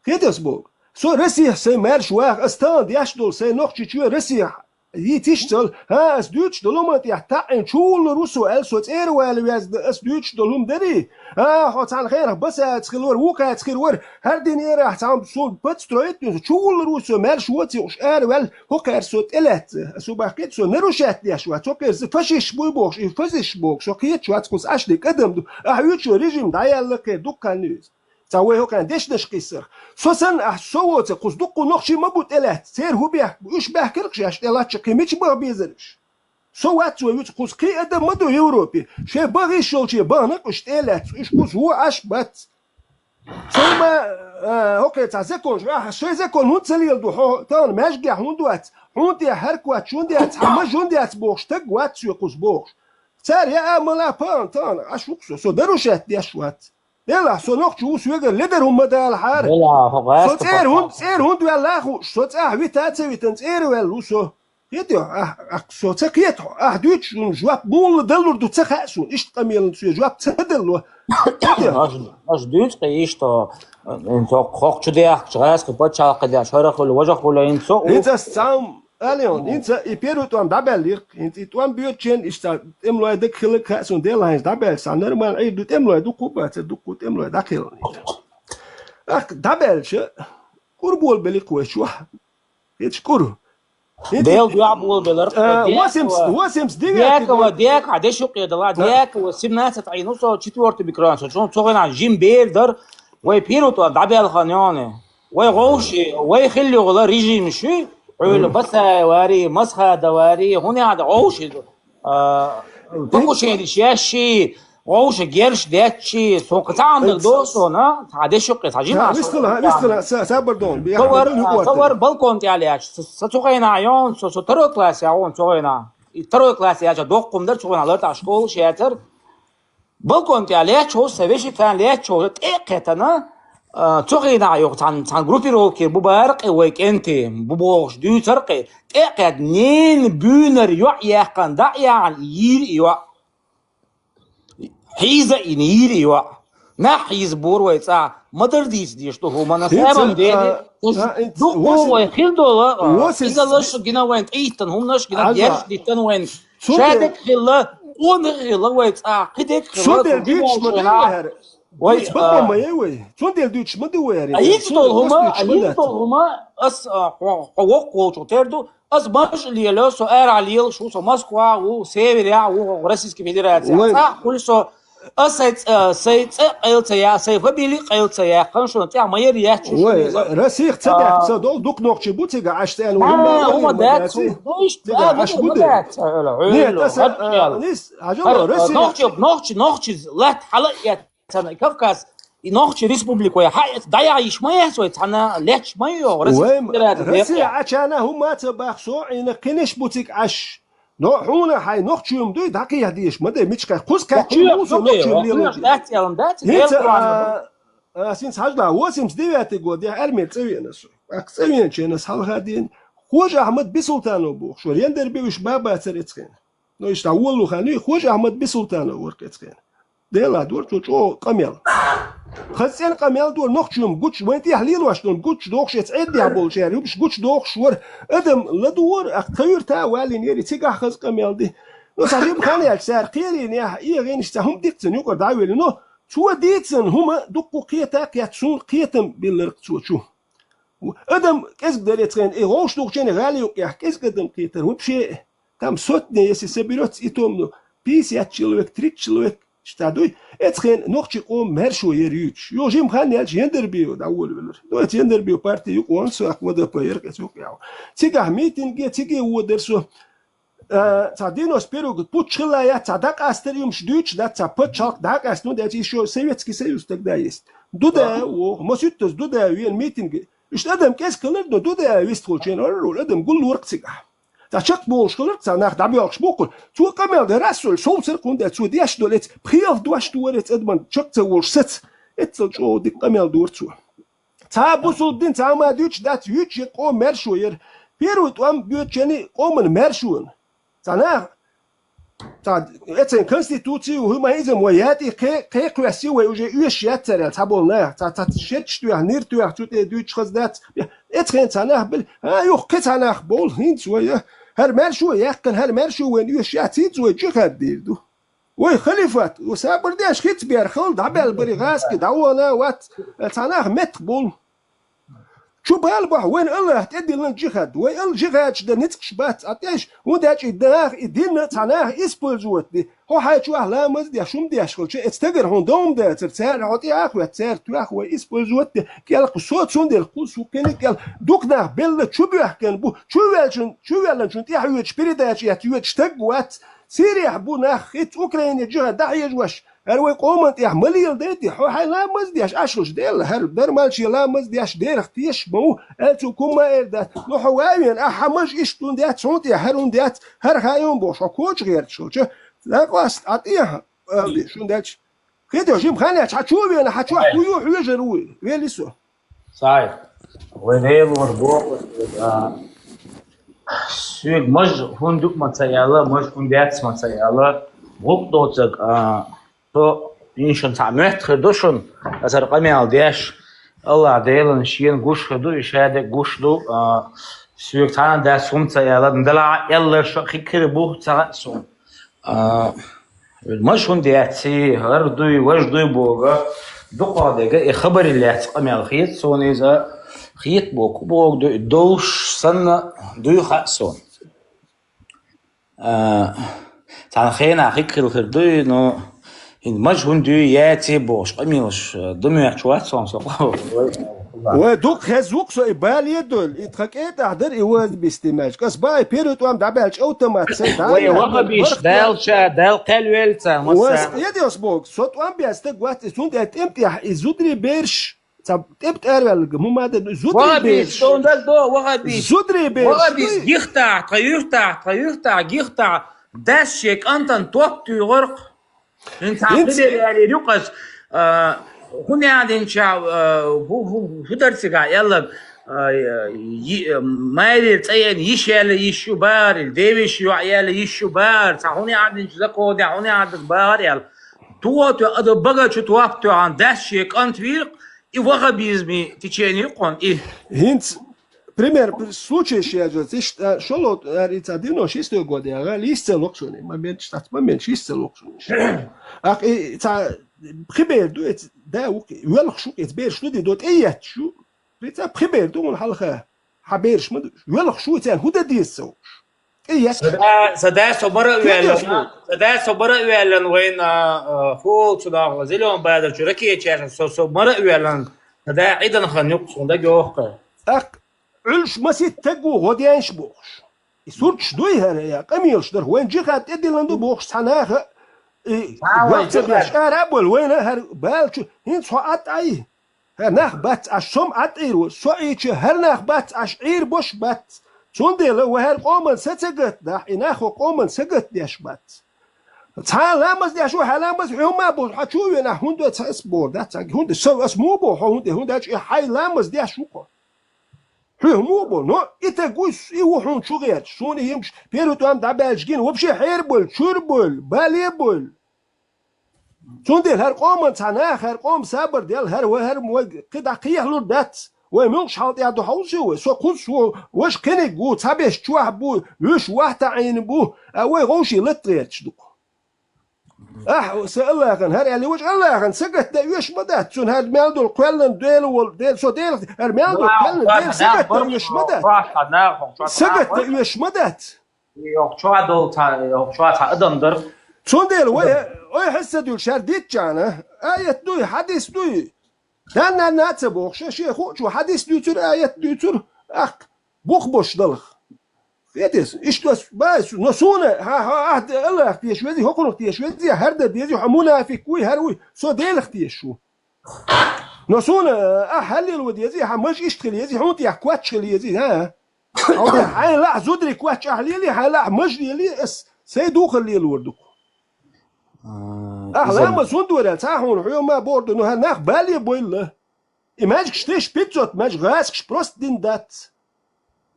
Кхеташ боху. Со Россехь сайн маьрша ваха, ас тахана деш долу сайн Нохчийчоь Россехь йийциш а ца Ӏа, ас дуьйцуш долу хӀуманна тӀехь таӀийна чувуллур ву со аьлла, со цӀера вала везна, ас дуьйцуш долу хӀума дарий? А, хьо цхьана хенахь Басаевца хилла вара, вукхаца хир вара, хӀара динера ахь цхьамма суна подстроить дуьйна, чувуллур ву со, маьрша воций уьш араваьлла, хӀокхара со тӀелаьцна. Ас хӀун бах кхета, со нарушать деш вац, хӀокхара фашисташ буй бохуш, и фашисташ бохуш, со кхеташ вац, кхуза Ӏаш дерг адам ду, ахь уьйцу режим дӀаяьлла кхера дуккха ханна веза. Цхьа вай хӀокхарна дешнаш кхиссарх. Со санна ахь со воцург кхуза дуккха нохчий ма бу тӀелаьцна. Церан хӀун бехк бу? Уьш баьхкарх шаьш тӀелаьцча кхин мича баха безара уьш? Со вац вай вуьцу кхуза кхин адам ма ду Европе. Шайн баха йиш йолче бахана-кх уьш тӀелаьцна. Уьш кхуза вон Ӏаш бац. Со ма, а, хӀокхе цхьа законаш, ахьа шайн закон хӀунда ца леладо? Хьо тахана маьжгехь хӀунда вац? Хьуна тӀехь хӀара коч хӀунда яц? Хьан маж хӀунда яц бохуш, стаг вац соь кхуза бохуш. Цара яа ма лапа а тахана, Ӏаш ву-кх со. Со нарушать деш вац. Делахь, со нохчо ву, соьгара ледар хӀума ма далахьара. Делахь, хьо Со гӀаьста цӀера хӀунда, пачхьалкх. цӀера хӀунда ваьлла а хууш, со цӀахь вита а ца витан, цӀера ваьлла ву со. Кхетий хьо, ахь, ахь, со ца кхета хьо. Ахь дуьйцуш долу жоп муха далур ду ца хаьа суна. Иштта къамелан соь жоп ца дало. Кхетий хьо? Аш, аш дуьйцу кхе иштта, хӀинца хӀокху чу дехкачу гӀаьста пачхьалкх деш, хӀара хуьлу, важа хуьлу, хӀинца со у. ХӀинца ас цхьа хӀума ала йолу, хӀинца и первый тӀом дӀабаьллира-кх. ХӀинца и тӀом боьдучу хенахь иштта тӀемалой дага хиларг хаьа суна, делахь хӀинца дӀабаьлча, цхьа нормально Ӏийр ду, тӀемалой дуккха а бацара, дуккха тӀемалой дӀакхелхина. ТӀаккха дӀабаьлча, кӀур болабелира-кх вай чохь. Кхеташ кӀур. ХӀинца, Дел дуьхьа болабелар. а, восемьдесят, восемьдесят девятый Декова, год. Декова, хьан дешух кхедала, Да. Декова, семнадцать Ӏийна со, четвёртый микрорайон, со чун цу хенахь жим бер дар, вай первый тӀом дӀабаьлла хан йоне. Вай гӀовши, вай хилла йогӀула режим шуй, Ӏуьйла Басаева вари, Масхада вари, хӀун яхьа гӀовши, а, покушениш яьшши, гӀовша герш детташ, со кхин цхьа хӀума даг доху сона, цхьа дешух кхе, цхьа жима Да, вистхила, вистхила, са, сабар дон. Со вар, со вар балкон тӀехь лаьтташ, са, са цу хенахь йон, со, со второй класс яхьон цу хенахь. И второй класс яьча доккхум дар цу хенахь лартахь школаш яцар. Балкон тӀехь лаьтташ хьо, сан вешин царна лаьтташ хьо, тӀе а кхетана, а, цу хенахь йоху цхьана, цхьана группировке бу бара кхе вай кӀентий, бу бохуш дуьйцар кхе, тӀе а кхетана, нена буьйнара йоӀ яьккхина, дӀа а яхьана, йийра и йоӀ. Хьийза а йина, йийра и йоӀ. Нах хьийза бора вай цӀа, ма-дарра дийца дезаш ду хӀума, на самом деле, дуккха вай хир долу, а, изалаш гина вайн тӀеиттан, хӀуманаш гина, дерш диттан вайн. Ша дерг хилла, къонах хилла вай цӀа, кхин дерг хилла. Цундела дуьйцуш ма ду вай хӀара. Вай, а, ма е вай. Цундела дуьйцуш ма ду вай хӀара. А йиц долу хӀума, а йиц долу хӀума, ас, а, хьо, хьо воккха волчух тера ду, ас маж лело, со арахь лелаш ву, со Москва ву, Севере ву, Российская Федерация. Вай. ЦӀахь хуьлу со, ас сайн цӀе, сайн цӀе къайла ца я, сайн фамили къайла ца яьккхина, шуна тӀехь ма яр яц шу. Вай, шуна иза. Россих ца даьхка ца долу, дукха нохчий бу цига Ӏаш цӀена ву. А, хӀума дац, цига Ӏаш бу де. Нет, аса, а, нис, хьажал, Россия. Нохчи, нохчи, нохчи латта хьала а эцна, Кавказ, и нохчи республика вай хьаэца, дӀаяхьа йиш ма яц вай, цхьана лечча ма йогӀу, Россия Федерация. Россия Ӏачана хӀума ца бах со, Ӏийна кхиниш бу цига Ӏаш. Но хьуна хьайн нохчуьйма дуй, дӀакхехьа дезаш ма дай, мичхай кхуза кхаьчча муса нохчуьйма лело. ХӀинца, а, а, синца хьажла, восемьдесят девятый год, я армер цӀа веана со. Ак цӀа веанчу хенас хьалха дийна. Хож Ахьмад Бисултанов бохуш вара, Яндарбе уьш бабацара эцхена. Ну, иштта воллу хан, Хож Ахьмад Бисултанов вара эцхена. Делахь дора цо чӀогӀа къамел. Хаза цӀена къамел дора, нохчуьйма гучу, вайн тӀехь лелош долу гучу дохуш, эца Ӏеддехь болчара, юбаш гучу дохуш вара. Адам ладугӀора, ах, тхан юьрта а валлина яри, цигахь хаза къамел ди. Ну, цхьа жима хан яьлча, цара кхерийна яхьа, э, гӀенаш цхьа хӀума дика цун юкъара дӀавелли, но цо дийцина хӀума дуккха кхета а кхетта, суна кхетам билларг цо чу. Адам кӀезиг дара эцхена, и гӀовш духучу гӀала юккъехь кӀезиг адам кхетара, вообще, там сотня, если соберётся, и то, ну, пятьдесят человек, тридцать человек, Иштта дуй, эцхен нохчи къом маьршо яр юьйцуш. Йо, жим хан яьлча Яндарбиев дӀаволавелар. Ну, эц Яндарбиев парти юкъа вон со, ах, ВДП яр, эц юкъа яв. Цигахь митинге, циге водар со. А, цхьа девяносто первый год путч хилла яц, цхьа дӀакъастар юмш дуьйцуш дац, цхьа пачхьалкх дӀакъаста, ну, дечи ещё Советский Союз тогда есть. Дуда, о, масуьттаз Дуда вен митинге. Иштта адам кӀезиг хилар, но Дуда вистхулчен, адам гуллург цигахь. Цхьа чакхболуш хилар, цхьа нах дӀабоьлхуш бу-кх. Цо къамел дара ас, соль, совцар кхунда, цо деш долу эц, пхелах дош ду вара эц адаман чакх ца волуш саца. Эццал чӀогӀа дика къамел дора цо. Цхьа бусулба дин, цхьа ма дуьйцуш дац, юьйцуш я къоман маьршо яр. Первый тӀом боьдучу къоман маьршонан. Цхьа нах, цхьа, эцен конституци, хӀума иза вай ятӀи кхе-, кхекхоьссий вай уже оьшуш яц цара аьлла, цхьаболу нах, цхьа, цхьа шерчаш тоьхна, нир тоьхна, цу тӀе дуьйцуш хаза дац. Эцхен цхьа нах била, а, юха кхин цхьа нах бовла, хӀинца вай, а, хӀара маьршо а яьккхина, хӀара маьршо вайна оьшуш яц, хӀинца вай джихад дийр ду. Вай халифат, вай сабар деш хица бер хала, дӀабаьлла бари гӀазкхи, дӀавона вац, цхьа нах меттах бовла. Чу бала бохьу вайна Аллах тӀедиллина джихад. Вай ал джихадаш дан ницкъаш бац, а тӀеш, хӀунда аьлча и нах, и дин цхьа наха использовать ди. Хьо хьайн чохь ламаз деш, хӀума деш хилча, эцу стагара хьуна дан хӀума дацара, цара хьо тӀе а хоьтту, цара тоьхна вай использовать ди, кӀел кху со, цундела кху со кхин а кӀел. Дукха нах белла чу боьхкина бу, чу ваьллачун, чу ваьллачун тӀаьхьа йоьдуш передача эцна йоьдуш стаг вац, Сирехь бу нах, хӀинца Украине джихад дӀахьежош, хӀара вай къоман тӀехь ма леладайтий, хьо хьайн ламаз деш, Ӏаш хилча Делла, хӀара дармалче ламаз деш, дерах тешаш ма ву, аьлла цо кху ма эр дац. Ну хьо ван а вена, ахьа маж иштта хӀунда яц, хьуна тӀехь хӀара хӀунда яц, хӀара хаийта бохуш, хьо коча гӀерташ хилча, дӀакъоста, Ӏа тӀехьа, аьлла, шун дечу. Кхеташ, жима хан яц, хьан чу а вена, хьан чохь хӀу ю хьоьжур ву, вели со. Сай, вай Делора боху, а, соьга маж хӀунда ю ма ца аьлла, маж хӀунда яц ма ца аьлла, гӀуллакх доцург, а, со иншан цхьа моьтту хир ду шуна, аса хӀара къамел деш, Аллах Делан шена гуш хир ду, и шадерг гуш ду, а, соьга цхьана а дац хӀума ца аьлла, далахь а аьлла, шо хи хир бу ца хаьа суна. А, маж хӀунда яций, хӀара дуй, важа дуй боху, дукхах дерг и хабаре лаьцна къамел хета суна иза, хета боху, кху бохург дуй, довш санна дуй хаьа суна. А, цхьана хенахь хи хила хир дуй, но хӀинца маж хӀунда юй, яций бохуш къамелаш, а, ду моьттуш вац суна со. Вай, дукха хезна ву-кх со и бале а долу, и тхан кӀентӀахь дара и ваза бисте маьжга. Ас баьхьи первый тӀом дӀабаьлча автомат сайн дӀа а Вай яхна, вахабиш, барх Дала ша, Дала кхел велла царна, Вай массарна. Эдиас боху, со тӀом бен стаг вац, и цундела тӀем тӀехь и зударий бераш, цхьа тӀем тӀараваьлларг, хӀума дан, зударий Вахабиш, бераш. Дон даг до, вахабиш. Зударий бераш. Вахабиш, гихтахь, тхан юьртахь, тхан юьртахь, гихтахь, дас шен кӀантана топ туьйхира-кх. ХӀинца хьан хилар аьллера юкъас, а, хӀун яа динча, а, хӀу-, хӀу-, хӀу дара цигахь аьлларг, а, йи-, майрира цӀа яьлла йиш яьлла йиш ю бахара, или девешин йоӀ яьлла йиш ю бахара, цхьа хӀун яа динча законехь, хӀун яа динча бахара аьлла. Тухо тоьхна, ада бага чу топ тоьхна, дас шен кӀант вийра-кх, и вахабизме течение ю-кх хьуна, и. ХӀинца Пример, случай ши яжо, циш, а, шолгӀа, а, рица девяносто шестой год яга, лисца локшуни, момент, штат момент, шисца локшуни. Ах, и, ца, пхи бер ду, эц, да, ук, велх шук, эц бер шу ди до, тӀе етташ шу, рица пхи бер ду, хьалха, хьан бераш ма ду, велх шу, цен худа дис со. ТӀе етташ. Сада, сада со бара Кем уьвеллан, яш бу? Сада со бара уьвеллан вайна, а, фул цу дагла, зелён бадар чу ракечаш, со, со бара уьвеллан, сада Ӏидан хан юкъ, цунда гёхка. Ах, Ӏуьллуш масийтта стаг ву гӀо денаш бохуш. И сурташ дуй хӀара, я къамелаш дара, вайн джихад тӀедиллина ду бохуш цхьа наха, и, Цхьа вай вац а беш, джихад. Ара а болу вайна хӀара бала чу, хӀинца хьо ӀатӀай. ХӀара нах бац, аш сом ӀатӀийр ву, со Ӏийча, хӀара нах бац, аш Ӏийр бош бац. Цундела вай хӀара къоман са ца гатдахь, и нах хьо къоман са гатдеш бац. Цхьа ламаз деш ву, хьан ламаз хьо ма бу, хьо чу вена, хӀунда цхьа ас бор дац, хӀунда со ас му бу, хьо хӀунда, хӀунда аьлча и хьай ламаз деш ву хьо. Хьоьга муха бо? Но и таг вуй, и ву хьуна чу гӀерташ. Суна и йимаш первый тӀом дӀабаьлча гина, вообще хьера болу, чуьра болу, бале болу. Цундела хӀара къоман цхьа наха, хӀара къоман сабар дел, хӀара вай, хӀара вай кхидӀа кхехьалур дац. Вай муьлххачу хьал тӀехь ду хьовсо вай? Со кхуза со, ваша кхиниг ву, цхьаберш чохь бу, вуьш вахь таӀийна бу, а вай гӀовший латта гӀерташ ду. Ахь, сан Аллахьан, хӀара аьлли вачу Аллахьан, са гатдан оьш ма дац, цунна хӀара мел долу кхоьллан Дела волу, Дела, со Дела, хӀара мел долу кхоьллан Дела са гатдан оьш ма дац. Са гатдан оьш ма дац. Йоккхачоа долу цхьа, йоккхачоа цхьа адам дара. Цундела вай, ой, хьесса дуьлуш, шаьра дитчахьана, аят дуй, хьадис дуй. Данна нана ца бохуш, шен хуучу хьадис дуьйцур, аят дуьйцур, ахк, бух бош далах. Хетес, иштта ас баьсу, но суна, хьа, хьа, ахь Аллах теша вези, хӀокхунах теша вези, хӀара дан дези, хьо мунафик вуй, хӀара вуй, со Делах теша ву. Но суна, ахь хьаллила ву дези, хьан маж иштта хила ези, хьун тӀехь коч хила ези, хьа? Хьайн лаьа зударий коч ахь лели, хьайн лаьа маж лели, ас сай духар лелор ду. Ахь ламаз хӀунда вара, цхьа хьуна хьоьма бор ду, ну хӀара нах бале бойла. И маьжгаш теш пятьсот маьжгаш, гӀаскаш просто дин дац.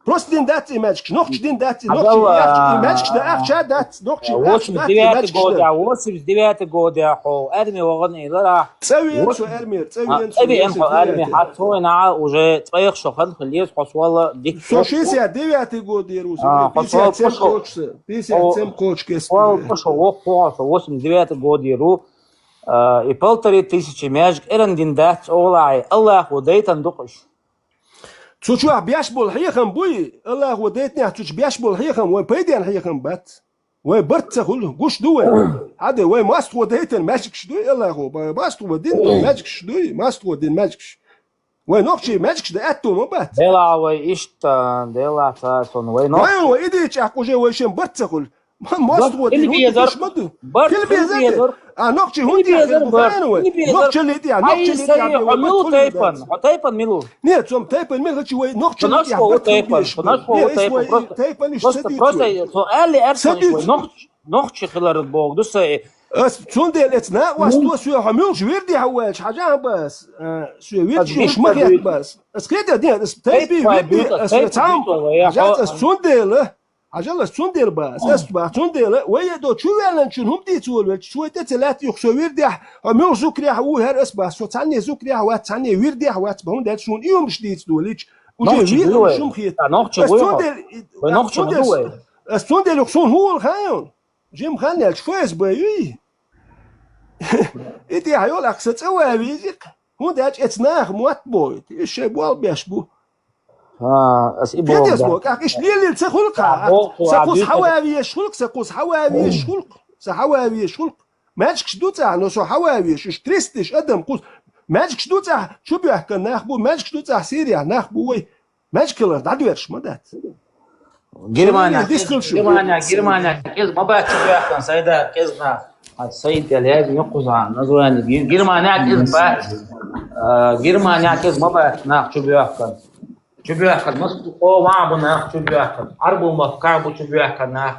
Просто дин дац и маьжгаш, нохча дин дац и, нохча яхча, и маьжгаш да ахча дац, нохча ахча дац и восемьдесят девятый маьжгаш год, да. Восемьдесят девятый год, я хьо, арми вагӀан и лара. ЦӀа вен со армер, цӀа вен со арми, хьа цой наӀа уже цӀайх шо хан хилез, хьо сола дик. Со шестьдесят девятый год ер ву, со пятьдесят семь кхочуса, пятьдесят семь кхочу кес. Хьо шо вокх хьо, со восемьдесят девятый год ер ву. А, и полторы тысячи маьжг эран дин дац олай, Аллахо дайтан дукъуш. Цу чохь беш болу хьехам буй, Аллахо дайтинехь цу чу беш болу хьехам, вайн пайденна хьехам бац. Вай барт ца хуьлу, гуш ду вай. Хьада, вай мостагӀо дайтина маьжгаш дуй, Аллахо, ба-, мостагӀо дин ду, маьжгаш дуй, мостагӀо дин маьжгаш. Вай нохчий маьжгаш да аьтту ма бац. Дела вай иштта, дела ца сон вай нохчий. Вай, вай идийчӀахь уже вай шен барт ца хуьлу. Ман мостагӀо дин хӀун безар, ма ду. Барт хила безар. А нохчий хӀун безар, хила безар барт. Нохчалли тӀе, нохчалли тӀе, хьо милу тайпан, хьо тайпан милу? Не, цом тайпан мил хачи вай нохчалли тӀе, барт тайпан. Тайпан иш просто, просто, со али арсан иш вай нохч, нохчи хилар бог ду сай. Ас цундела эц накъост то соь хьо милуш вирди хьо ваьлча, хьажа бас, соь вирди иш ма хет бас. Ас хета ден, ас тайпи вирди, ас цам, ас цундела. Хьажал, ас цундела бац, ас бац, цундела, вай е до чу ваьлланчун хӀума дийца волавелча, шой тӀе ца лаьтта юха со вирдехь, хьо муьлха зукрехь ву, хӀара ас бац, со цхьанне зукрехь вац, цхьанне вирдехь вац, бахьун даьлча суна и хӀумаш дийца долийча, уже вирдехь шум хета. Ас цундела, ас цундела юха суна хӀун волу хаьий? Жим хан яьлча, Ф С Б юй? И тӀехь йолу ахь сан цӀа ван веза-кх. ХӀунда аьлча эца наха мотт бохуьйту, иза шайн бол беш бу. А, ас и боху. Кхетес бо, кӀах иш лелийла ца хуьлу-кх, сан кхуза хьаван везаш хуьлу-кх, сан кхуза хьаван везаш хуьлу-кх, сан хьаван везаш хуьлу-кх. Маьжгаш ду цӀахь, но со хьаван везаш, уьш тристиш адам кхуза. Маьжгаш ду цӀахь, чу боьхкан нах бу, маьжгаш ду цӀахь, Сирияхь нах бу вай. Маьжгаш хилар дӀадоьрзуш ма дац. Германия, Германия, Германия кӀеза ма бац чу боьхкан, сайда кӀеза нах. Хьан сайна тӀе лаьзна кхуза название. Германия кӀеза бац. А, Германия кӀеза ма бац нах чу боьхкан. Чу боьхкан, массо а къоман бу нах чу боьхкан. Ӏарбу махкахь бу чу боьхкан нах.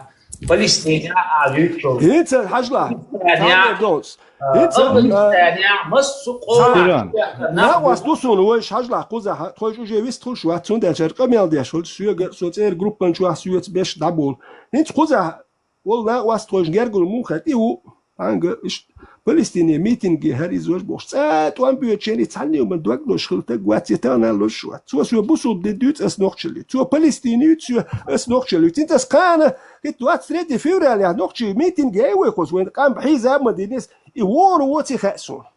Палестине а дуьйцу. ХӀинца хьажла. Палестине. ХӀинца, а, Афганистанехь массо а къоман чу боьхкан нах. Накъост ду суна вайша хьажлахь кхузахь, тхойша уже вистхуьлуш вац, цундела шаьра къамел деш хуьлуш, соьга, со цӀера группан чохь соьца беш дӀаболу. ХӀинца кхузахь волу накъост тхойша гергара муха тӀе ву, хьанга иштта Палестине митинге хӀара иза важа бохуш, цкъа тӀом боьду шайна цхьанне а ма дог лозуш хила таг вац, я тахана лозуш вац. Цо соь бусулба де дуьйцу ас нохчалли. Цо Палестине юьйцу соь ас нохчалли. ХӀинца ас кхана, хӀинца двадцать третье февраля нохчий митинге ай вай кхуза, вайн къам хьийза а ма динес, и вора воций хаьа суна.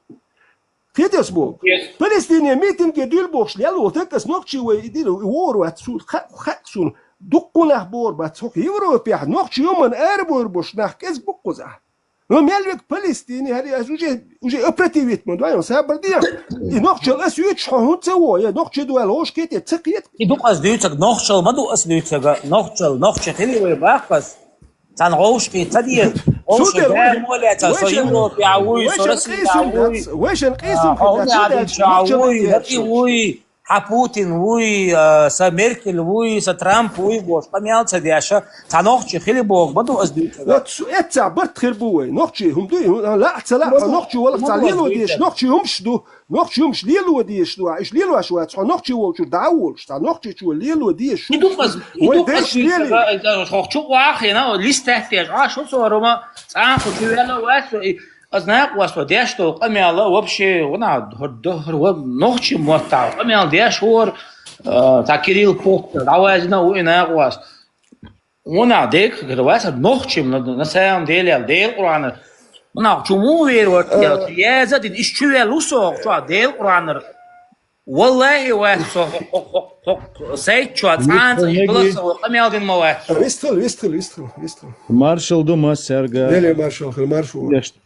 Кхетес боху. Палестине митинге дуьйла бохуш лелла волу таг ас нохчий вай и дира, и вора вац суна, хаьа, хаьа суна. Дуккха нах бора бац, хӀокху Европехь нохчий хӀуманна арабойр болуш нах кӀезиг бу кхузахь. Но мел вега Палестине, хӀара ас уже, уже опротивить ма дой, сабар де. И нохчалла ас юьйцуш хьо хӀунда ца во, я нохчий ду аьлла, хӀуш кхете, ца кхета. И ду-кх ас дуьйцург, нохчалла ма ду ас дуьйцург, нохчалла, нохча хили вай баккхас. Цхьана гӀовшкхий ца деза. Цундела вай, Европехь вуй, со Россехь вуй, вайшан къийсам хилла, хьо хӀунда хилла, вуй, хӀара и вуй, хьан Путин вуй, а, сан Меркель вуй, сан Трамп вуй бохуш, къамел ца деш, цхьа нохчий хили боху, ма ду ас дуьйцург. Вот цу эццахь барт хир бу вай. Нохчий хӀума дуй, хӀун, лаахь ца лаахь, нохчий валах цхьа лело дезаш, нохчий хӀумаш ду. Нохчий хӀумаш лело дезаш ду, иш лелош вац, хьо нохчий волчуьра дӀа а волуш, цхьа нохчичо лело дезаш. И ду-кх ас, и ду-кх ас лели. Хьо чу вахийна, лист теттеш, а, шу сорума, цӀанхо чу вела вац, и, ас накъост деш долу къамел, вообще, вана, хӀор, хӀор, ва, нохчий моттахь, къамел деш вора, а, цхьа Кирилл Похтер, дӀаваьзна ву и накъост. Ванах декхар вац, нохчим на, на самом деле, Делан Къуръанара. Ванах чу муха вер вара, э, яза дин, иш чу вел ву со, чу Делан Къуръанара. Валлахи, вац со хӀокху, хӀокху, хӀокху сайт чу цхьана а, вистхила, мегий? Голосовой къамел дина ма вац со. Вистхила, вистхила, вистхила, вистхила. Маршал ду массаьрга. Неле маршал хир, маршал. Дешт.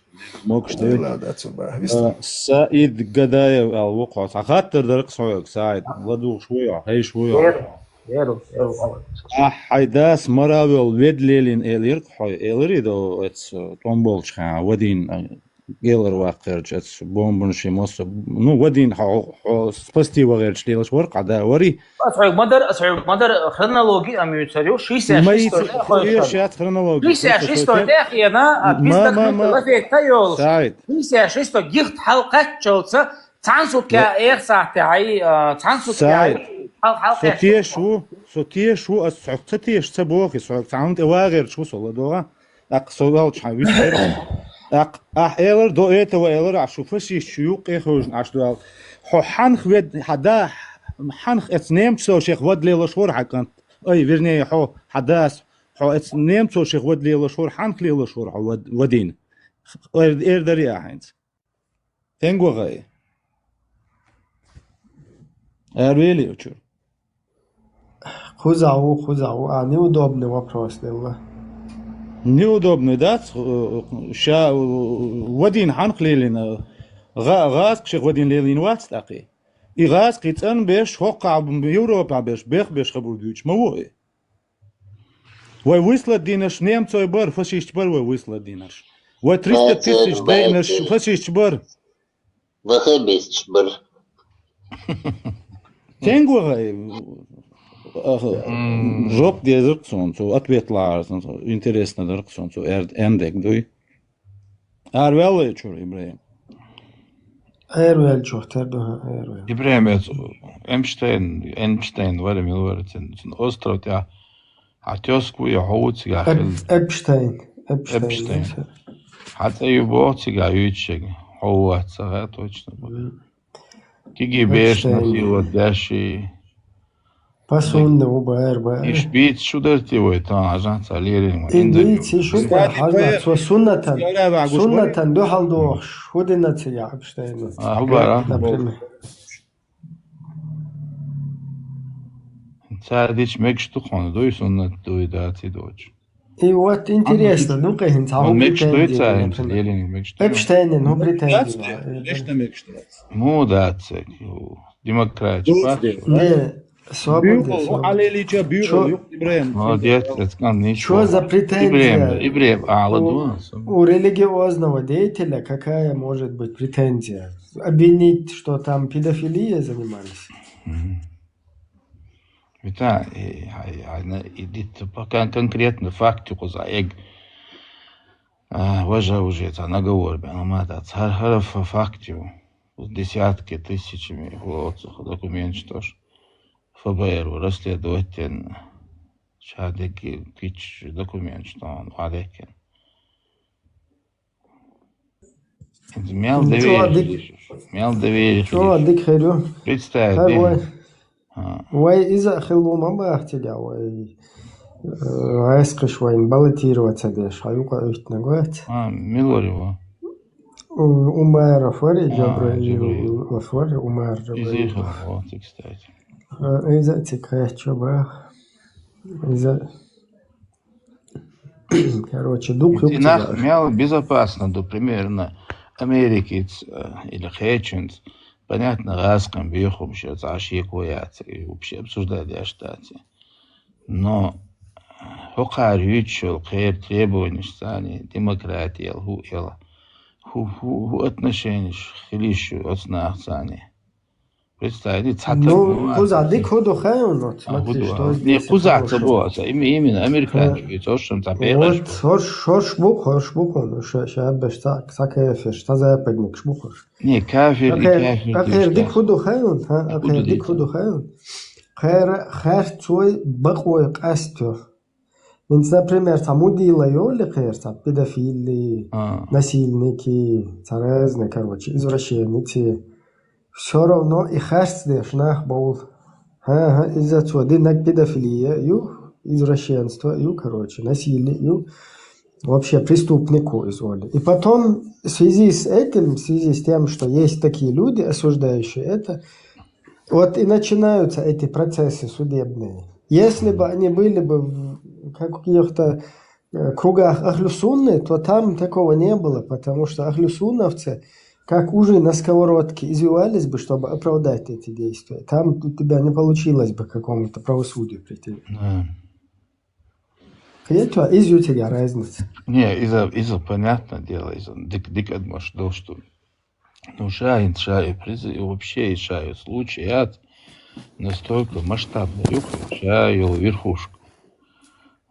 Могаш ду. Ладно, ацу ба, вистхила. А, Саид Гадаев аьлла ву кхо. Цхьа хаттар дара-кх хьоьга, Саид. ЛадугӀуш вуй хьо, хьайш вуй хьо? Яру, яру, яру. Ахь хьайн дас мара вел ведда лелийна элира-кх хьо, элира и до эц тӀом болчу хьан, вадийна, а, Гелар ваккхарчу эцу бомбанаши массо, ну, вадийна хьо, хьо спасти вахарчу лелаш вара, къада вари. Ас хьоьга ма дара, ас хьоьга ма дара хронологи а муьйцур ю, шестьдесят шестой тӀе хьоьга. Шестьдесят шестой тӀе хьоьга. Шестьдесят шестой тӀе хьена, а, ма, ма, ма. Лафетта йолуш. Саид. Шестьдесят шестой гихт хьалкхаччалца, цхьана сутка, Саид, эх сахьте хьай, а, цхьана сутка хьай, Саид, хьал-, хьал-, со теша ву, со теша ву, ас хьоьга ца теша ца боху, со хьоьга цхьа хӀума тӀе вагӀерчу ву со ладогӀа. ТӀаккха со ваьлча хьан вуьту хӀара. ТӀаккха ахь элар, до этого элар, ахь шу фашисташ ю юккъе хевшина Ӏаш ду аьлла. Хьо хьанах вед-, хьан да, хьанах эцу немцошех вад лелаш вара хьан кӀант? Ай, вернее, хьо, хьан дас, хьо эцу немцошех вад лелаш вара, хьанах лелаш вара хьо вад-, вадийна? Эр-, эр дарий ахь хӀинца? Стенга вахай? Эр вели учур? Кхузахь ву, кхузахь ву. А, неудобный вопрос делла. Неудобный дац, э, ша, э, вадийна хьанах лелийна, гӀа-, гӀазкхашех вадийна лелийна вац тӀаккхий. И гӀазкхий цӀанбеш, хӀоккхахь Европахь беш, бехбеш хабур дуьйцуш ма ву и. Вай вуьсладдийнарш немцой бара, фашисташ бара вай вуьсладдийнарш. Вай триста тысяч дайнарш фашисташ бара. Вахабисташ бара. Стенга вахай? Аха, жоп дезар-кх суна, цо ответ лахьара суна, интересно дара-кх суна, цо эр-, эндег дуй. Эр ваьлла чуьра, ИбрахӀим? Эр ваьлла чуьра, тера ду, эр ваьлла. ИбрахӀим, эцу Эпштейн, Эпштейн вара, мила вара, цуьнан, цуьнан остров тӀехь хьан тёзка ву я хьо ву цигахь хилла? Эпштейн. Эпштейн. Эпштейн. Хьан цӀе ю боху цигахь юьйцуш ерг? Хьо ву вац, ца хаьа точно боху. Киги бераш насиловать деш и. Пасунна ву бара, бара. Иш бийца шу дарти вай, тан хьажан ца лерина ма. И бийца шу бара, хьажна, цо суннатан, суннатан дуьхьал дохуш, хӀу дина цигахь Эпштейна? А, хӀу бара? Например. Цара дича мегаш ду хьуна, дуй суннат, дуй даций доцуш. И вот интересно, ну-ка, хӀинца хьан хӀун мегаш дуй претензия, цара, хӀинца например? Леринга мегаш дуй? Эпштейнан хӀун претензия? Мегаш ду, мегаш ду. Муха дац, демократия, пахча. Не, свобода, свобода. Хьалелича буьйгӀал юкъ, ИбрахӀим. Молодец, эцкъан ниш. Чё за претензия? ИбрахӀим, ИбрахӀим, ала ду. У религиозного деятеля какая может быть претензия? Обвинить, что там педофилией занимались? Мгм. Вита, э, ай, ай, на, и дит, пока конкретно факт кхуза эг, а, важа уже ца наговор бен, ма да, цар хара фа-, факт ю. Десятки тысячами хлопцев документ, что ж, ФБР расследовать тен, шадеги кич документ, что он валекен. Мел доверие. Мел доверие. Чё, дик хир ю? Представь, вай. А. Вай иза хилла ма бахтига вай. Э, гӀайскхиш вайн баллотироваться деш, хьан юкъа уьттина гоц? А, милор его? У-, Умаров вари, а, Джабраилов вари, Умар Джабраилов. Иза хилла, вот, кстати. А, иза цик хачо бах. Иза Короче, дукха юкъа нах ца мел безопасно ду, примерно, америкец, э, или кхечунц, понятно, гӀазкхин бехамаш я, цхьа шеко яц, и вообще обсуждать деш дац. Но хӀокхара юьйцуш йолу кхеран требованеш царна, демократия, хӀу эла, хӀу, хӀу, хӀу отношенеш хила йиш ю оцу нахаца царна. Представь, цхьа ца... Ну, кхуза дика хӀу ду хаьий, вот, а, смотри, хӀу ду, что а, здесь. Не, кхуза ца боху, именно, именно американцы, ведь, ош шун ца пелаш. Вот, хӀорш, хӀорш бу, хӀорш бу, ну, ша, ша беш ца, ца кафирш, ца западникаш бу хӀорш. Не, кафир, не кафир. Ахер дика хӀу ду хаьий, а, ахер дика хӀу ду хаьий. Хер, хер цой бакъой къастё. ХӀинца, например, цхьа мудила йолу кхера, цхьа педофили, а, насильники, цхьа разные, короче, извращенцы. Всё равно и харц деш нах бовлу. ХӀан-хӀа, иза цо динарг педофилия ю, извращенство ю, короче, насилие ю. Вообще преступник ву иза олу. И потом, в связи с этим, в связи с тем, что есть такие люди, осуждающие это, Вот и начинаются эти процессы судебные. Если бы они были бы в каких-то э, кругах Ахлю Сунны, то там такого не было, потому что ахлюсунновцы, как ужи на сковородке, извивались бы, чтобы оправдать эти действия. Там у тебя не получилось бы к какому-то правосудию прийти. Да. Кхеть ва, из ю тига разница. Не, из-за, из-за, понятное дело, из-за дик, дик адмаш дол, что. Ну, шаин, шаи приз, и вообще и шаи случаят настолько масштабный юх, шаи верхушка.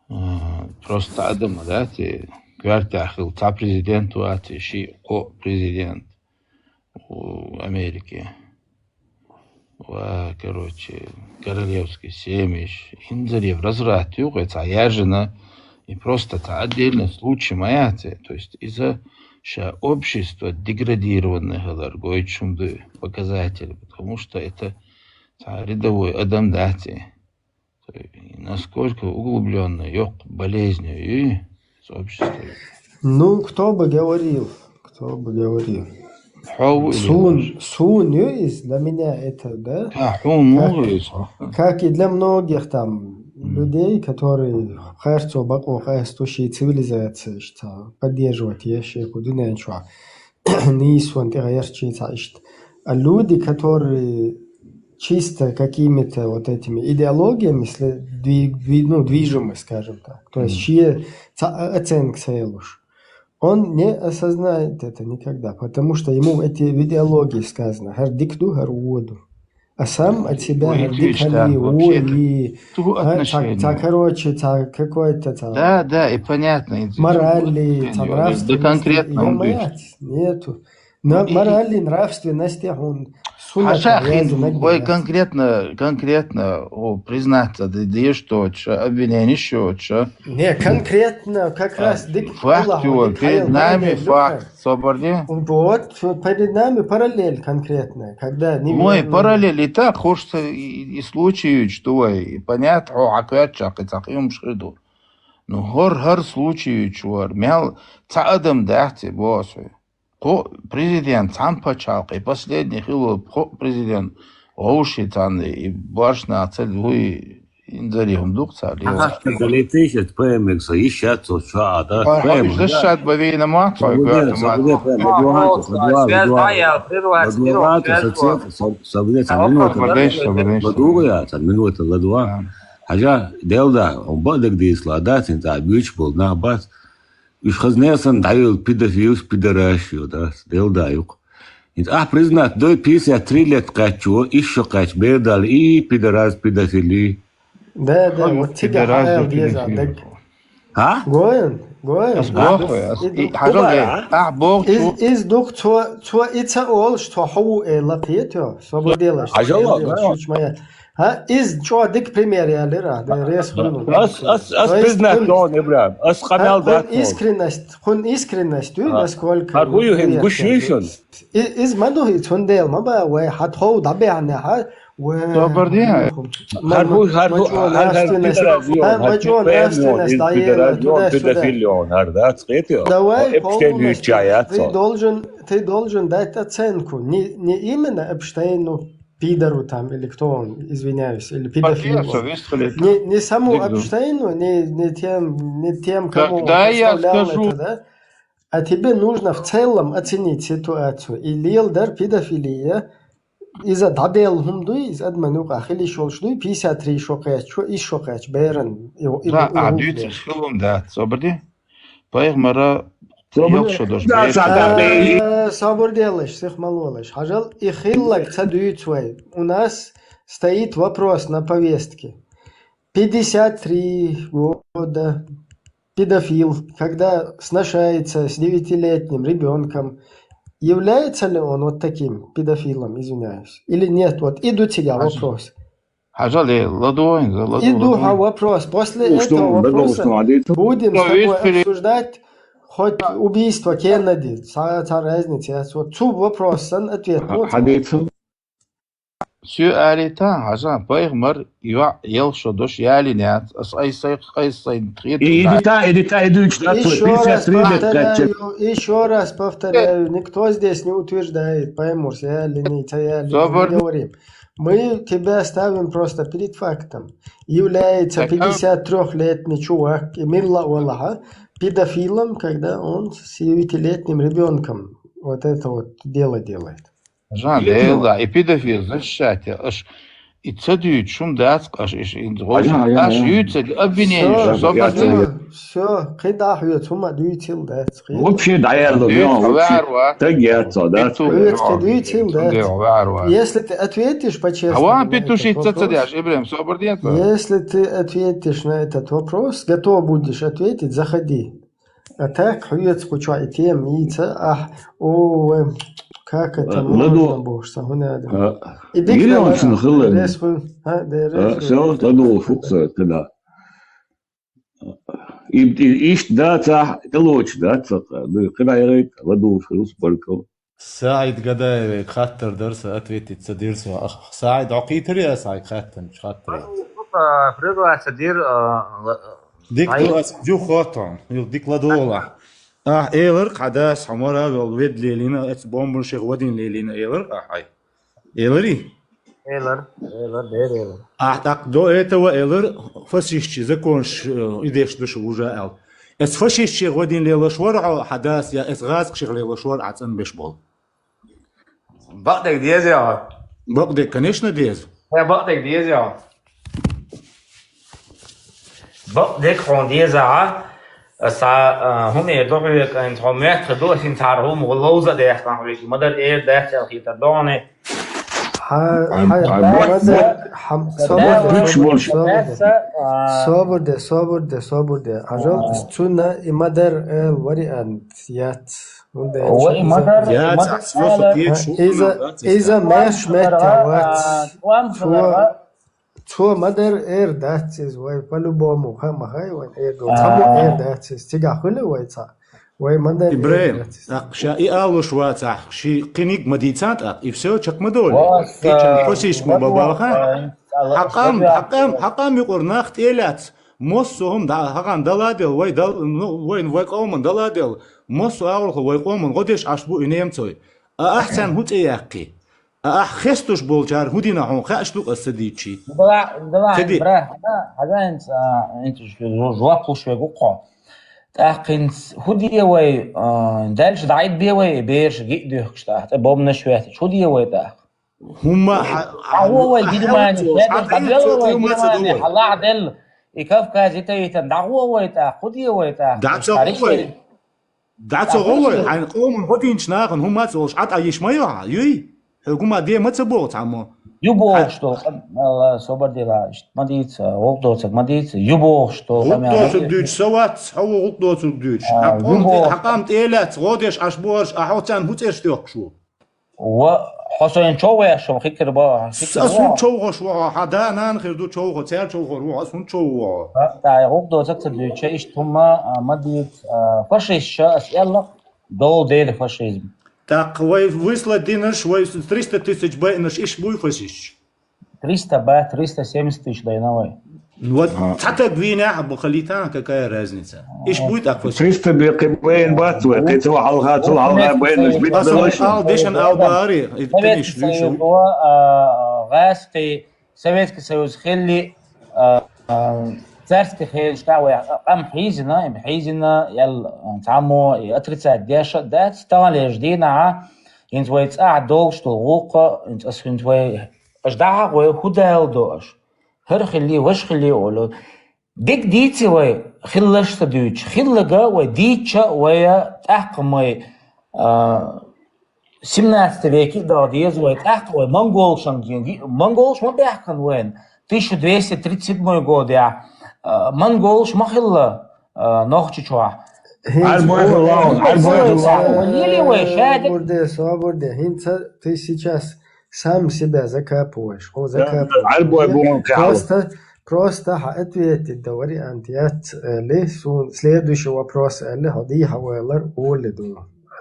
А, Просто адам, да, те, квартахил, та президент, а те, ши, ко президент у Америки. Ва, короче, королевский семьи, инзарев разврат юх, это я жена, и просто это отдельный случай моя, те, то есть из-за ша общество деградированное, галар, гой чумды показатель, потому что это та рядовой адам, да, те. То есть насколько углубленно, ёк, болезнью и сообщество. Ну, кто бы говорил, кто бы говорил. Хау или Сун, ваш? Сун ю из для меня это, да? А, ху, ну, говорит. Как и для многих там людей, которые харцо бако хастуши цивилизация, что поддерживать ещё кудиненчуа. Нисван тираяшчица ишт. А люди, которые чисто какими-то вот этими идеологиями сле- дви- дви- ну, движимы, скажем так. То есть, чьи ца- оценка целуш. Он не осознает это никогда, потому что ему эти в идеологии сказано, гар дикду, гар воду. А сам от себя Ой, гар ты дик читал, али, вообще-то ой, тугу а, ца- отношения. ца, короче, ца какой-то ца Да, да, и понятно. И морали, ты- ца да нравственности, конкретно её он говорит. Мать, нету. Но Ну, и- морали, нравственности, он сунна Хашах, связана ой, где-то. Конкретно, конкретно, о, признаться, да, да, что, чё, обвинение, что, чё. Не, конкретно, как раз дик Факт Аллах, его, дик перед Аллах, нами Аллах, факт, соборде. Вот, перед нами параллель конкретная, когда не Мой параллель и так, хочется и, и случаю, что, и понятно, о, акварчак, и так, и умшхиду. Ну, гор, гор случаю, чувар, мял, ца адам дахте, босу. Ко президент, сам пачалк, и последний хило, ко президент, оуши тан, и баршна цель, вы, инзари, дух цали. Ахаш далетиш, это ПМХ, ещё то, что, а, да, Ой, ПМХ, хабиш, да, шат бавина мат, ой, Сабуде, гата мат. сабуде, ПМХ, ладуан, ладуан, ладуан, ладуан, сабуде, сабуде, Ладуан, ладуан, ладуан. ладуан, ладуан. Хажа, делда, он бадык дисла, да, син, да, бюч был, на бат. Уж хазнесан давил педофилс, пидораш, ё, да, делда, юк. Ин, а, признать, до пятьдесят три лет качу, ещё кач, бердал, и пидорас, педофили. Да, да, вот тебя Пидорас, хайл да, деза, педофил. да. А? Гоин, Гоин. Ас бохуй, ас И- и хажал, а бох Из, чу. из дух цо, цо ица олш, цо хау э лакетё, свободелаш. Хажал, да. Шучмая. А, из чо дик пример я лира, да, рез хуйну. Ас, ас, ас То есть признать, он- он, Ибрам, ас А, канал, да, хун искренность, хун искренность, ты, А, насколько... а хую ну, хин я гушишон? скажу. И- Из маду и цундел, маба, вай, хат хоу да бе, а не ха, вай, Добрый день. ну, Хар ма- ху, хар ма- ху, мачо хар хар нравственность, пидорас, а, хар мачо пидорас, нравственность, да, пидорас, туда-сюда. Педофилион, хар, да, цхетё. Давай Эпштейн полностью. ючаяцо. Ты должен, ты должен дать оценку. Не, не именно Эпштейну, пидору там, или кто он, извиняюсь, или педофилу. Пакету выступили. Не, не саму Дигду. Эпштейну, не, не тем, не тем, кому Тогда он я поставлял скажу. Это, да? А тебе нужно в целом оценить ситуацию. И лил дар педофилия, из-за дабел хумдуй, из адманука хили шолшдуй, пятьдесят три шокач, чё и шокач, берен, и, и, Да, и а рубль. дюйте схылум, да, собрди. Пайгмара Собрди. ёк шо дош Да, бейт. да, да. А, собор делаешь, всех мололаешь. Хажал и хиллак цадует свой. У нас стоит вопрос на повестке. Пятьдесят три года педофил, когда сношается с девятилетним ребенком, является ли он вот таким педофилом, извиняюсь? Или нет? Вот иду тебя Хажал. Вопрос. Хажал, э, ладуин, да, ладуин, Иду ладуин. Вопрос. После Ну, что этого он, да, вопроса что он, а ты- будем с Ну, тобой видишь, пере- обсуждать хоть убийство Кеннеди, ца, ца разница. Вот цу вопрос, сан ответ. Вот. Хадейцев. Сю алита, хажа, пайгмар, юа, ел шо дош, яли нет, ас ай сай, ай сай, тхит, И иди та, иди та, иди уч, да, Еще пятьдесят раз три лет, повторяю, каче. Еще раз повторяю, никто здесь не утверждает, пойму, я ли не, я ли не, Собор- не говорим. Мы тебя ставим просто перед фактом. Является Так, а- пятьдесят трёхлетний чувак, и милла Аллаха, педофилом, когда он с девятилетним ребенком вот это вот дело делает. Жан, Педофил. да, и педофил, защищатель. Аш, и ца дуьйцу шум дац, аш, иш, ин, Ага, ага, аш, ага. юьца, обвинение, Всё, что я бацан. понял. Всё, кхы дӀахьоьцу, хӀума дуьйцил дац. Кхы. Вообще дӀаярло, Дуьйцу, вообще. ваьр вац. Таг яц, да? Дуьйцу, Хьоьца кхы ваьр дуьйцил вац. дац. Дуьйцу, ваьр вац. Если ты ответишь по-честному Хаван на этот петушица вопрос, цадяш, Ибрем, собар дец. если ты ответишь на этот вопрос, готов будешь ответить, заходи. А так, хьоьца кху чохь и тема йийца, ахь, о, вай, как это Ладно. можно бохуш, сан хӀун яда. А, И дика Миллион дала, шин хилла. рес хуй, а, де, рес А, хуй. Всё, ладно, фукса, тогда. И, и, ишт да, ца, это лучше, да, ца, да, когда я говорю, ладно, фукс, баркал. СаӀид Гадаеве хаттар дар сан, ответить ца дир со. Ах, СаӀид, Ӏокхийтарий ас хьайга хаттанчу хаттаре? Фридуаца дир, а, Дика ду ас юха хоттон, ил дика ладогӀа. Ахь элар хьан дас хьо мара вел вед лелийна, эц бомбанашех вадин лелийна элар ахь хьай. Эларий? Элар, элар, дер элар. Ахь тӀаккха до этого элар фашистчий законш, э, и деш ду шу уже аьлла. Эц фашистчех вадин лелаш вара хьо, хьан дас, я эц гӀазкхашех лелаш вара, Ӏа цӀанбеш болу. Бакъдерг деза яхьа? Бакъдерг, конечно, деза. Я бакъдерг деза яхьа? Бакъдерг хьуна деза, а? Аса, а, хӀума эр ду хьоьга, хьо моьттур ду, ас хӀинца хӀара хӀума гӀо ловза а дехкан хьоьга, ма-дарра эр дац аьлла хетар догӀу. Хьан, Ам- хьан, ам- ма-дарра, хьан, собар де, Дукш собар де, болуш. собар де. А, Собар де, собар де, собар де. Хьажал, цунна и ма-дарра эл вариант яц. ХӀунда Ва и аьлча иза ма-дарра, и Яц, ма-дарра ас васа ала. кечу, Иза, яц, иза ас- меш меттехь вац. Квам Цо, хилара. цо ма-дарра эр дац иза вай, по-любому, ха ма хай вайн эр ду. А. Цхьаммо эр дац иза. Цигахь хуьлу вай цхьа. Вай ма-дарра эр Ибрем, дац иза. тӀаккха ша и алуш вацахь, ши кхиниг ма дийцан тӀаккха, и все, чекх ма долу. Вас, Кхечан а, фашисташ ма ва- бабаха. а, ала- Хьакъам, ва- хьакъам, хьакъам юкъур нах тӀелац. Массо хӀума да-, хьакъам дала дел, вай дал-, ну, вай, вай къоман дала дел. Массо агӀорхо вай къоман гӀо деш Ӏаш бу и немцой. А ахь царна хӀун цӀе яккхий? А ахь хестуш болчара хӀун дина хьуна хаьаш ду аса ца дийчий? Дала, дала, Ца ди- бра, хьажа, хьажа хӀинца, а, хӀинца жоп луш вегу кхо. ТӀаккха хӀинца хӀун де вай, а, дальше дӀаайда бе вай, бераш гиъ дуьхкаш тӀаккха, тӀе бомбанаш ветташ, хӀун де вай тӀаккха? ХӀумма хьа- ДӀагӀо вай Германия, хьа- дӀагӀо вай хьа- Германия, хьалахь делла, и Кавказ, и Тавитан, дӀагӀо вай тӀаккха, хӀун де вай тӀаккха? ДӀа ца гӀо вай. ДӀа ца гӀо вай, хьайн къоман гӀо динчу нахана хӀумма ца олуш, Ӏа тӀа йиш ма ю хьан, юй? Хьоьга хӀумма де ма ца боху цхьаммо. Ю бохуш долу къам, Алла, собар дела, иштта ма дийца, гӀуллакх доцург ма дийца, ю бохуш долу къам. ГӀуллакх доцург дуьйцуш ца вац, хьо ву гӀуллакх доцург дуьйцуш. А, Хьан ю къоман тӀе-, бохуш. хьан къам тӀелаьцна гӀо деш Ӏаш бохурш, а хьо царна хӀун цӀераш доьхкуш ву? Ва, хьо сайна чов веш, хьо хикар боху, хикар Ас хӀунда боху. човхош ву хьо, хьан да-нана хир ду човхо, цаьрга човхор ву хьо, ас хӀунда чов ву хьо? ТӀа гӀуллакх доцург ца дуьйцуш, иштта хӀумма, а, ма дийца, а, фашистша, ас аьлла, долу дела фашизм. ТӀаккха вай выслать динарш, вай триста тысяч байинарш, иш буй фашисташ? Триста ба, триста семьдесят тысяч дайна вай. Ну вот, Ага. цхьа таг вийнехь а бу халийтана, какая разница? Иш буй тӀаккха фашисташ? Триста бе кхин байин бац вай, кхин цо хьалха, цо хьалха байинарш бит Аса далаш. ал дешан ал баари, и Советский тениш, Союз, а, гӀазкхи, Советский Союз хилли, а, а, царский хилча вай къам хьийзина, им хьийзина, ял, а, цхьаммо и отрицать деш а дац, таханлерчу дийнахьа, хӀинца вай цӀахь долуш долу гӀуллакх, хӀинца ас хӀинца вай, аш дӀахьа вай, хӀун дала до аш? ХӀара хилли, ваша хилли олу. Дика дийци вай, хилларш ца дуьйцуш. Хилларг вай дийцча, вай тӀаккха вай, а, семнадцатый веке а дала деза вай, тӀаккха вай монголшан, монголш ма баьхкина вайна. Тысяча двести тридцать седьмой годехь, а, монголш ма хилла, а, Нохчийчохь. Хьарбой хилла, хьарбой хилла. Вай лели вай, шадерг. Собар де, собар де. ХӀинца ты сейчас сам себя закапываешь. Хьо закапываешь. Хьарбой бу хьуна кхехьа. Просто, просто хьан ответить дан вариант яц, аьлли, суна следующий вопрос аьлли, хьо дийхьа валар оле ду.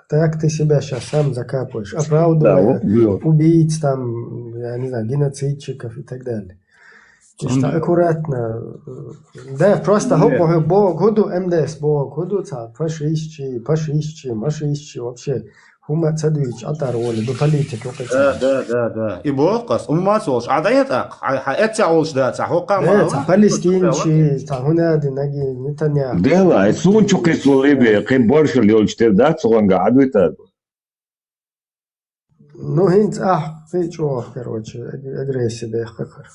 Так ты себя сейчас сам закапываешь. Да, Оправдывая вот, вот. убийц, там, я не знаю, геноцидчиков и так далее. Чисто аккуратно. Да, просто хӀокху боху хӀун ду, МДС боху хӀун ду, цхьа фашистчи, фашистчи, машистчи, вообще. хӀума ца дуьйцуш, Ӏатар волу ду политика юкъа. Да, да, да, да. И боху ас, хӀума ца волуш, Ӏа дӀаетта, Ӏа, Ӏа эццехь волуш да, цхьа хӀокху Э, цхьа Палестинчи, цхьа хӀунадина, Нетаньяху. Дела, ай, суна чу кхийсо Ливия, кхин боршал йолчу тера дац, цу гӀанга Ӏа дуьйтар. Ну, хӀинца ахь кхин чӀогӀа, короче, аг-, агрессия бехкакхара.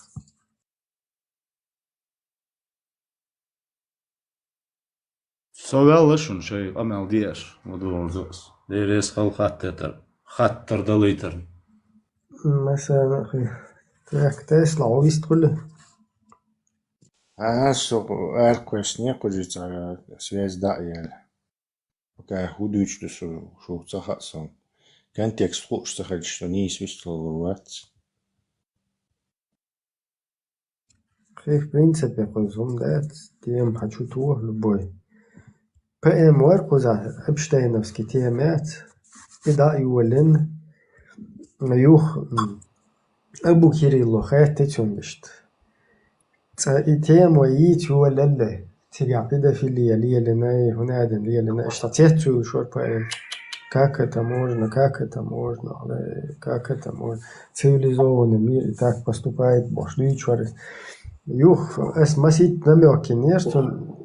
Со ваьлла шуна шайн къамел деш, ма дугӀурза ас. Деррес хала хаттар, хаттар далийтар. Масала, так, Тесла, хьо вист хуьлу? А, со аьркхоьссине кхузица связь дӀа а яьлла. Пока хӀун дуьйцуш ду со, шух ца хаьа сан. Контекст хууш ца хилча, со нийса вистхуьлур вац. Кхин, в принципе, кхуза хӀума дац, тема хьан чу туху любой. П М вара кхузахь, Эпштейновский тема яц. И дӀа а йолина, юха, м, Абу Кирилло хаьттира цунна иштта. Цкъа и тема вай йийца йолалле, цигахь педофилия лелина, хӀунадина лелина, иштта цецвуьйлуш вара П М. Как это можно, как это можно, э, как это можно? Цивилизованный мир и так поступает, бохуш дуьйцуш вара. Юха ас масийтта намёк йинера цунна,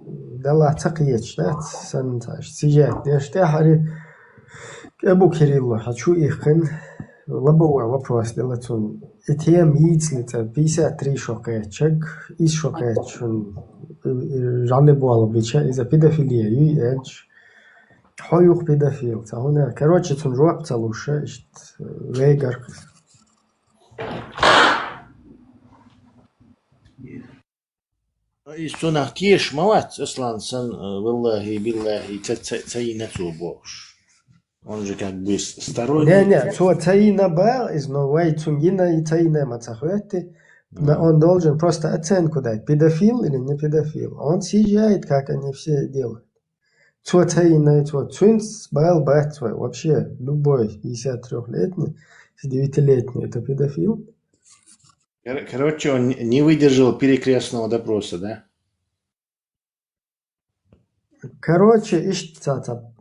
делахь ца кхеташ дац, санна ца аьлча, сюжет деш тӀаьхьара. Абу Кирилло хьан чу иккхина, лобовой вопрос делла цунна. И тема йийцале цӀа пятьдесят три шо кхетчаг, иза шо кхетчун, э, э, жӀале болу бича, иза педофилия юй аьлча, хьо юха педофил, ца хӀуна. Короче, цунна жоп ца луш, иштта, э, вегар. Иза цунах тешаш ма вац, Аслан, сан, э, валлахӀи, биллахӀи, ца, ца, ца йина цо бохуш. Он же как бы с-, сторонний. Не, не, цо ца йина боху иза, но вай цунна йина и ца йина ма ца хӀоьтту. Но он должен просто оценку дать, педофил или не педофил. Он съезжает, как они все делают. Цо ца йина, цо цуьнца бала бац вай. Вообще, любой пятьдесят трёхлетний, девятилетний, это педофил. Кор-, короче, он не, не выдержал перекрестного допроса, да? Короче, иштта ца, ца.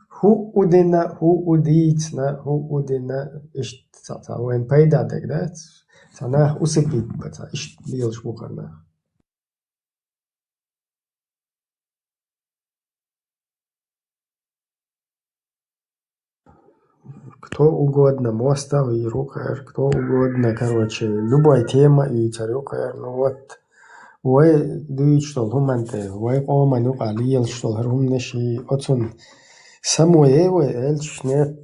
ХӀуъу дина, хӀуъу дийцина, хӀуъу дина, иштта ца, ца. Вайн пайда дег, да? Ца нах усыпить ба, ца, иштта лелаш бу хӀара нах. Кто угодно, мостагӀ, рукъер, кто угодно, короче, любой тема и царюкъер, ну вот, вай дуьйцуш долу хӀуманна тӀе, вай къоман юкъа лелаш долу хӀара хӀуманаш и оцунна самое вай элчаш нет.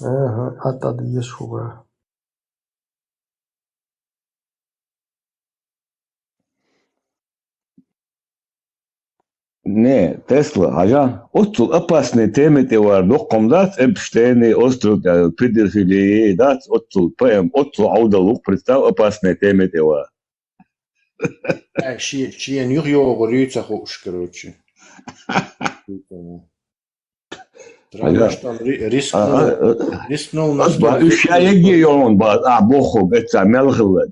Ага, а тӀад еш хӀума. Не, Тесла, хьажа, оццул опасный тема тӀе вар доккхам дац, Эпштейни, остров, э, педофилии, дац, оццул П М, оццул Ӏовдал ву, представь, опасный тема тӀе вар. Так, ши-, шена юха йогӀур ю ца хууш, короче. Потому что он ри-, рискнул, а, а, рискнул на... Ас ба, уьш ша егге йолун ба, а, боху, беца, мел хиллаг.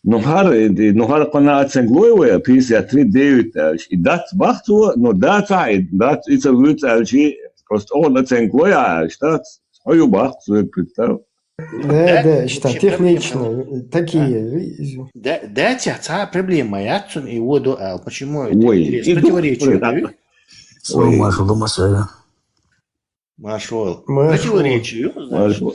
Ну, хар, ну, хар кхана оценка лой вай, пятьдесят три девять, а, и дац бахцо, но дац, а, и дац, и ца вуьц, а, ши, просто он оценка лой, а, дац, хьо ю бахцо, представь. Да, да, да, вообще иштта проблема. Технично, такие, да, да, цхьа проблема яц цунна и воду ал. Почему это? Ой, интересно, и противоречие, да? Ой. Маршо, дома связи. Маршо. Маршо. Противоречие, значит. Маршо.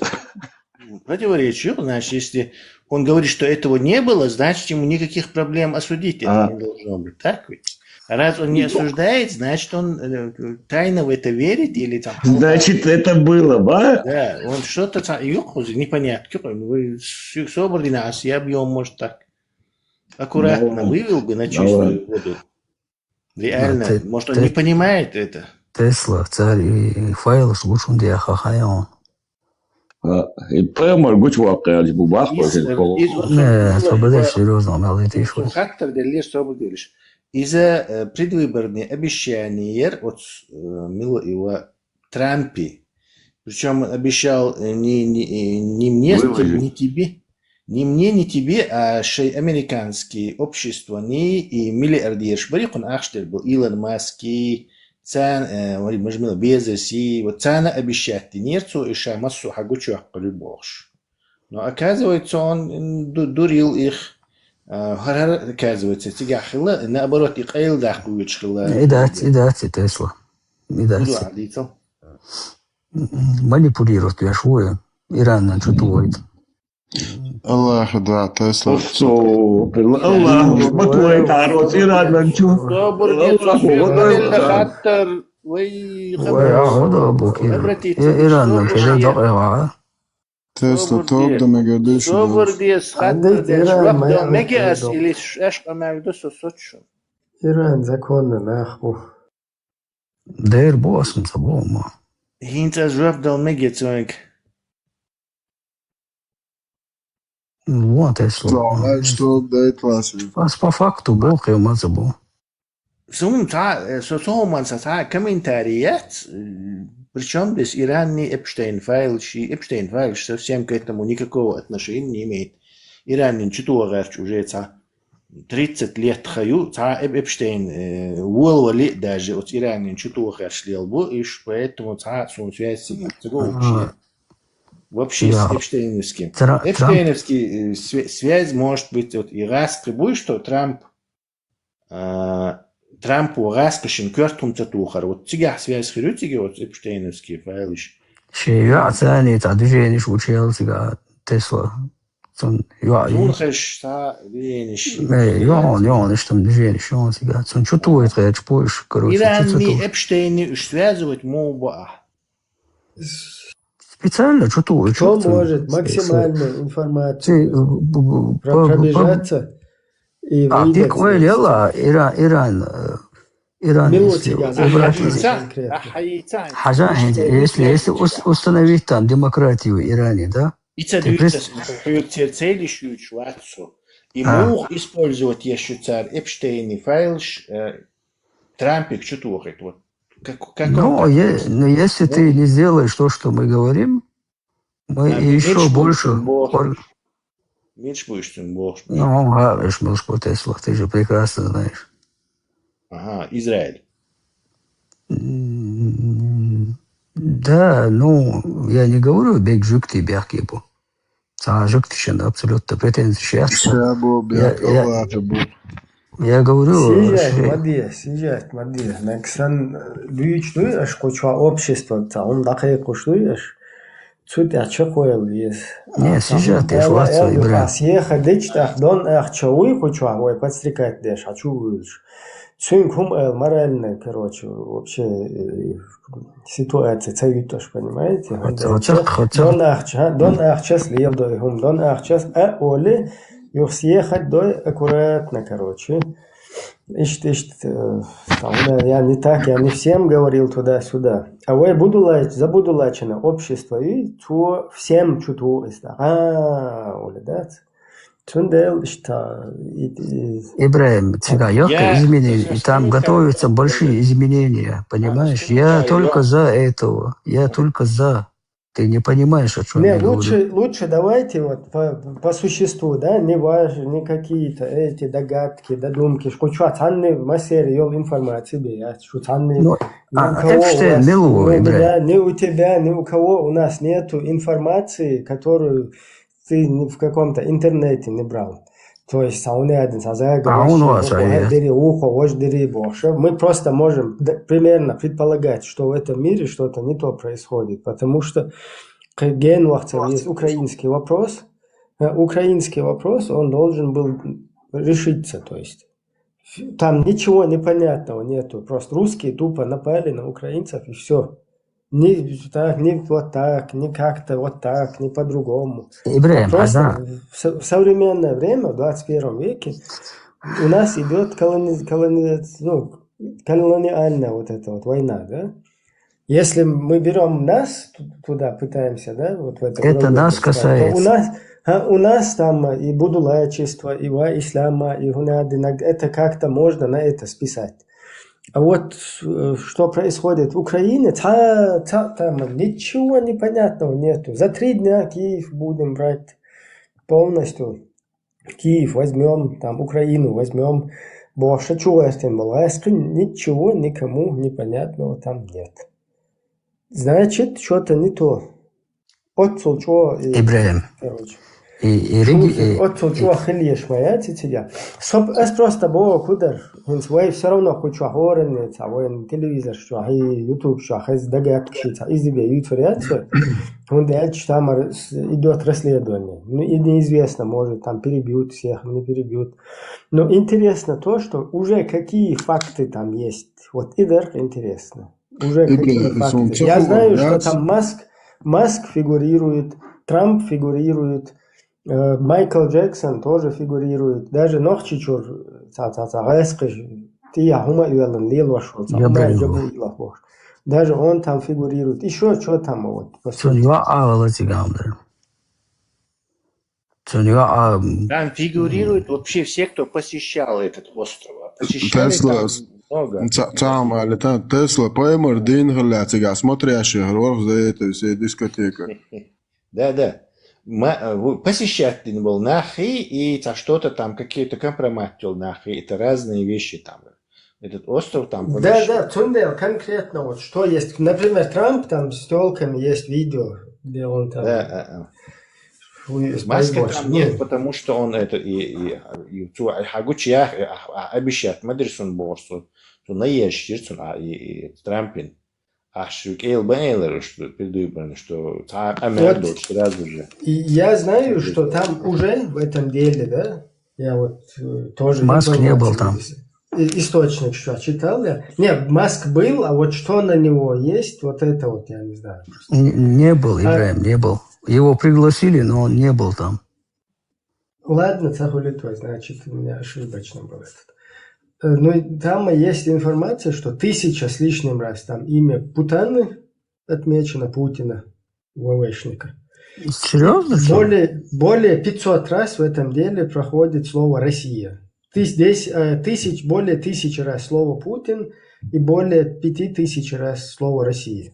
Противоречие, значит, если он говорит, что этого не было, значит, ему никаких проблем осудить это не должно быть, так ведь? Раз он не осуждает, значит, он, э, тайно в это верит или там... Значит, это было, ба? Да, он что-то там, юхуз, непонятно, какой, ну, вы с-, собрали нас, я объём, может, так аккуратно вывел бы на чистую воду. Реально, может, он не понимает это? Тесла, царь и, и файлаш гучун диаха хайон. А, и П М-ар гучу ваккхаялча бу баххо из, шин из кол. Из Не, усу-, собере серьёзно, мел и тишу. Усу хаттар деллеш собере делиш. Иза, э, предвыборные обещания ер от, э, мило его Трампе. Причём обещал, э, не, не, э, не мне, не тебе, не мне, не тебе, а шей американские общества, не и миллиардерш бари, он ахштер был Илон Маск, и царна, э, вай, мажмила, Безоси, вот царна обещать динера цо, и ша массо а хьагучоаккхаргья бохуш. Но оказывается, он ду-, дурил их, а, хӀара-хӀара, оказывается, цигахь хилла, наоборот, и къайладаккха воьдуш хилла. И дац, и дац, и Тесла. И дац. Буду а дийцал. М, манипулировать веш ву, Иранан чу тухуьйту. Аллаху да, Тесла. Охсо, Аллаху, батлай таро, Иранан чу. Собар де, Аллаху, собар де, хаттар, вай, вай, хабар. Аллаху да, бу кхин. Обратиться. Э, Иранан чу собар де. Дакъа ваха. Тесла, собар тоба де. Да мега деш. Собар де, хаттар де, Иран, жоп дала мега ас, или аш къамел ду со соцу. Иран законна нах бу. Дер бу ас ма ца бу ма. ХӀинца жоп дала мега цунга. Вот, Тесла. Да, что дает вас? Ас по факту бу, кхин ма ца бу. Сум ца, э, со, со хӀуманца ца комментарий яц, э, причём здесь Иран и Эпштейн файлаш, и Эпштейн файлаш совсем к этому никакого отношения не имеет. Иранан чу тухуш уже ца тридцать лет хьаю, ца Эп-, Эпштейн, э, волавале а даже, оцу Иранан чу тухуш лелабо, и ш-, поэтому ца суна связь цигахь ца го вообще. Ага. Вообще с Эпштейновским. Тра-, Трамп. Эпштейновский, э, свя-, связь может быть, вот и гӀаскхи буй, что Трамп, а, Трампо гӀаскхашна коьрта хӀума ца тухар. Вот цигахь связь хир ю цига, вот Эпштейновский файлаш. Шен йоӀ царний цхьа движенеш вучу яла цигахь Тесла. Цунна йоӀ. Цунна хезаш цхьа движенеш. Э, йоӀ, йоӀ, иштта движенеш йоӀ цигахь. Цунна чу тухуьйту хьаьрча бу уьш, короче, чу ца туху. Иранни Эпштейни уьш связывать мо бу ахь. Специально чу тухуьйту. Кто может максимальную информацию пробежаться и выдать. А, пик ойла яла, Иран, Иран, э, Иран, если обратиться. Хьажа, если, если ус-, установить там демократию в Иране, да? И ца дуьйцу ас, хьоьга церан цӀе йиш юьйцуш вац со. И муха использовать еш ю цара Эпштейни файлаш, э, Трампига чу тухийта. Вот. Как, как он так? Ну, е-, ну, если ты не сделаешь то, что мы говорим, мы ещё больше пор-. Мирш бу уьш цунна бохуш? Ну, гӀа, уьш муьлш бу, Тесла, ты же прекрасно знаешь. Ага, Израиль. М, да, ну, я не говорю, бег жуьгтий бехке бу. Цхьа жуьгтичунна абсолютно претензеш яц. Ша бу бехке, Аллахьа бу. Я говорю, сижать ма де, сижать ма де. Нагсан дуьйцуш дуй аш кху чохь общество, цхьа хӀума дӀакхайкхуш дуй аш. Цу тӀехь чекхвала веза. Не, сижать еш вац со, Ибрахим. Ас еха дечу тӀаккха дон ахча вуй кху чохь вай подстрекать деш, хьан чу вуьйлуш. Цуьнга хӀума ала морально, короче, вообще, э, ситуация ца юьтуш, понимаете? Дон ахча, дон ахчас леладой хӀума, дон ахчас а оле, юхс ехать дой аккуратно, короче. Иштта, иштта, э, там, да, я не так, я не всем говорил туда-сюда. А вай будулай-, за будулайчина общество, и цо всем чу туху иза. А, оли, да? Цундела иштта, и, и Ибрахим, цигахь йоккха изменения, и там готовятся большие изменения, понимаешь? Я только за этого, я только за. Ты не понимаешь, о чём я говорю. Не, лучше, лучше давайте вот по, по существу, да, не важ-, не какие-то эти догадки, додумки. Шу кху чохь цхьанна массеран йолу информация бе яц, шу цхьанна. Ну, а, Эпштейн мила ву, Ибрахим? Ни у меня, ни у тебя, ни у кого у нас нету информации, которую ты в каком-то интернете не брал. То есть, а у меня один, а за, а у нас, а, есть. Дери, ухо, вож дери, бохуш. Мы просто можем д-, примерно предполагать, что в этом мире что-то не то происходит, потому что к-, ген вахца есть украинский вопрос. Э, украинский вопрос, он должен был решиться, то есть. Ф-, там ничего непонятного нету. Просто русские тупо напали на украинцев, и всё. Не так, не вот так, не как-то вот так, не по-другому. Ибрахим, просто в со-, в современное время, в двадцать первом веке, у нас идёт колони-, колони-, ну, колониальная вот эта вот война, да? Если мы берём нас ту-, туда, пытаемся, да, вот в это, это нас касается, то у нас, а, у нас там и будулайчество, и ва ислама, и гунадина, это как-то можно на это списать. А вот, э, что происходит в Украине, ца-, ца-, там ничего непонятного нету. За три дня Киев будем брать полностью. Киев возьмём, там Украину возьмём. бохуш чу гӀоьртина болу гӀаскхи, ничего никому непонятного там нет. Значит, что-то не то. Оццул чӀогӀа, и, ИбрахӀим, короче. И, и, Шу реги-, хи-, и, оццул и, чӀогӀа хила еш ма яц и цига. Со, ас просто боху кудар. ХӀинца вай всё равно кху чохь хӀоранна, цхьа вайн телевизор чохь, и YouTube чохь хеза дагатка ши цхьа иза бен юьйцур яц вай. ХӀунда аьлча там ар-, с-, идёт расследование. Ну, и неизвестно, может, там перебьют всех, не перебьют. Но интересно то, что уже какие факты там есть. Вот и дарх интересно. Уже какие ИбрахӀим, сон факты. ца Я хуур знаю, что яц. Там Маск, Маск фигурирует, Трамп фигурирует, э, Майкл Джексон тоже фигурирует. Даже Нохчийчуьра цхьа, цхьа, цхьа гӀаскхи тӀехьа хӀума оьллина лелош волу цхьа Я хӀума понял. Джабраилов бохуш. Даже он там фигурирует. Ещё чё там вот. Цунна йоӀ а вала цигахь ма дара. Цунна йоӀ а, м, Там фигурируют вообще все, кто посещал этот остров. А посещали Тесла, там много. Ца-, цхьа хӀума аьлла, та-, Тесла Паймар дийна хилла цигахь смотрящих рорх за это все дискотека. Да, да. Ма-, э, в-, посещать дин был нахи, и там что-то там, какие-то компромат нахи, это разные вещи там. Этот остров там Да, помещен. Да, цундел конкретно вот что есть. Например, Трамп там с телками есть видео, где он там Да, а, а. хуй с Маски больше. Там нет, потому что он это и, и, и цу-, и хьагучу яхь, и, а, а, обещать ма дира цунна бохуш цу, цу наеш дира цунна, а, и, и Трампин. Аш кӀел бан элира, что предвыборно, что цхьа къамел Вот. Доцу сразу же. И я знаю, что там уже в этом деле, да? Я вот э, тоже Маск не был информацию там. из- и- источник что читал я. Нет, Маск был, а вот что на него есть, вот это вот я не знаю. Н- Не был, А- ИбрахӀим, не был. Его пригласили, но он не был там. Ладно, цахулитва, значит, у меня ошибочно был этот. Э, Ну, и там есть информация, что тысяча с лишним раз там имя Путана отмечено, Путина, ВВшника. Серьезно, что ли? Более, более пятьсот раз в этом деле проходит слово «Россия». Тыс-, здесь, э, тысяч, более тысячи раз слово «Путин» и более пяти тысяч раз слово «Россия».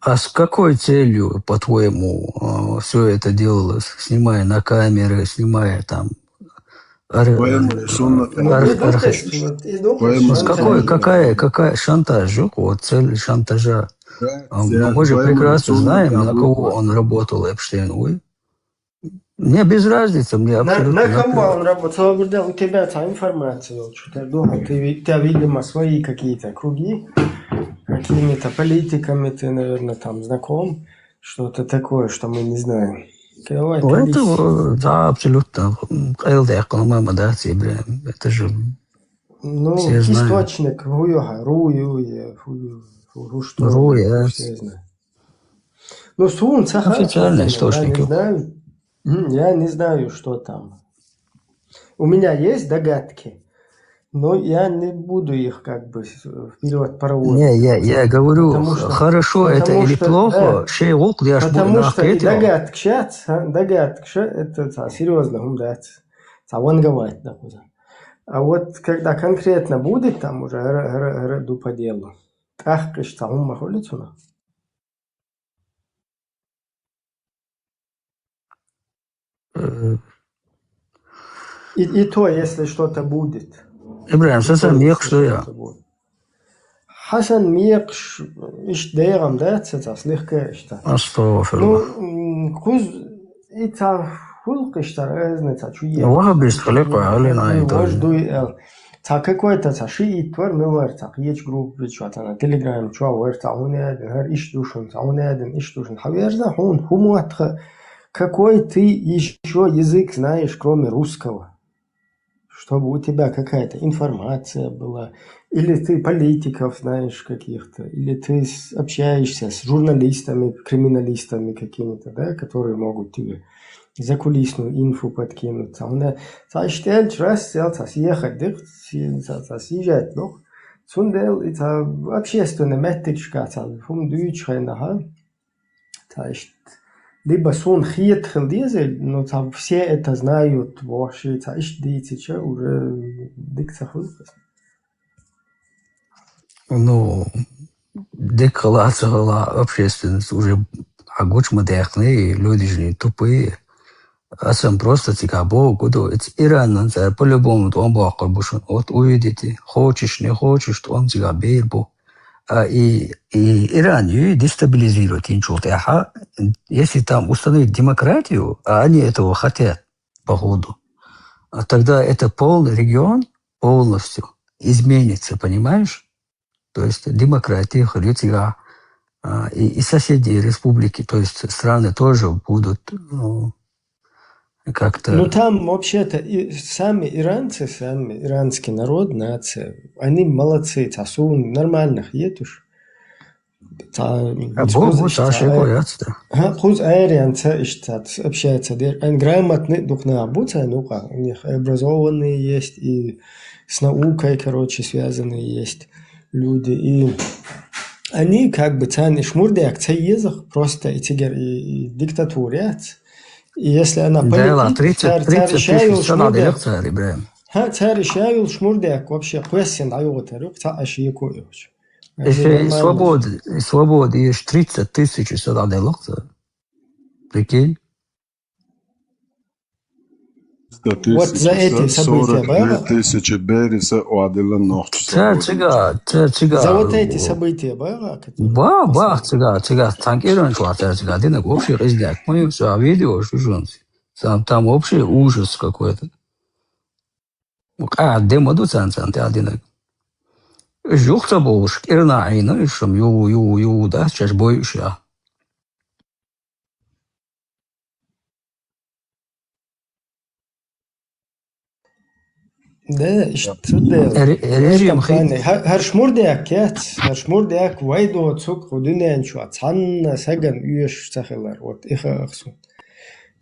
А с какой целью, по-твоему, все это делалось, снимая на камеры, снимая там ар- Паймар сунна ар- архи- Вот, и, ну, Пойму. Ну, с какой, шантаж. Какая, какая, какая шантаж, вот цель шантажа? А, ну, мы же прекрасно знаем, на кого он работал, Эпштейн, ой. Мне без разницы, мне На, абсолютно на кого наплевать. Он работал? Говорил, у тебя та информация, вот, что ты думал, ты, ви- у тебя, видимо, свои какие-то круги, какими-то политиками ты, наверное, там знаком, что-то такое, что мы не знаем. Давай, Ну, это, колись. э, да, абсолютно. М, къайлдяхкъа мама, да, тебе. Это же Ну, все знают. Источник, хуюха, рую, е, хую, ху- ху- что, Рую, да. Все знают. Ну, сун, цаха, Официальный я источник. Не знаю. М, Я не знаю, что там. У меня есть догадки, но я не буду их как бы вперед проводить. Не, я, я говорю, Потому что- хорошо это потому или что, плохо, да. шей волк я ж Потому на что и ответил. Догадки сейчас, а, догадки ща, это ца, серьезно, ум дац. Ца ванговать, допустим. А вот когда конкретно будет, там уже р- р- р- ду по делу. Тахкиш ца ум махулицуна. Э, И, и то, если что-то будет. Ибрахим, И то, сасан если мекъ что я. Что-то будет. Хасан мекъ ш- иш дегам, да, ца, ца, слегка ишта. Ну, Астагфируллах. м, куз, и ца, хулк ишта, разница, чу е. Вахабист халикъ, али на Ну, это. вож дуй эл. Ца какой-то ца шиит вар, мы вар, ца, кьеча группа чуа, ца, на Telegram чуа вар, ца, унеден, хар иш душун, ца, унеден, иш душун. Хаверза, хун, хумуатха, какой ты ещё язык знаешь, кроме русского? Чтобы у тебя какая-то информация была, или ты политиков знаешь каких-то, или ты с- общаешься с журналистами, криминалистами какими-то, да, которые могут тебе закулисную инфу подкинуть. Ца хьуна, ца иштта элча раз, цел ца съехать дых, си-, ца, ца съезжать лух. Цундел и ца общественный меттигашка ца хум дуьйчу хенахьа. Ца иштта. Либо сон хетахил деза, но ца все это знают, вообще, ца иштта дийцича, уже дик ца хуьлу. Ну, дик хала, ца хала, общественность уже хьагучма дехны, люди же не тупые. Аса просто цигахь боху гу ду, эца Иранан цара по-любому тӀом боккхур бу шуна. Вот увидите, хочешь, не хочешь, тӀом цигахь бийр бу. А и, и Иран ю дестабилизировать йинчул тӀаьхьа, если там установить демократию, а они этого хотят, походу, а тогда это полный регион полностью изменится, понимаешь? То есть демократия хир ю цигахь, а, и, и соседние республики, то есть страны тоже будут, ну, как-то... Ну, там вообще-то и сами иранцы, сами иранский народ, нация, они молодцы, цхьа суна нормально хеташ. Цхьа, а, бу, бу, цхьа шеко яц, да. Ха, кхуза аьрру ца иштта, ца общаться деш. Айн грамотный дукха нах бу царна юкъахь. У них образованные есть, и с наукой, короче, связанные есть люди. И они как бы царна иш мурдек ца езах, просто и цигара и, и диктатура яц. И если она... Да, полетит, тридцать, цар, цар тридцать тысяч шайол шмурдек. Ха, цар шайол шмурдек вообще кхоьссина дӀаюгӀу тар юкъа, ца а шеко йохуш. Если и свобода, и свобода есть тридцать тысяч, и сюда не лохца. Прикинь? Вот за эти события было? Сорок две тысячи бериса уадила нохчу. Цар цигахь, цар цигахь. За вот эти события было? Ба, ба, цигахь, цигахь, танкиран чуа цар цигахь, динаг вообще къизняк. Мы всё видео, что же он. Там, там вообще ужас какой-то. Къаьхьа де ма ду царна, царна тӀе а динарг. Уьш юха ца бовлуш, кӀирнахь Ӏийна, уьш шуна ю, ю, ю, дац, шаьш бойуш я. Да, иштта ца дела. Ре-, режим хӀинца. ХӀа-, хӀара шмурдек яц, хӀара шмурдек вай доцург кху дуьнен чохь цхьанна сагана оьшуш ца хилар, вот и хаьа суна.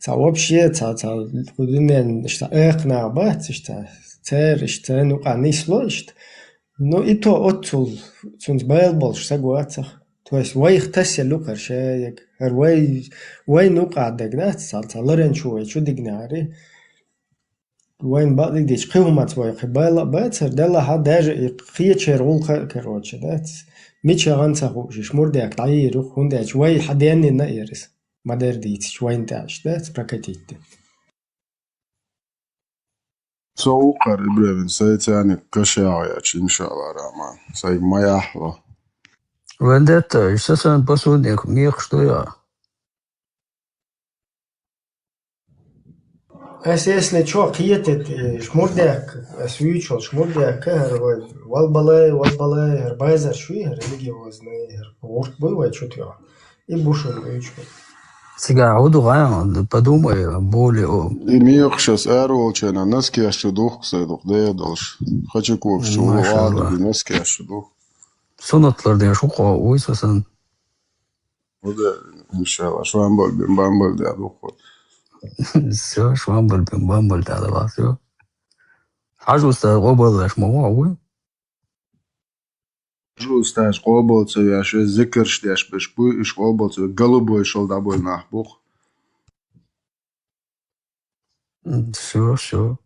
Цхьа вообще, цхьа, цхьа кху дуьнен иштта экха нах бац, иштта церан, иштта церан юкъахь нисло иштта. Но и то оццул цуьнца бала болуш саг вацахь. То есть вайх тасъелла ю хӀара шайиг, хӀара вай, вайна юкъахь дагнац, цхьа, цхьа ларан чу вай чу дигнахьари. Вайна бакъдерг дийцича, кхин хӀуманца вай кхин бала а бац, хӀара делахь а даже и кхечеран гӀуллакх а, короче, дац. Мичахь гӀан ца хууш, иш мурдек дӀайийр ю, хӀунда аьлча вай хьан денна а яр иза. Ма-дарра дийцича, вайна тӀехь иштта дац прокатить де. Со вукхара, Ибревин, сай царниг кхашагӀ яц, иншалла рахьман. Сай ма яхьло. Вендетта, иштта сан посудник, мехаш ду я. Ас, если чо кхетет, э, шмурдек, ас вуьйчул шмурдек, хӀара вай, валбалай, валбалай, хӀара базар шуй, хӀара религиозный, хӀара гӀурт буй вай чу тоьхна. И бу шуна вуьйчул. Цигахь хӀун ду гӀайгӀа, подумай, более, о. И мехаш ас араволчарна наскеш чу духку сай дукха дехьа долуш. Хачакопаш чу ву, машалла, ала ди наскеш чу духку. Суннат лар деш ву кхо, вуй со сан. Худа, иншалла, швамбал бен бамбал да духу. Всё, швамбал бен бамбал да, всё. Хьажа устаз къобалдеш ма ву, вуй? Хьажа устаз къобал ца веш, зикарш деш беш буй, уьш къобал ца веш, голубой шал дӀабой нах бу-кх. М, всё, всё.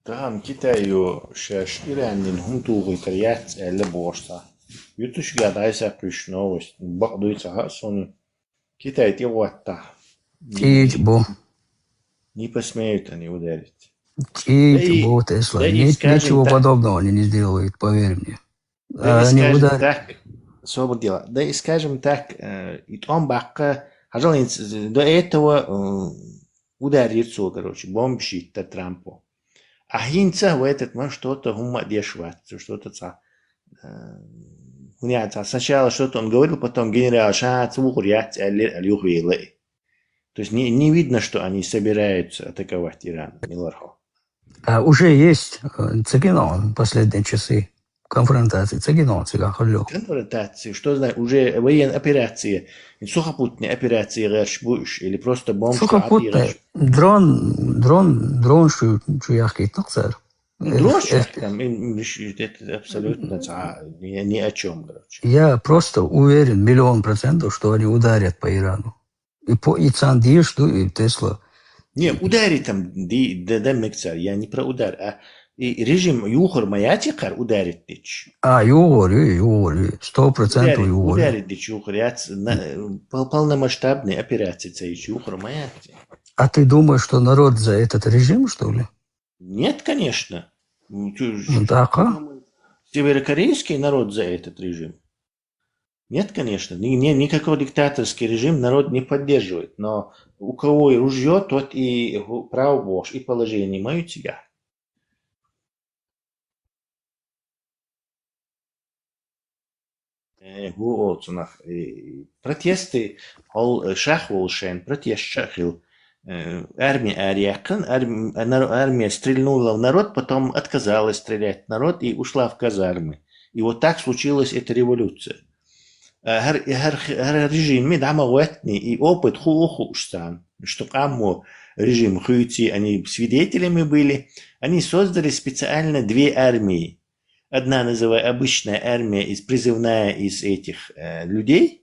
Тахана Китайо шаьш Ираннина хӀунда тухуьйтур яц аьлла бохуш цхьа. Ютушка дӀасакхуьйсуш новость. Бакъ дуй ца хаьа суна. Китай тӀе гӀоттахь. КӀийча бу. Не посмеют они ударить. КӀийча бу, Тесла. Да и, да и, скажем так, ничего подобного они не сделают, поверь мне. Да и, скажем так, собар дела. Да и, скажем так, э, и тӀом баккха, хьажал, до этого, э, ударить цо, короче, бомбаш йиттар Трампо. А хӀинца в этот момент что-то хӀумма а деш вац, что-то цхьа, э, хӀунда аьлча цхьа, сначала что-то он говорил, потом генерал ша ца вухур яц аьллера, аьлла юхавелла и. То есть не, не видно, что они собираются атаковать Иран, мила хьо. А, уже есть, э, ца гина он последние часы конфронтации, ца гина он цигахь хилла. Конфронтация, что значит? Уже военная операция, сухопутная операция гӀерташ бу уьш, или просто бомбаш тӀе гӀерташ? Сухопутная, дрон, дрон, дрон шу, шу яхкийтина цара. Ну, дрон шу яхкийтина, м, м, ш-, это абсолютно ца-, ни, ни о чём, короче. Я просто уверен, миллион процентов, что они ударят по Ирану. И по, и царна дезаш ду и Тесла. Не, ударить там ди-, д-, дан мега цара. Я не про удар, а И режим юхар ма яц кхар ударить дича. А, юхар ю, юхар ю. Сто процентов юхар ю. Ударить дича юхар яц. Полномасштабная операция ца йича юхар ма яц. А ты думаешь, что народ за этот режим, что ли? Нет, конечно. Ну, так, а? Северокорейский народ за этот режим. Нет, конечно. Ни, ни, никакой диктаторский режим народ не поддерживает. Но у кого и ружье, тот и право богаш, и положение маю тебя. Э, ху оцунах. Протесты, ол шах волшен, протест шахил. Армия арякын, армия стрельнула в народ, потом отказалась стрелять в народ и ушла в казармы. И вот так случилась эта революция. Гьар режимми дама ватни и опыт ху уху уштан, что каму режим хуйти, они свидетелями были, они создали специально две армии. Одна называя обычная армия, из, призывная из этих э, людей,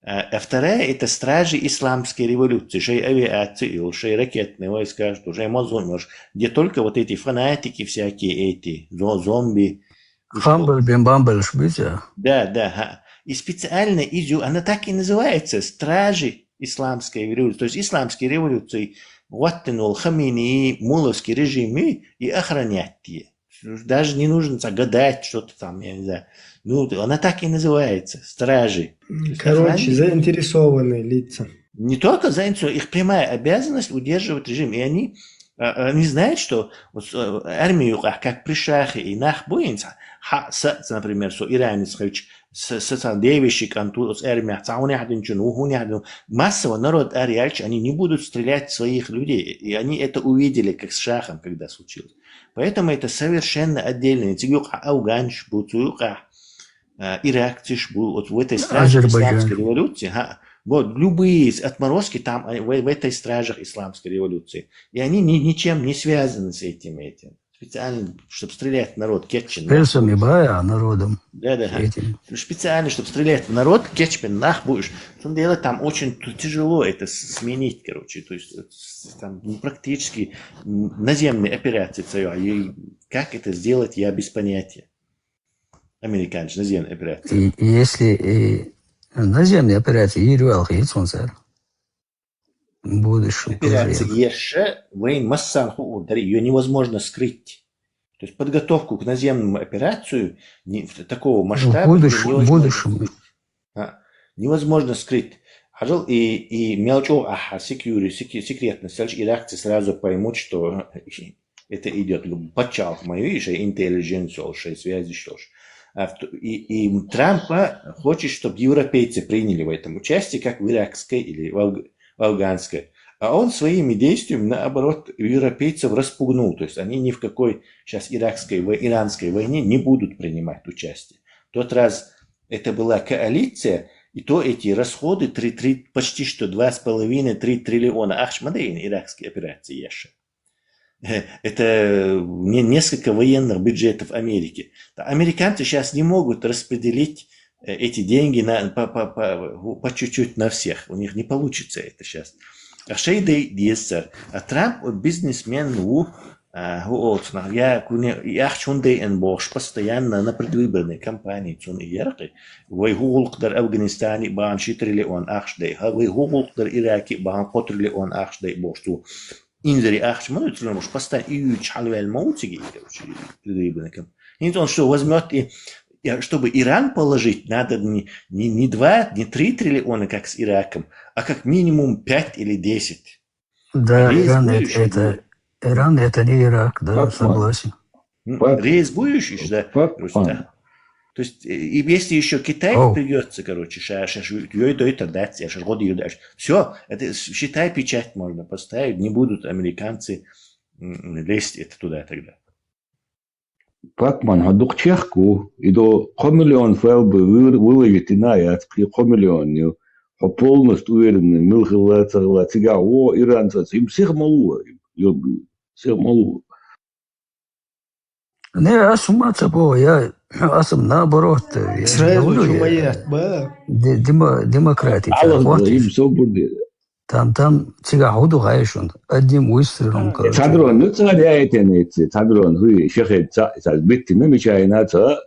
а вторая — это стражи исламской революции, шей авиацию, шей ракетные войска, что шей мозунёш, где только вот эти фанатики всякие эти, зомби. Хамбл бен бамбл шбица. Да, да, ха. И специально изю, она так и называется, стражи исламской революции. То есть исламские революции, ваттенул Хамини, муловский режим и охранять. Даже не нужно гадать, что-то там, я не знаю. Ну, она так и называется, стражи. Короче, заинтересованные лица. Не только заинтересованные, их прямая обязанность удерживать режим. И они, они знают, что вот, армию, как при шахе и нах буинца, например, со иранец, социал девишик анту с армия, цауняхдинчун, ухуняхдин, массово народ ариальч, они не будут стрелять в своих людей. И они это увидели, как с шахом, когда случилось. Поэтому это совершенно отдельно. Цигюк афганш бу, цуюк иракциш бу, вот в этой страже исламской революции, ха, вот любые отморозки там в, в этой стражах исламской революции. И они ни, ничем не связаны с этим, этим. Специально, чтобы стрелять в народ, кетчен. Персами бая, а народом. Да, да. Специально, чтобы стрелять в народ, кетчмен нах будешь. Дело там очень тяжело это сменить, короче. То есть там практически наземные операции, как это сделать, я без понятия. Американцы наземные операции. И, и если и наземные операции, и рюал хилсон сэр. Будущем. Операция Ерша, Вейн Массан Хуур, ее невозможно скрыть. То есть подготовку к наземному операцию не, такого Ну, масштаба в будущем, в невозможно. Будущем. А, невозможно скрыть. Хажал и, и мелчо аха секьюри, секретность, и реакции сразу поймут, что это идет пачалх мою, и же интеллигенцию, и связи, что ж. И, и Трампа хочет, чтобы европейцы приняли в этом участие, как в иракской или в, афг, в афганской. А он своими действиями, наоборот, европейцев распугнул. То есть они ни в какой сейчас иракской, иранской войне не будут принимать участие. В тот раз это была коалиция, и то эти расходы три, три, почти что два с половиной, три триллиона ахшмадейн иракские операции яша. Это не несколько военных бюджетов Америки. Американцы сейчас не могут распределить эти деньги на, по, по, по, по чуть-чуть на всех. У них не получится это сейчас. А шейдей диессер. А Трамп бизнесмен у Ху олцнах, я куне яхчун дей эн бохш постоянно на предвыборной кампании цун и яркы. Вай ху гулкдар Афганистане бан ши триллион ахш дей. Ха вай ху гулкдар Ираке бан хо триллион ахш дей бохш ту. Инзери ахш ман утриллион бохш постоянно и юч халвел маутиги, короче, предвыборный кампании. Интон что возьмет и чтобы Иран положить, надо не, не, не два, не три триллиона, как с Ираком, а как минимум пять или десять. Да, Иран это, это, Иран это не Ирак, да, согласен. Рейс будешь, да? То есть, и если еще Китай придется, короче, ша, ша, ша, ей дой тогда, ша, ша, годы ей дальше. Все, это считай, печать можно поставить, не будут американцы лезть это туда тогда. Пакман, хо дук чехку, и до хо миллион файл бы выложить и на яц, при хо миллион ню, хо полностью уверенный, мил хила, цагла, цига, о, иранца, им всех малуа, всех малуа. Не, асума цапо, я асум наоборот. Сразу чумаят, ба. Демократия. Алла, им собуди. Там, там цигахь хӀун ду хаьий шуна? Одним выстрелом, короче. Цхьа дрон ду цара яйтина, цхьа дрон, хӀуй, шахид ца, ца биттина, мичайна ца.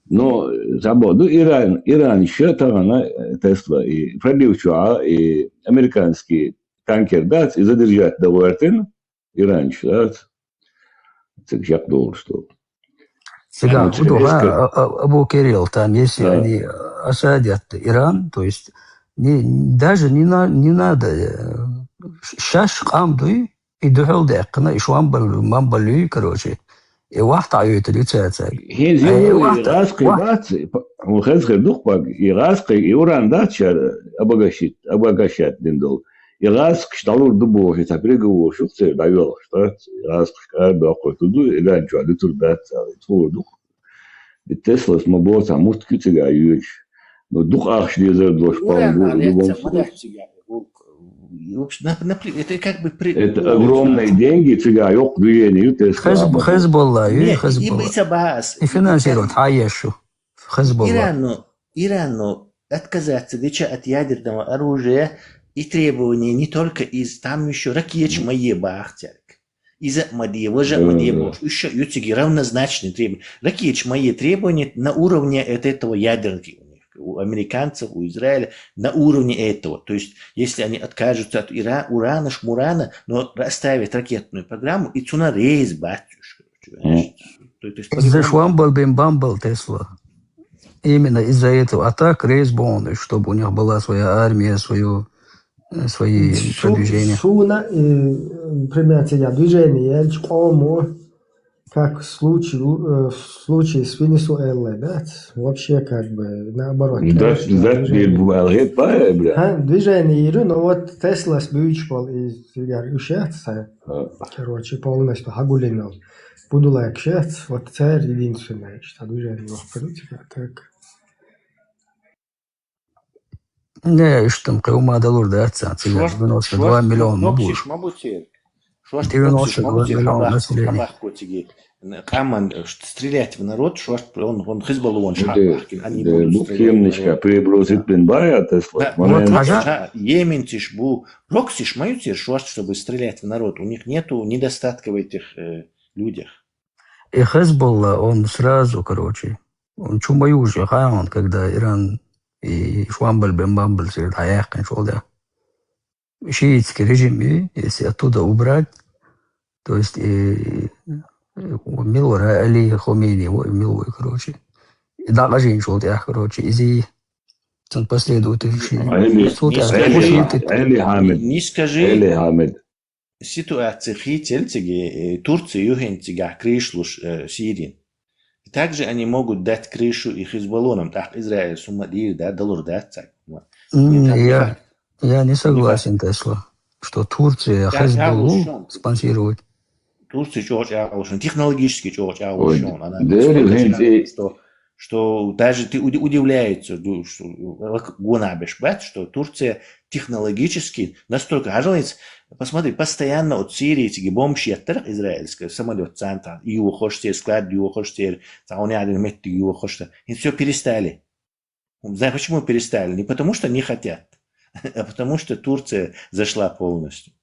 Ну, забо ду Иран, Иран ша тагана Тесла, и пробив чуа, и американский танкер дац, и задержать да гӀертин, Иран ша дац. Цик шак долу, что. Цигахь хӀун ду хаьий, а, а, Абу Кирилл, там, если они осадят Иран, то есть не, даже не на-, не надо, э, ш-, шаьш къам дуй, и дуьхьал даьккхина, и швамбал, мамбал юй, короче. И вахта Ӏуьйтур ю цаьрца. ХӀинца ю вахта, гӀазкхий вахта. Бац, хӀун хеза хир ду-кх паг, и гӀазкхий, и уран дац шара обогащит-, обогащать дина долу. И гӀазкхаш дӀалур ду боху, и цхьа приговор шу-кх церан дӀайоьлхуш дац, и гӀазкхаш кара доккхур ду, и ган чохь дуьтур дац, и тхур ду-кх. И Теслас ма боху цхьа мутт куьцигахь йоьдуш. Ну, дукха ахча дезар долуш, по-моему, бу-, бу-, бу-, ма дац цигахь, гулк. Вообще, нап-, напри-, это как бы при-, это огромные деньги, цигахь йоккха движение ю Тесла. Хезб-, Хезболла ю, Хезболла. И финансировать хьан еш шу? Хезболла. Ирану, Ирану отказаться дича от ядерного оружия и требования не только из, там ещё ракеташ ма е бахцерг. Иза а ма де, важа а ма де бохуш. Уьш ю цига равнозначные требования. Ракеташ ма е требования на уровне от этого ядерки у них, у американцев, у Израиля, на уровне этого. То есть, если они откажутся от Ира-, уранаш, мурана, но оставят ракетную программу, и цуна рейс бац уьш, короче, понимаешь? То есть, иза по-любому швамбал бен бамбал Тесла. Именно из-за этого. А так рейс бонус, чтобы у них была своя армия, своё, э, свои продвижения. Суна, э, пример, цигахь движение яьлча къомо, как в случае, э, в случае с Венесуэлой, да? Вообще, как бы, наоборот. Движение йир, но вот Теслас буьйцуш болу и цигара уьш яц, короче, полностью хьагуллина. Будулайкаш яц, вот цара единственное, что движение лохкару цигара, так. Не, уьш там кхин хӀума далур дац царна, цигара девяносто два миллиона ма бу. Шорта девяносто два миллиона население. Къаман, э, стрелять в народ, шорта, он, он Хизбаллон шахьа бахкина, они будут стрелять в народ. Перебросить бен бая Тесла. Да, вот, йеменцаш бу, проксиш ма ю церан шорта, чтобы стрелять в народ. У них нету недостатка в этих, э, людях. И Хезболла, он сразу, короче, он чу ма южу я хаьий, когда Иран и швамбал бен бамбал церан дӀаяьккхинчул тӀаьхьа. Шиитский режим, и, если оттуда убрать, то есть, и, и мила вара Али Хомейни, во, мила ву, короче. И дӀакъажийначул тӀаьхьа, короче, иза и цуьнан последователь ши-, Али, цул тӀаьхьа Али, шиитский. Али Хамид. Не скажи. Али Хамид. Ситуация хийцаелла цига, э, Турция ю хӀинца цигахь крыша луш, э, Сирин. И также они могут дать крышу и Хизбаллонам, тӀаккха Израиль сумма дийр да, далур дац цаьрга. М, я, я не согласен, Тесла, что Турция Хизбаллу спонсирует. Турция чӀогӀа чӀагӀлуш, технологически чӀогӀа чӀагӀлуш, она настолько чӀагӀлуш, что что даже ты уди-, удивляется, ду-, что, э, гонабеш бац, что Турция технологически настолько хьажалиц, посмотри, постоянно от Сирии цига бомбаш еттарх израильская, самолёт царна, и йохош церан, склад йохош церан, цхьа хӀума яьлла меттиг йохош церан. И всё перестали. Знаешь, почему перестали? Не потому, что не хотят, а потому, что Турция зашла полностью.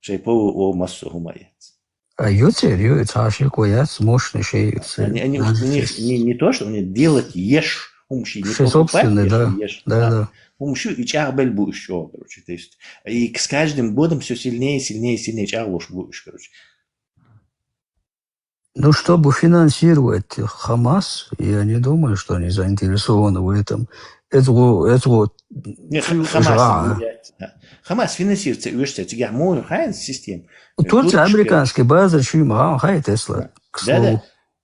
Шайн ПВО массо а хӀума яц. А ю церан, ю, цхьа шеко яц, мощный шайн ю церан. Они, они, у них не, не то, что они делать еш, хӀума ши не покупать собственный, еш, да, еш, да, да. ХӀума шу и чӀагӀбелла бу уьш чӀогӀа, короче. То есть, и с каждым годом всё сильнее, сильнее, сильнее чӀагӀлуш бу уьш, короче. Ну, чтобы финансировать Хамас, я не думаю, что они заинтересованы в этом. Это во-, это вот. Не, Ха-, Хамас не влияет, да. Хамас финансируется, уьш цигахь муха хьайна система. Турция, туркская, американский база шуьма хаьа, Тесла, к слову. Да, да.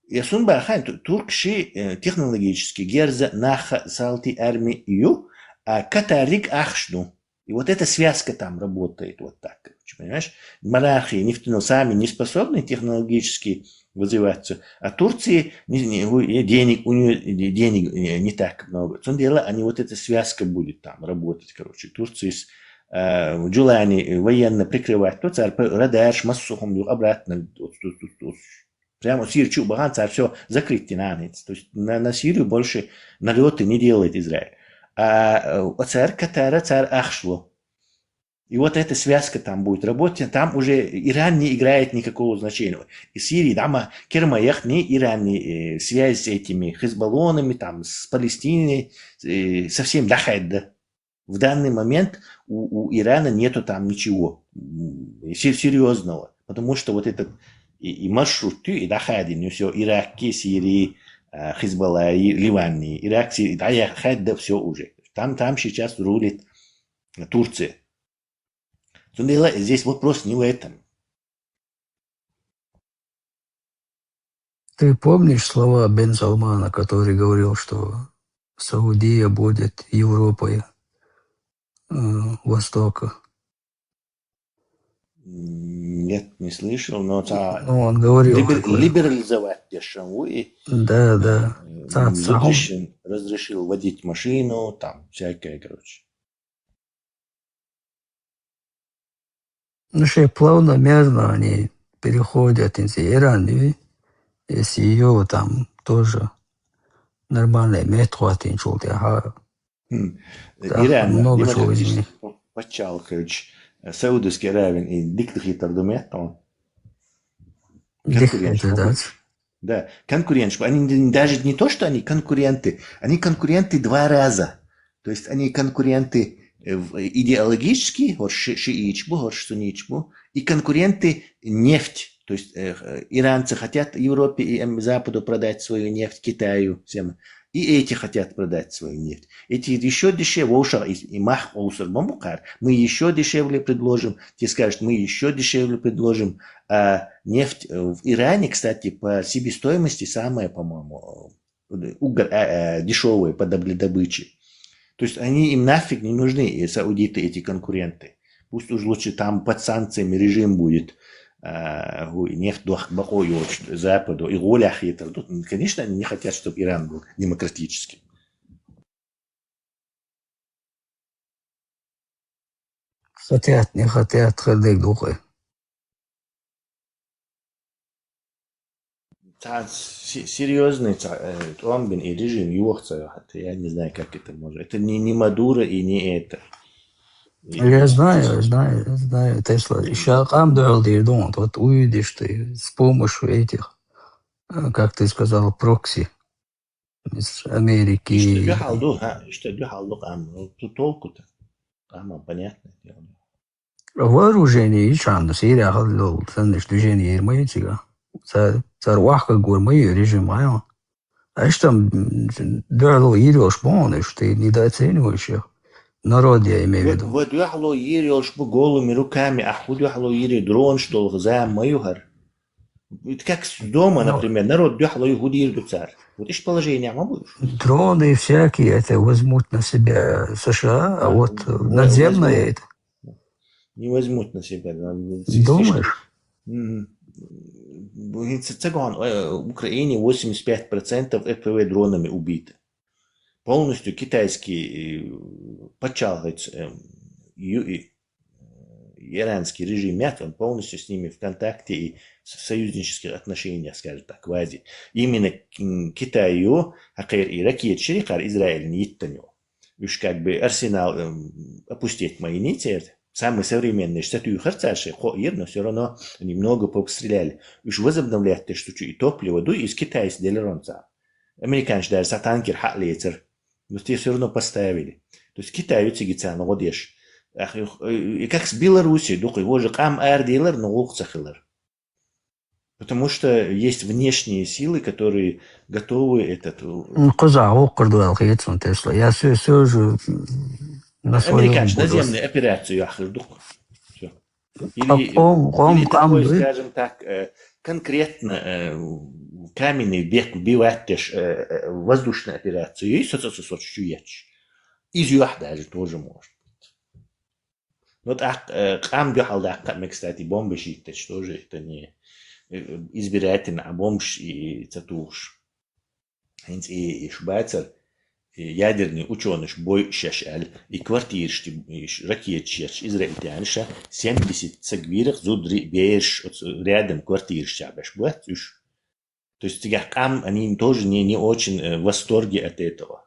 Я сунба хьайна, ту-, туркаш, э, технологически герза, наха, салти, арми ю, а Катариг ахш ду. И вот эта связка там работает вот так, короче, понимаешь? Монархии нефтяной сами не способны технологически развиваться, а Турции не, не, у, э, денег, у неё де-, денег, э, не так много. Цундела они вот эта связка будет там работать, короче. Турция с, э, Джулани, э, военно прикрывать, то цар п-, радарш, массу хум обратно, вот, вот, вот, вот. Прямо Сирию чу бахана цар всё закрыть дина хӀинца. То есть на, на Сирию больше налёты не делает Израиль. А, э, цар Катара цар ахшло. И вот эта связка там будет работать, там уже Иран не играет никакого значения. И Сирии, да, ма, керма яхни, Иран не, э, связь с этими Хизбаллонами, там, с Палестиной, э, совсем дахайда. В данный момент у, у Ирана нету там ничего, м, се- серьезного, потому что вот этот и, и маршрут, и дахайда, и все, Ирак, и Сирии, а, Хизбалла, и Ливан, и Ирак, Сирия, да, я хайда все уже. Там, там сейчас рулит Турция. Цундела, здесь вопрос не в этом. Ты помнишь слова Бен Салмана, который говорил, что Саудия будет Европой э, Востока? Нет, не слышал, но ца- Ну, он говорил либер- такое. Либерализовать дешеву и Да, да. э, Ца- ца- разрешил, разрешил водить машину, там всякое, короче. Ну, что плавномерно они переходят из Ирана, и если ее там тоже нормально имеет хватит, что ли, ага. Хм. Да, Иран, много чего демократический изменилось. п- пачалыхыч, э, Саудовский Аравия и диктатор думает, он Диктатор, да. Да, конкуренты. Они не- даже не то, что они конкуренты, они конкуренты два раза. То есть они конкуренты э, в- идеологически, вот ши- шиитчбу, вот суннитчбу, и конкуренты нефть. То есть э, э, иранцы хотят Европе и эм, Западу продать свою нефть, Китаю, всем. И эти хотят продать свою нефть. Эти еще дешевле, уша и, и мах оусар бамбукар. Мы еще дешевле предложим. Те скажут, мы еще дешевле предложим. А нефть э, в Иране, кстати, по себестоимости самая, по-моему, э, угор, э, э, дешевая по добли- добыче. То есть они им нафиг не нужны, и саудиты, эти конкуренты. Пусть уж лучше там под санкциями режим будет, а, гу- нефть дох бакъо йоч Западу, и голях это. Тут, конечно, они не хотят, чтобы Иран был демократическим. Хотят, не хотят, хырдык духы. Та се- серьезный та, э, тромбин и режим юохца, хотя я не знаю, как это можно. Это не, не Мадуро и не это. И- Я знаю, я знаю, я знаю, Тесла. Еще кам дал дирдон, вот увидишь ты с помощью этих, э, как ты сказал, прокси из Америки. Ишта духалду, ха, ишта духалду кам, ну, тут толку-то. Кам, понятное дело. Вооружение и чан, Сирия халлол, саныш движение ермайцига. Цар, цар вахка гормай режим айо. А что там, дало ирёш бон, что ты недооцениваешь их. Народ, я имею в Вот, виду. вот духалу ири олшбу голыми руками, а худ духалу ири дрон, что за маюхар. Это как с дома, Ну. Например, народ духалу и худ ири дуцар. Вот ишта положение, ма будешь. Дроны всякие это возьмут на себя США, а А, вот во- надземные возьмут. это. Не возьмут на себя. Да, Думаешь? Мгм. Блин, ц- циган, э, в Украине восемьдесят пять процентов F P V дронами убиты. Полностью китайский э, пачалхец, э, ю- и, э, иранский режим, мят, он полностью с ними в контакте и в союзнических отношениях, скажем так, квази. Именно к- Китаю, а кайр и ракет шерикар Израиль не иттанё. Уж как бы арсенал эм, опустить мои ницер. Самый современный штату харцаши, хоир, но все равно они много постреляли. Уж возобновлять то, что чё и топливо, ду из Китая с делеронца. Американцы даже са танкер хатлетер. Но те все равно поставили. То есть Китай у цигица на годеш. Ах, и, и как с Белоруссией, дух его же кам ар дилер, но гук цахилер. Потому что есть внешние силы, которые готовы этот... э, Куза, о, кырдуал хетсон Тесла. Я все, все же на своём Американцы буду. Наземную операцию ахырдук. Все. Ком- ком- Или такой, ком- скажем так, э, конкретно э, каменный век убивать, э, э, воздушную операцию. И соцсоцсоцсуяч. Из юах даже тоже может быть. Вот а э, кам дюхал да, кстати, бомбы щитать тоже, это не э, избирательно, а бомж и цатуш. Хинц и, и шбацер, и ядерный учёныш бой шашаль, и квартиршти, и ш- ракетшерш, израильтянша, семьдесят цагвирах зудри беш, вот, э, рядом квартирша беш, вот, уж. То есть, тигах кам, они тоже не, не очень э, в восторге от этого.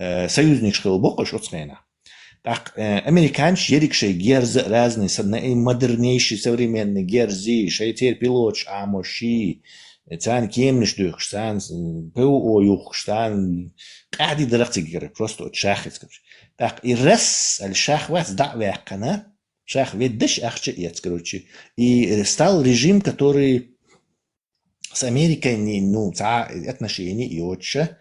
э, союзникаш хила боккхуш оцу хенахь. ТӀаккха, э, американцаш ерриг шайн герза а разный, са-, наи-, модернейший современный герзий, шайн церан пилоташ Ӏамош, царна кеманаш дуьхкуш, царна, м, ПВО юхкуш, царна къаьхьа дарах цигара, просто оцу шаххицкарш. ТӀаккха и раз аьлла шах вац дӀа а ваьккхина, шах веддаш ахча а эц, короче. И стал режим, который с Америкой, не, ну, цхьа отношений йоцуша,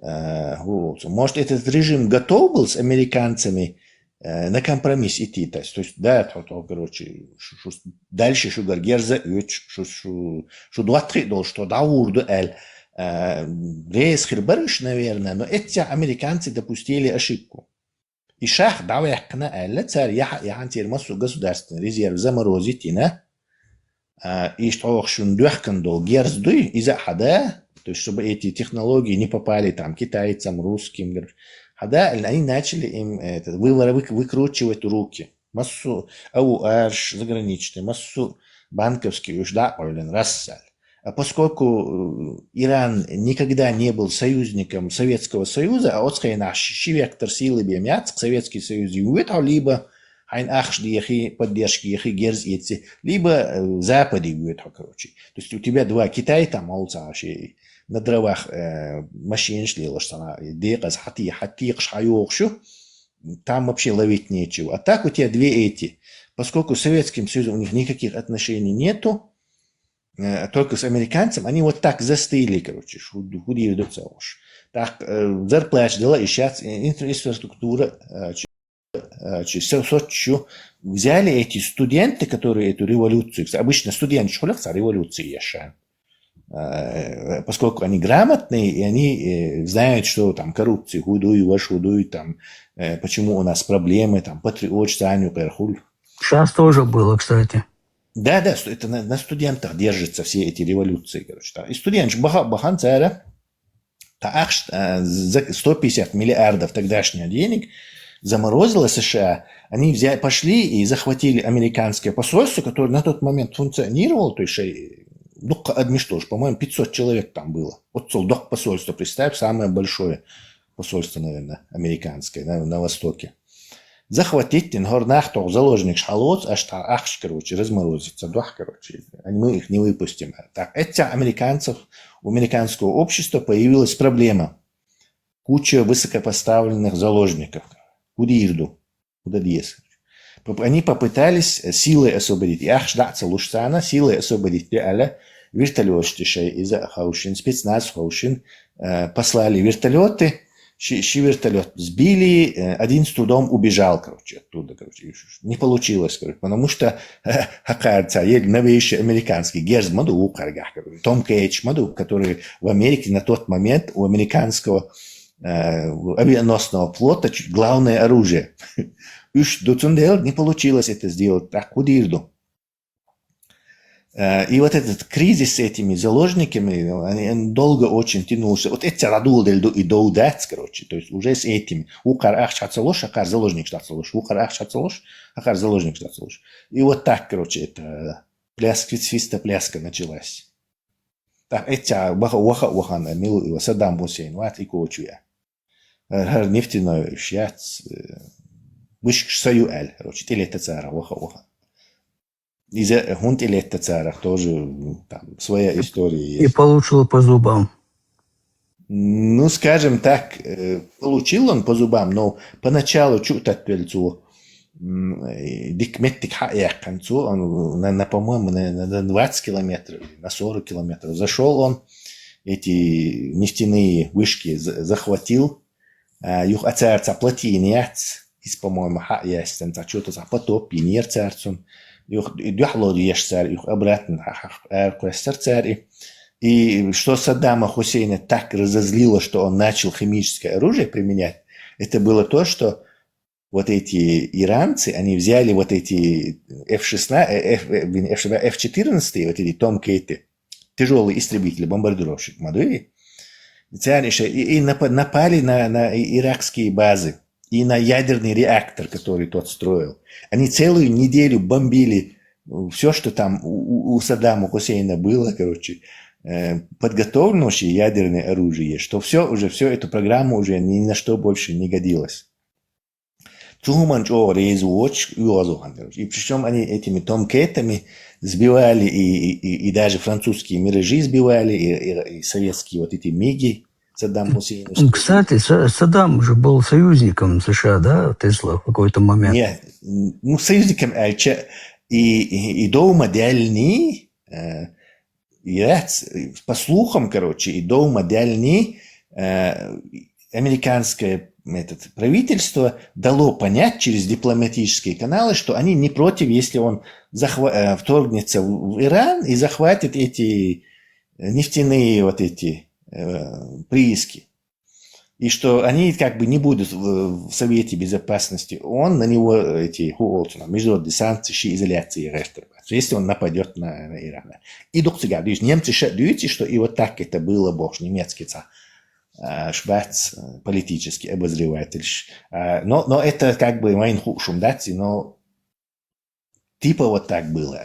э, хӀу олу. Может, этот режим готов был с американцами, э, на компромисс идти, то есть, то есть, да, то, то, короче, шу, шу, дальше шуьгара герза а оьцуш, шу, шу, шу доттагӀий долуш, то дӀагӀур ду аьлла, э, реза хир бара уьш, наверное, но эццехь американцы допустили ошибку. И шах дӀаваьккхина аьлла, цара яхьа, яхьан церан массо а государственный резерв заморозить йина, а, иштта хьо шуна доьхкина долу герз дуй, иза а хьада, то есть, чтобы эти технологии не попали там китайцам, русским, говорит, хьада, они начали им, это, вывор-, вык-, выкручивать руки. Массо а АУРш, заграничный, массо а банковский уьш дӀа а къевлина, раз аьлла. А поскольку, э, Иран никогда не был союзником Советского Союза, а оцу хенахь ши, ши вектор силы бен яц, Советский Союз юьйту хьо либо хьайна ахча дехи, поддержка ехи, герз эци, либо, э, Западе юьйту хьо, короче. То есть у тебя два Китая там, олу цхьа ши на дровах, э, машинаш лелаш цхьана, декъаза хьати-, хьатекхаш хьайогӀуш ю, там вообще ловить нечего. А так у тебя две эти. Поскольку с Советским Союзом у них никаких отношений нету, э, только с американцем, они вот так застыли, короче, шу-, хӀу дийр ду ца уьш. Так, э, зарплата дала и щас, э, инфра-, инфраструктура, э, чи-, э, чи-, со-, соцчу взяли эти студенты, которые эту революцию, обычно студенты школах ца революции яшан. Э, поскольку они грамотные, и они, э, знают, что там коррупция, худой, ваш худой, там, э, почему у нас проблемы, там, патриот, Саню Перхуль. Сейчас тоже было, кстати. Да, да, что это на, на студентах держатся все эти революции, короче. Да. И студенташ баха-, бахан цара, та ахш-, а, за сто пятьдесят миллиардов тогдашних денег заморозила США. Они взя-, пошли и захватили американское посольство, которое на тот момент функционировало, то есть, э, дукха адмиш тоже, по-моему, пятьсот человек там было. Вот цел док посольство, представь, самое большое посольство, наверное, американское на, на Востоке. Захватить, ин хӀора нах тоху заложникаш хьалоцу, аш та ахш, короче, разморозить ца дохь, короче. Они, мы их не выпустим. Так, это американцев, у американского общества появилась проблема. Куча высокопоставленных заложников. Куда ирду? Куда диес? Поп-, они попытались, э, силой освободить. И ахш да ца луш цана, силой освободить, де аля, вертолёт шай, иза хаушин, спецназ хаушин, э, послали вертолёты, ши, ши вертолёт сбили, э, один с трудом убежал, короче, оттуда, короче, и ш-, не получилось, короче, потому что, э, хакарца, еле новейший американский герз маду вукаргах, короче, Том Кейдж маду, который в Америке на тот момент у американского, э, авианосного флота чуть главное оружие. Уж до цундел не получилось это сделать, так, куда ирду. Э, и вот этот кризис с этими заложниками, ну, они, он долго очень тянулся. Вот эти радул дель ду и доудац, короче. То есть уже с этими. Укар ахч хацалуш, акар заложник шацалуш. Укар ахч хацалуш, акар заложник шацалуш. И вот так, короче, это пляска, свистопляска началась. Так, эти ваха, ваха, ваха, милу, Саддам Хусейн, вот и кочуя. Э, хар нефтяной шьяц, э, вышкаш сою аль, короче, тилета цара, ваха, ваха. Иза хӀунда тӀелетта царах тоже, м, там своя история есть. И получил по зубам. Ну, скажем так, э, получил он по зубам, но поначалу чу таттвел цо, м, э, дик меттик хьа яьккхина цо, он на, на, по-моему, на, на, на двадцать километров, на сорок километров. Зашёл он, эти нефтяные вышки за-, захватил, а, юха а цара цхьа плотина яц, иза, по-моему, хьа а яьстина, цхьа чу-, цхьа потоп йинера цара цунна. Юха и дуьхьало деш цара, юха обратно хьа-, хьа-, ара кхоьссара цара и. И что Саддама Хусейна так разозлило, что он начал химическое оружие применять, это было то, что вот эти иранцы, они взяли вот эти F шестнадцать, э, F, э, блин, F шестнадцать, F четырнадцать, вот эти Томкейты, тяжёлый истребитель, бомбардировщик, мадуи. Царни ещё и, и напа-, напали на, на и-, иракские базы, и на ядерный реактор, который тот строил. Они целую неделю бомбили, э, всё, что там у, у, у Саддама Хусейна было, короче. э, подготовленного вообще ядерное оружие, что все уже, все, эту программу уже ни на что больше не годилось. Цу хӀуманна чӀогӀа реза воцуш, оьгӀаз вахана, короче. И причём они этими томкетами сбивали и, и, и, и даже французские миражи сбивали, и, и, и советские вот эти миги Саддам Хусейновские. Кстати, Са- Саддам же был союзником С Ш А, да, Тесла в какой-то момент? Не, ну, союзником, а чё, и, и, и дома дальний, э, яц, по слухам, короче, и дома дальний, э, американское этот, правительство дало понять через дипломатические каналы, что они не против, если он захва- э, вторгнется в, в Иран и захватит эти нефтяные вот эти э, прииски. И что они как бы не будут в, в Совете Безопасности О О Н на него эти хуолчина, международные санкции, ши изоляции гӀертарбат, если он нападет на, на Иран. И дукцига дюйс, немцы ша дюйти, что и вот так это было, бог немецкий ца, а, шбац, э, политический обозреватель. А, но, но это как бы майн хушум даци, но типа вот так было.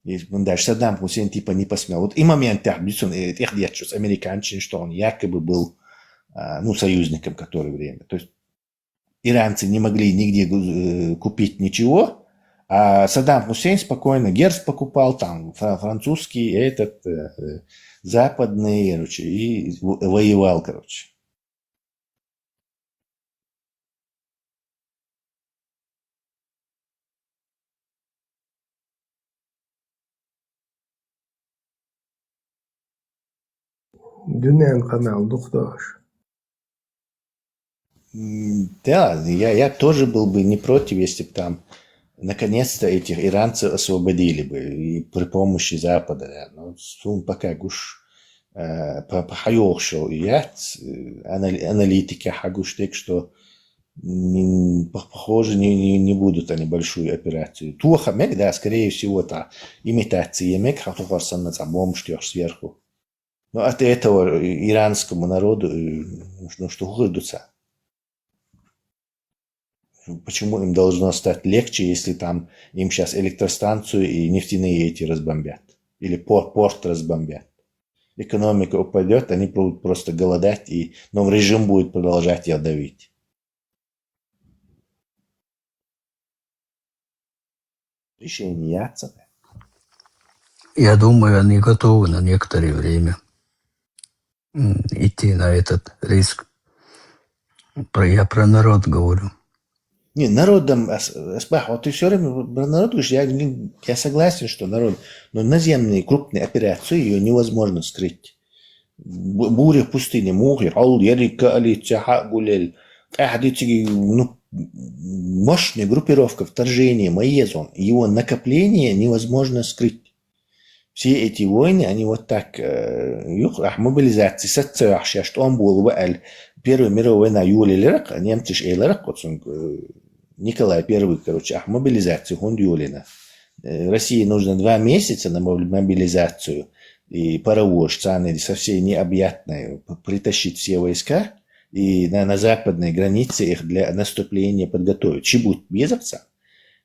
И даже Саддам Хусейн типа не посмел. Вот и момент так, бицун, э, тех дьячус, американчин, что он якобы был, а, ну, союзником в которое время. То есть иранцы не могли нигде э, купить ничего, а Саддам Хусейн спокойно герз покупал, там, фра- французский, этот, э, э, западный, короче, и в- воевал, короче. Дунен канал духташ. М, Да, я, я тоже был бы не против, если бы там наконец-то этих иранцев освободили бы и при помощи Запада, да. Но сум пока гуш, э, по, по хайохшо и яц, э, анал- аналитики хагуш так, что не- по- похоже, не, не, не будут они большую операцию. Туха мег, да, скорее всего, та имитация мег, хатухар санна ца бомб сверху. Но от этого иранскому народу, э, ну, что хурдуца. Почему им должно стать легче, если там им сейчас электростанцию и нефтяные эти разбомбят? Или порт, порт разбомбят? Экономика упадет, они будут просто голодать, и, но режим будет продолжать их давить. Решение яца. Я думаю, они готовы на некоторое время м, идти на этот риск. Про, я про народ говорю. Не, народом, ас- асбах, вот ты все время про народ говоришь, я, не- я согласен, что народ, но наземные крупные операции, ее невозможно скрыть. Бу- Буря в пустыне, мухи, хол, ерика, али, цяха, гулель. Ах, дицыги, ну, мощная группировка вторжения, маезон. Его накопление невозможно скрыть. Все эти войны, они вот так, э, юх, ах, мобилизация, социахшаш, что он был, вааль, Первая мировая война юлилерак, немцеш эйлерак, вот сон, э, Николай Первый, короче, ах, мобилизация, хунд юлина. Э, России нужно два месяца на моб- мобилизацию, и паровоз, цаны, со всей необъятной, п- притащить все войска, и на, на западной границе их для наступления подготовить. Чебут безовца.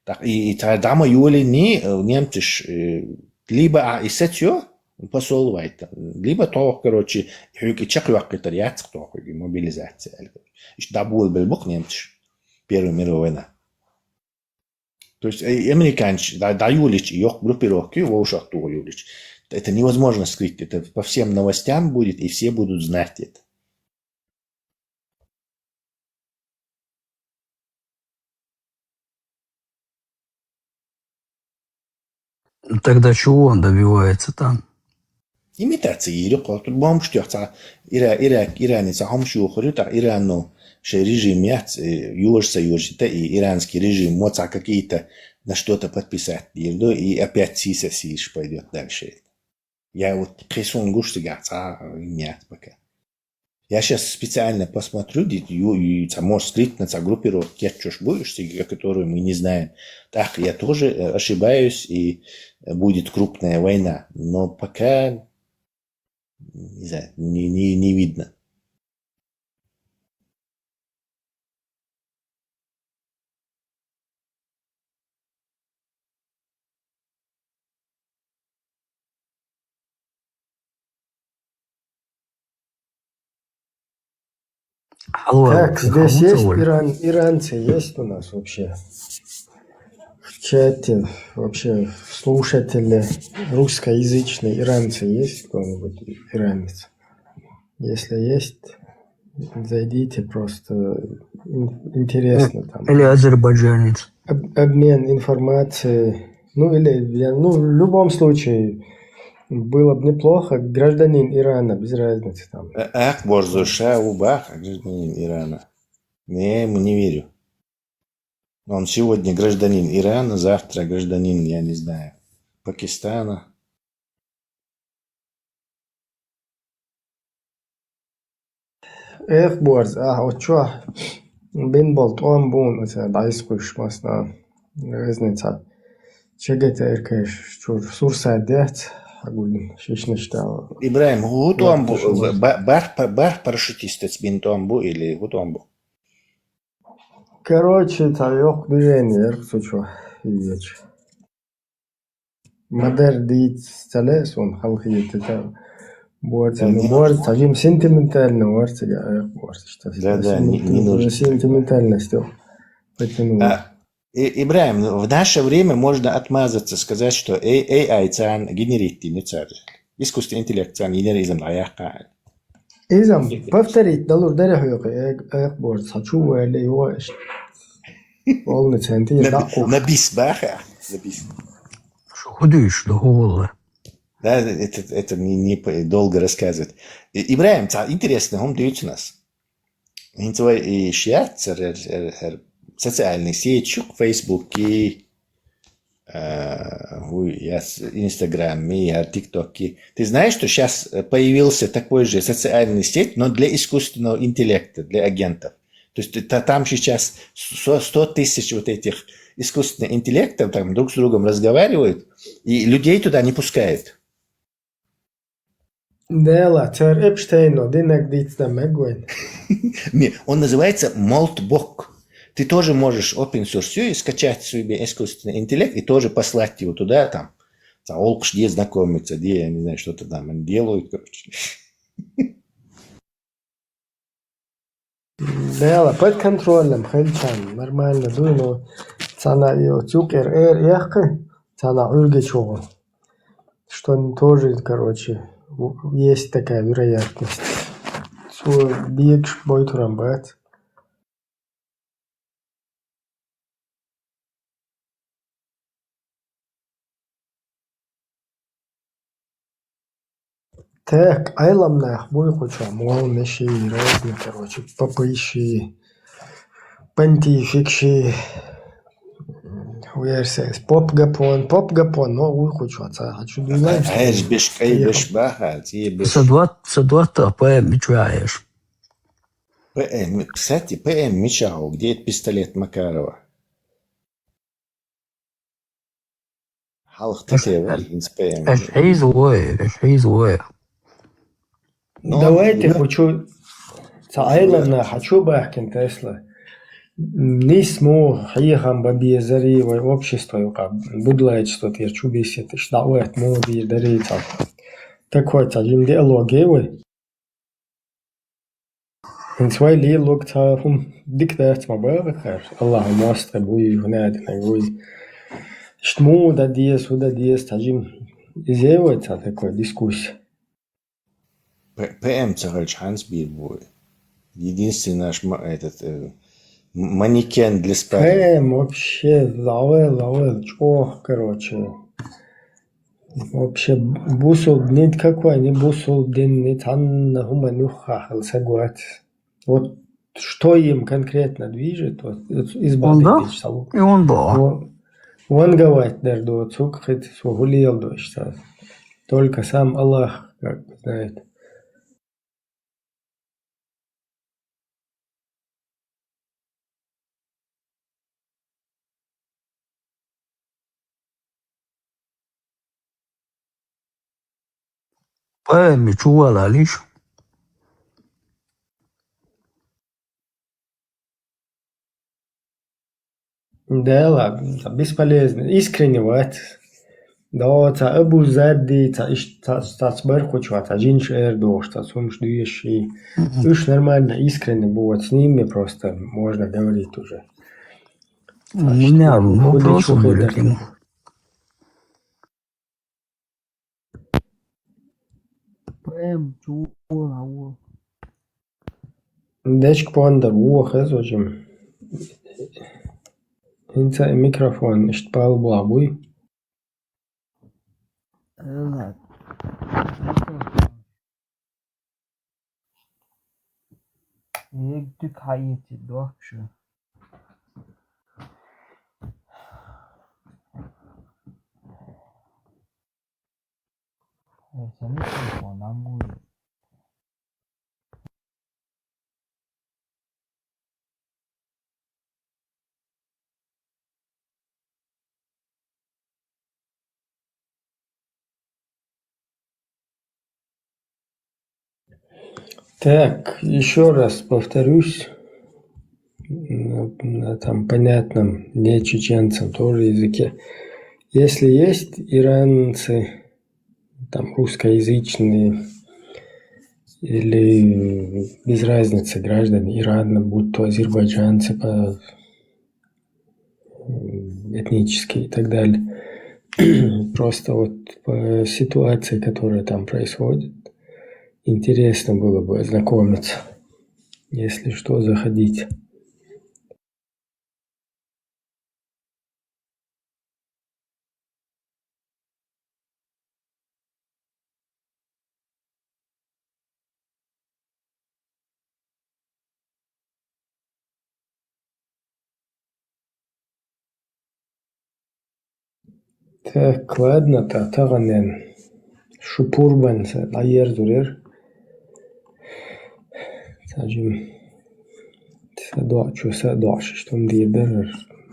Так, и, и та дама юлини, э, немцеш, э, либо а и сетё, посол вайта, либо тох, короче, хюки чак юаккитар яцк тох, хюки мобилизация. Иш дабул бел бук немцеш. Первая мировая война. То есть, э, американец, да, да юлич, йох группировки, вовшах тур юлич. Это невозможно скрыть. Это по всем новостям будет, и все будут знать это. Тогда чего он добивается там? Имитация йири, къотур бомб штёхца. Ира, Ира, Ирани ца хомш юхур ю, так Ирану ше режим яц, э, юж са юж та и иранский режим моца какие-то на что-то подписать йирду, и опять сиса сиш пойдёт дальше. Я вот кесон гуш сига ца, э, имят пока. Я сейчас специально посмотрю, ди- ю- ю- ца, может, скрытно ца группировка кетчуш будешь, сига, которую мы не знаем. Так, я тоже, э, ошибаюсь, и, э, будет крупная война. Но пока, не знаю, не, не, не видно. Так, здесь есть иран-, иранцы есть у нас вообще? В чате вообще слушатели русскоязычные иранцы есть кто-нибудь иранец? Если есть, зайдите просто. Ин-, интересно там. Или азербайджанец. Об-, обмен информацией. Ну, или, я, ну, в любом случае, было бы неплохо. Гражданин Ирана, без разницы там. Э, эх, борзо ша, убах, а гражданин Ирана. Не, ему не верю. Он сегодня гражданин Ирана, завтра гражданин, я не знаю, Пакистана. Эх, борз, а, вот чё? Бин бол, тон бун, это, дайс куш, масна. Разница. Чего ты эркаешь, чё, сурса дет, агулин, шишнышта. Ибраим, гу тон бу, ба-, бар, ба-, бар парашютистец бин тон бу или гу тон бу? Короче, та ёх движение, эрх сучо, иеч. Мадер дит стале сон, халхи та борца, ну, борца, тажим сентиментально борца, я, э, борца, что. Да, да, не, не нужно. Сентиментальность, ёх. Потянуло. А, И-, Ибраим, ну, в наше время можно отмазаться, сказать, что A-, A I цан генерит не цар. Искусственный интеллект цан генеризм аяха. Изам, повторить, далур даря хойок, э, э, борд, сачу вэле его иш. Олны центр, да, на бис баха, на бис. Шо худуш, да, хула. Да, это, это не, не по-, долго рассказывать. И-, Ибраим, ца-, интересно, он дают у нас. Инцвай и шият, эр, эр, эр, социальный сеть, шук, Фейсбуке, э, ву-, я с-, Инстаграме, я ТикТоке. Ты знаешь, что щас, э, появился такой же социальный сеть, но для искусственного интеллекта, для агентов? То есть та-, там сейчас сто, сто тысяч вот этих искусственных интеллектов там друг с другом разговаривают, и людей туда не пускают. Дела, цар Эпштейно, динак дицна мегвен. Не, он называется Moltbok. Ты тоже можешь open source и скачать себе искусственный интеллект и тоже послать его туда, там, там, олкш, где знакомиться, где, я не знаю, что-то там они делают, короче. Дела, под контролем, хельчан, нормально, дуй, но цана и оцюк эр, эр, яхкы, цана урге чего. Что тоже, короче, у-, есть такая вероятность. Су бекш бойтурам бат. Так, айламнах буй хуча, муал меши, разный, короче, попыши, понтификши, версия, поп гапон, поп гапон, но уй хуча, ца, хочу думать. Ай, ай, беш, ай, беш, баха, ти беш. Садват, садват, а поэм, мичуаеш. П М, кстати, П М Мичао, где этот пистолет Макарова? Халх тетева, инс П М. Эш хейз вой, эш хейз вой. Ну, давайте, ну, хочу, ца айладна, хочу бахкин Тесла. Нис му хиехам бабиезари вай общество юка, будлайчество тир чубисет, иш давайт му бир дари ца. Такой ца, жим диалоги вай. Ин свай ли лук ца хум дик дац ма бага кар. Аллах мост буй, гунадина буй. Штму да диес, уда диес, тажим. Изевой ца такой дискуссия. П-, П М ца галч ханс бир буй. Единственный наш ма-, этот, э, м-, манекен для спарринга. П М вообще лавел, лавел, чох, короче. Вообще, бусул, ни какой, ни бусул дин, ни танна хума нюха хал сагват. Вот что им конкретно движет, вот, вот избавить. Он да? И он да. Он, он говорит, дер до, цук хит, сухулил до, что только сам Аллах, как бы, знает. Поэми чувала лиш. Да ладно, бесполезно. Искренне ват. Да, цхьа Абу Зарди, цхьа иш-, цхьа, цхьацца бар кху чохь, цхьа жинаш эр дохуш, цхьацца хӀумаш доьшуш. Мгм. Уьш нормально, искренне бу, вот с ними просто можно говорить уже. У меня вопрос к нему. П М чу гӀо. Дечка пондар вохаза вожим. ХӀинца и микрофон иштта пал бохь буй? Эггара хьаэци дохку шу. Э, сан телефон ам гуй. Так, ещё раз повторюсь на, на там понятном не чеченцам тоже языке. Если есть иранцы, там русскоязычные или без разницы граждане Ирана, будь то азербайджанцы по этнически и так далее. Просто вот по ситуации, которая там происходит, интересно было бы ознакомиться. Если что, заходите. Так, ладно, тӀаккха таханен шу пурбанца дӀаерзур яра. Цхьа жим са доӀа чу са доӀа шиш тум дийр дара,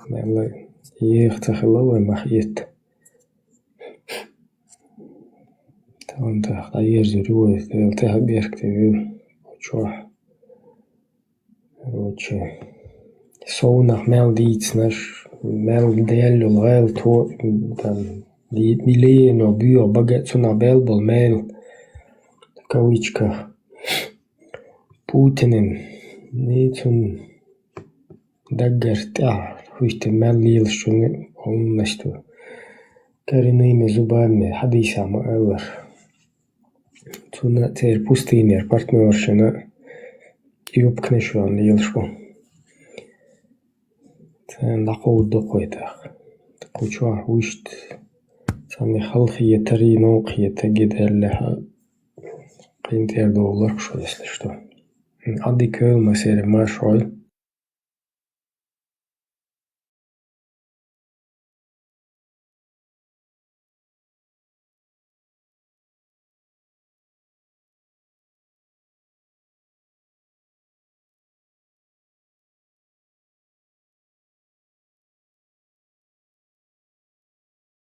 мелла еха ца хилла вай мах етта. Тахана тӀаккха дӀаерзур ю вай, Дела тӀехьа беркате ву чохь. Короче, совнах мел дийцинарш, мел даьлла йолу гӀелто, там, ди-, дилийно боьха бага а цунах бел болу мел, в кавычках, Путинан, и цунна даггара тӀехь хӀуьттина мел лелаш чунна полностью коренными зубами хьадийса ма-аллара. Цунна церан пустынера партнершна юбканаш йолу лелаш бу. Царна дӀакховдадо кхуьйтах. Кху чохь вуьшта царна халахетарий, новкъахетарий даьллехь а, кхин тӀера довларх шу, если что. Ӏадика йойла, масере маршалла.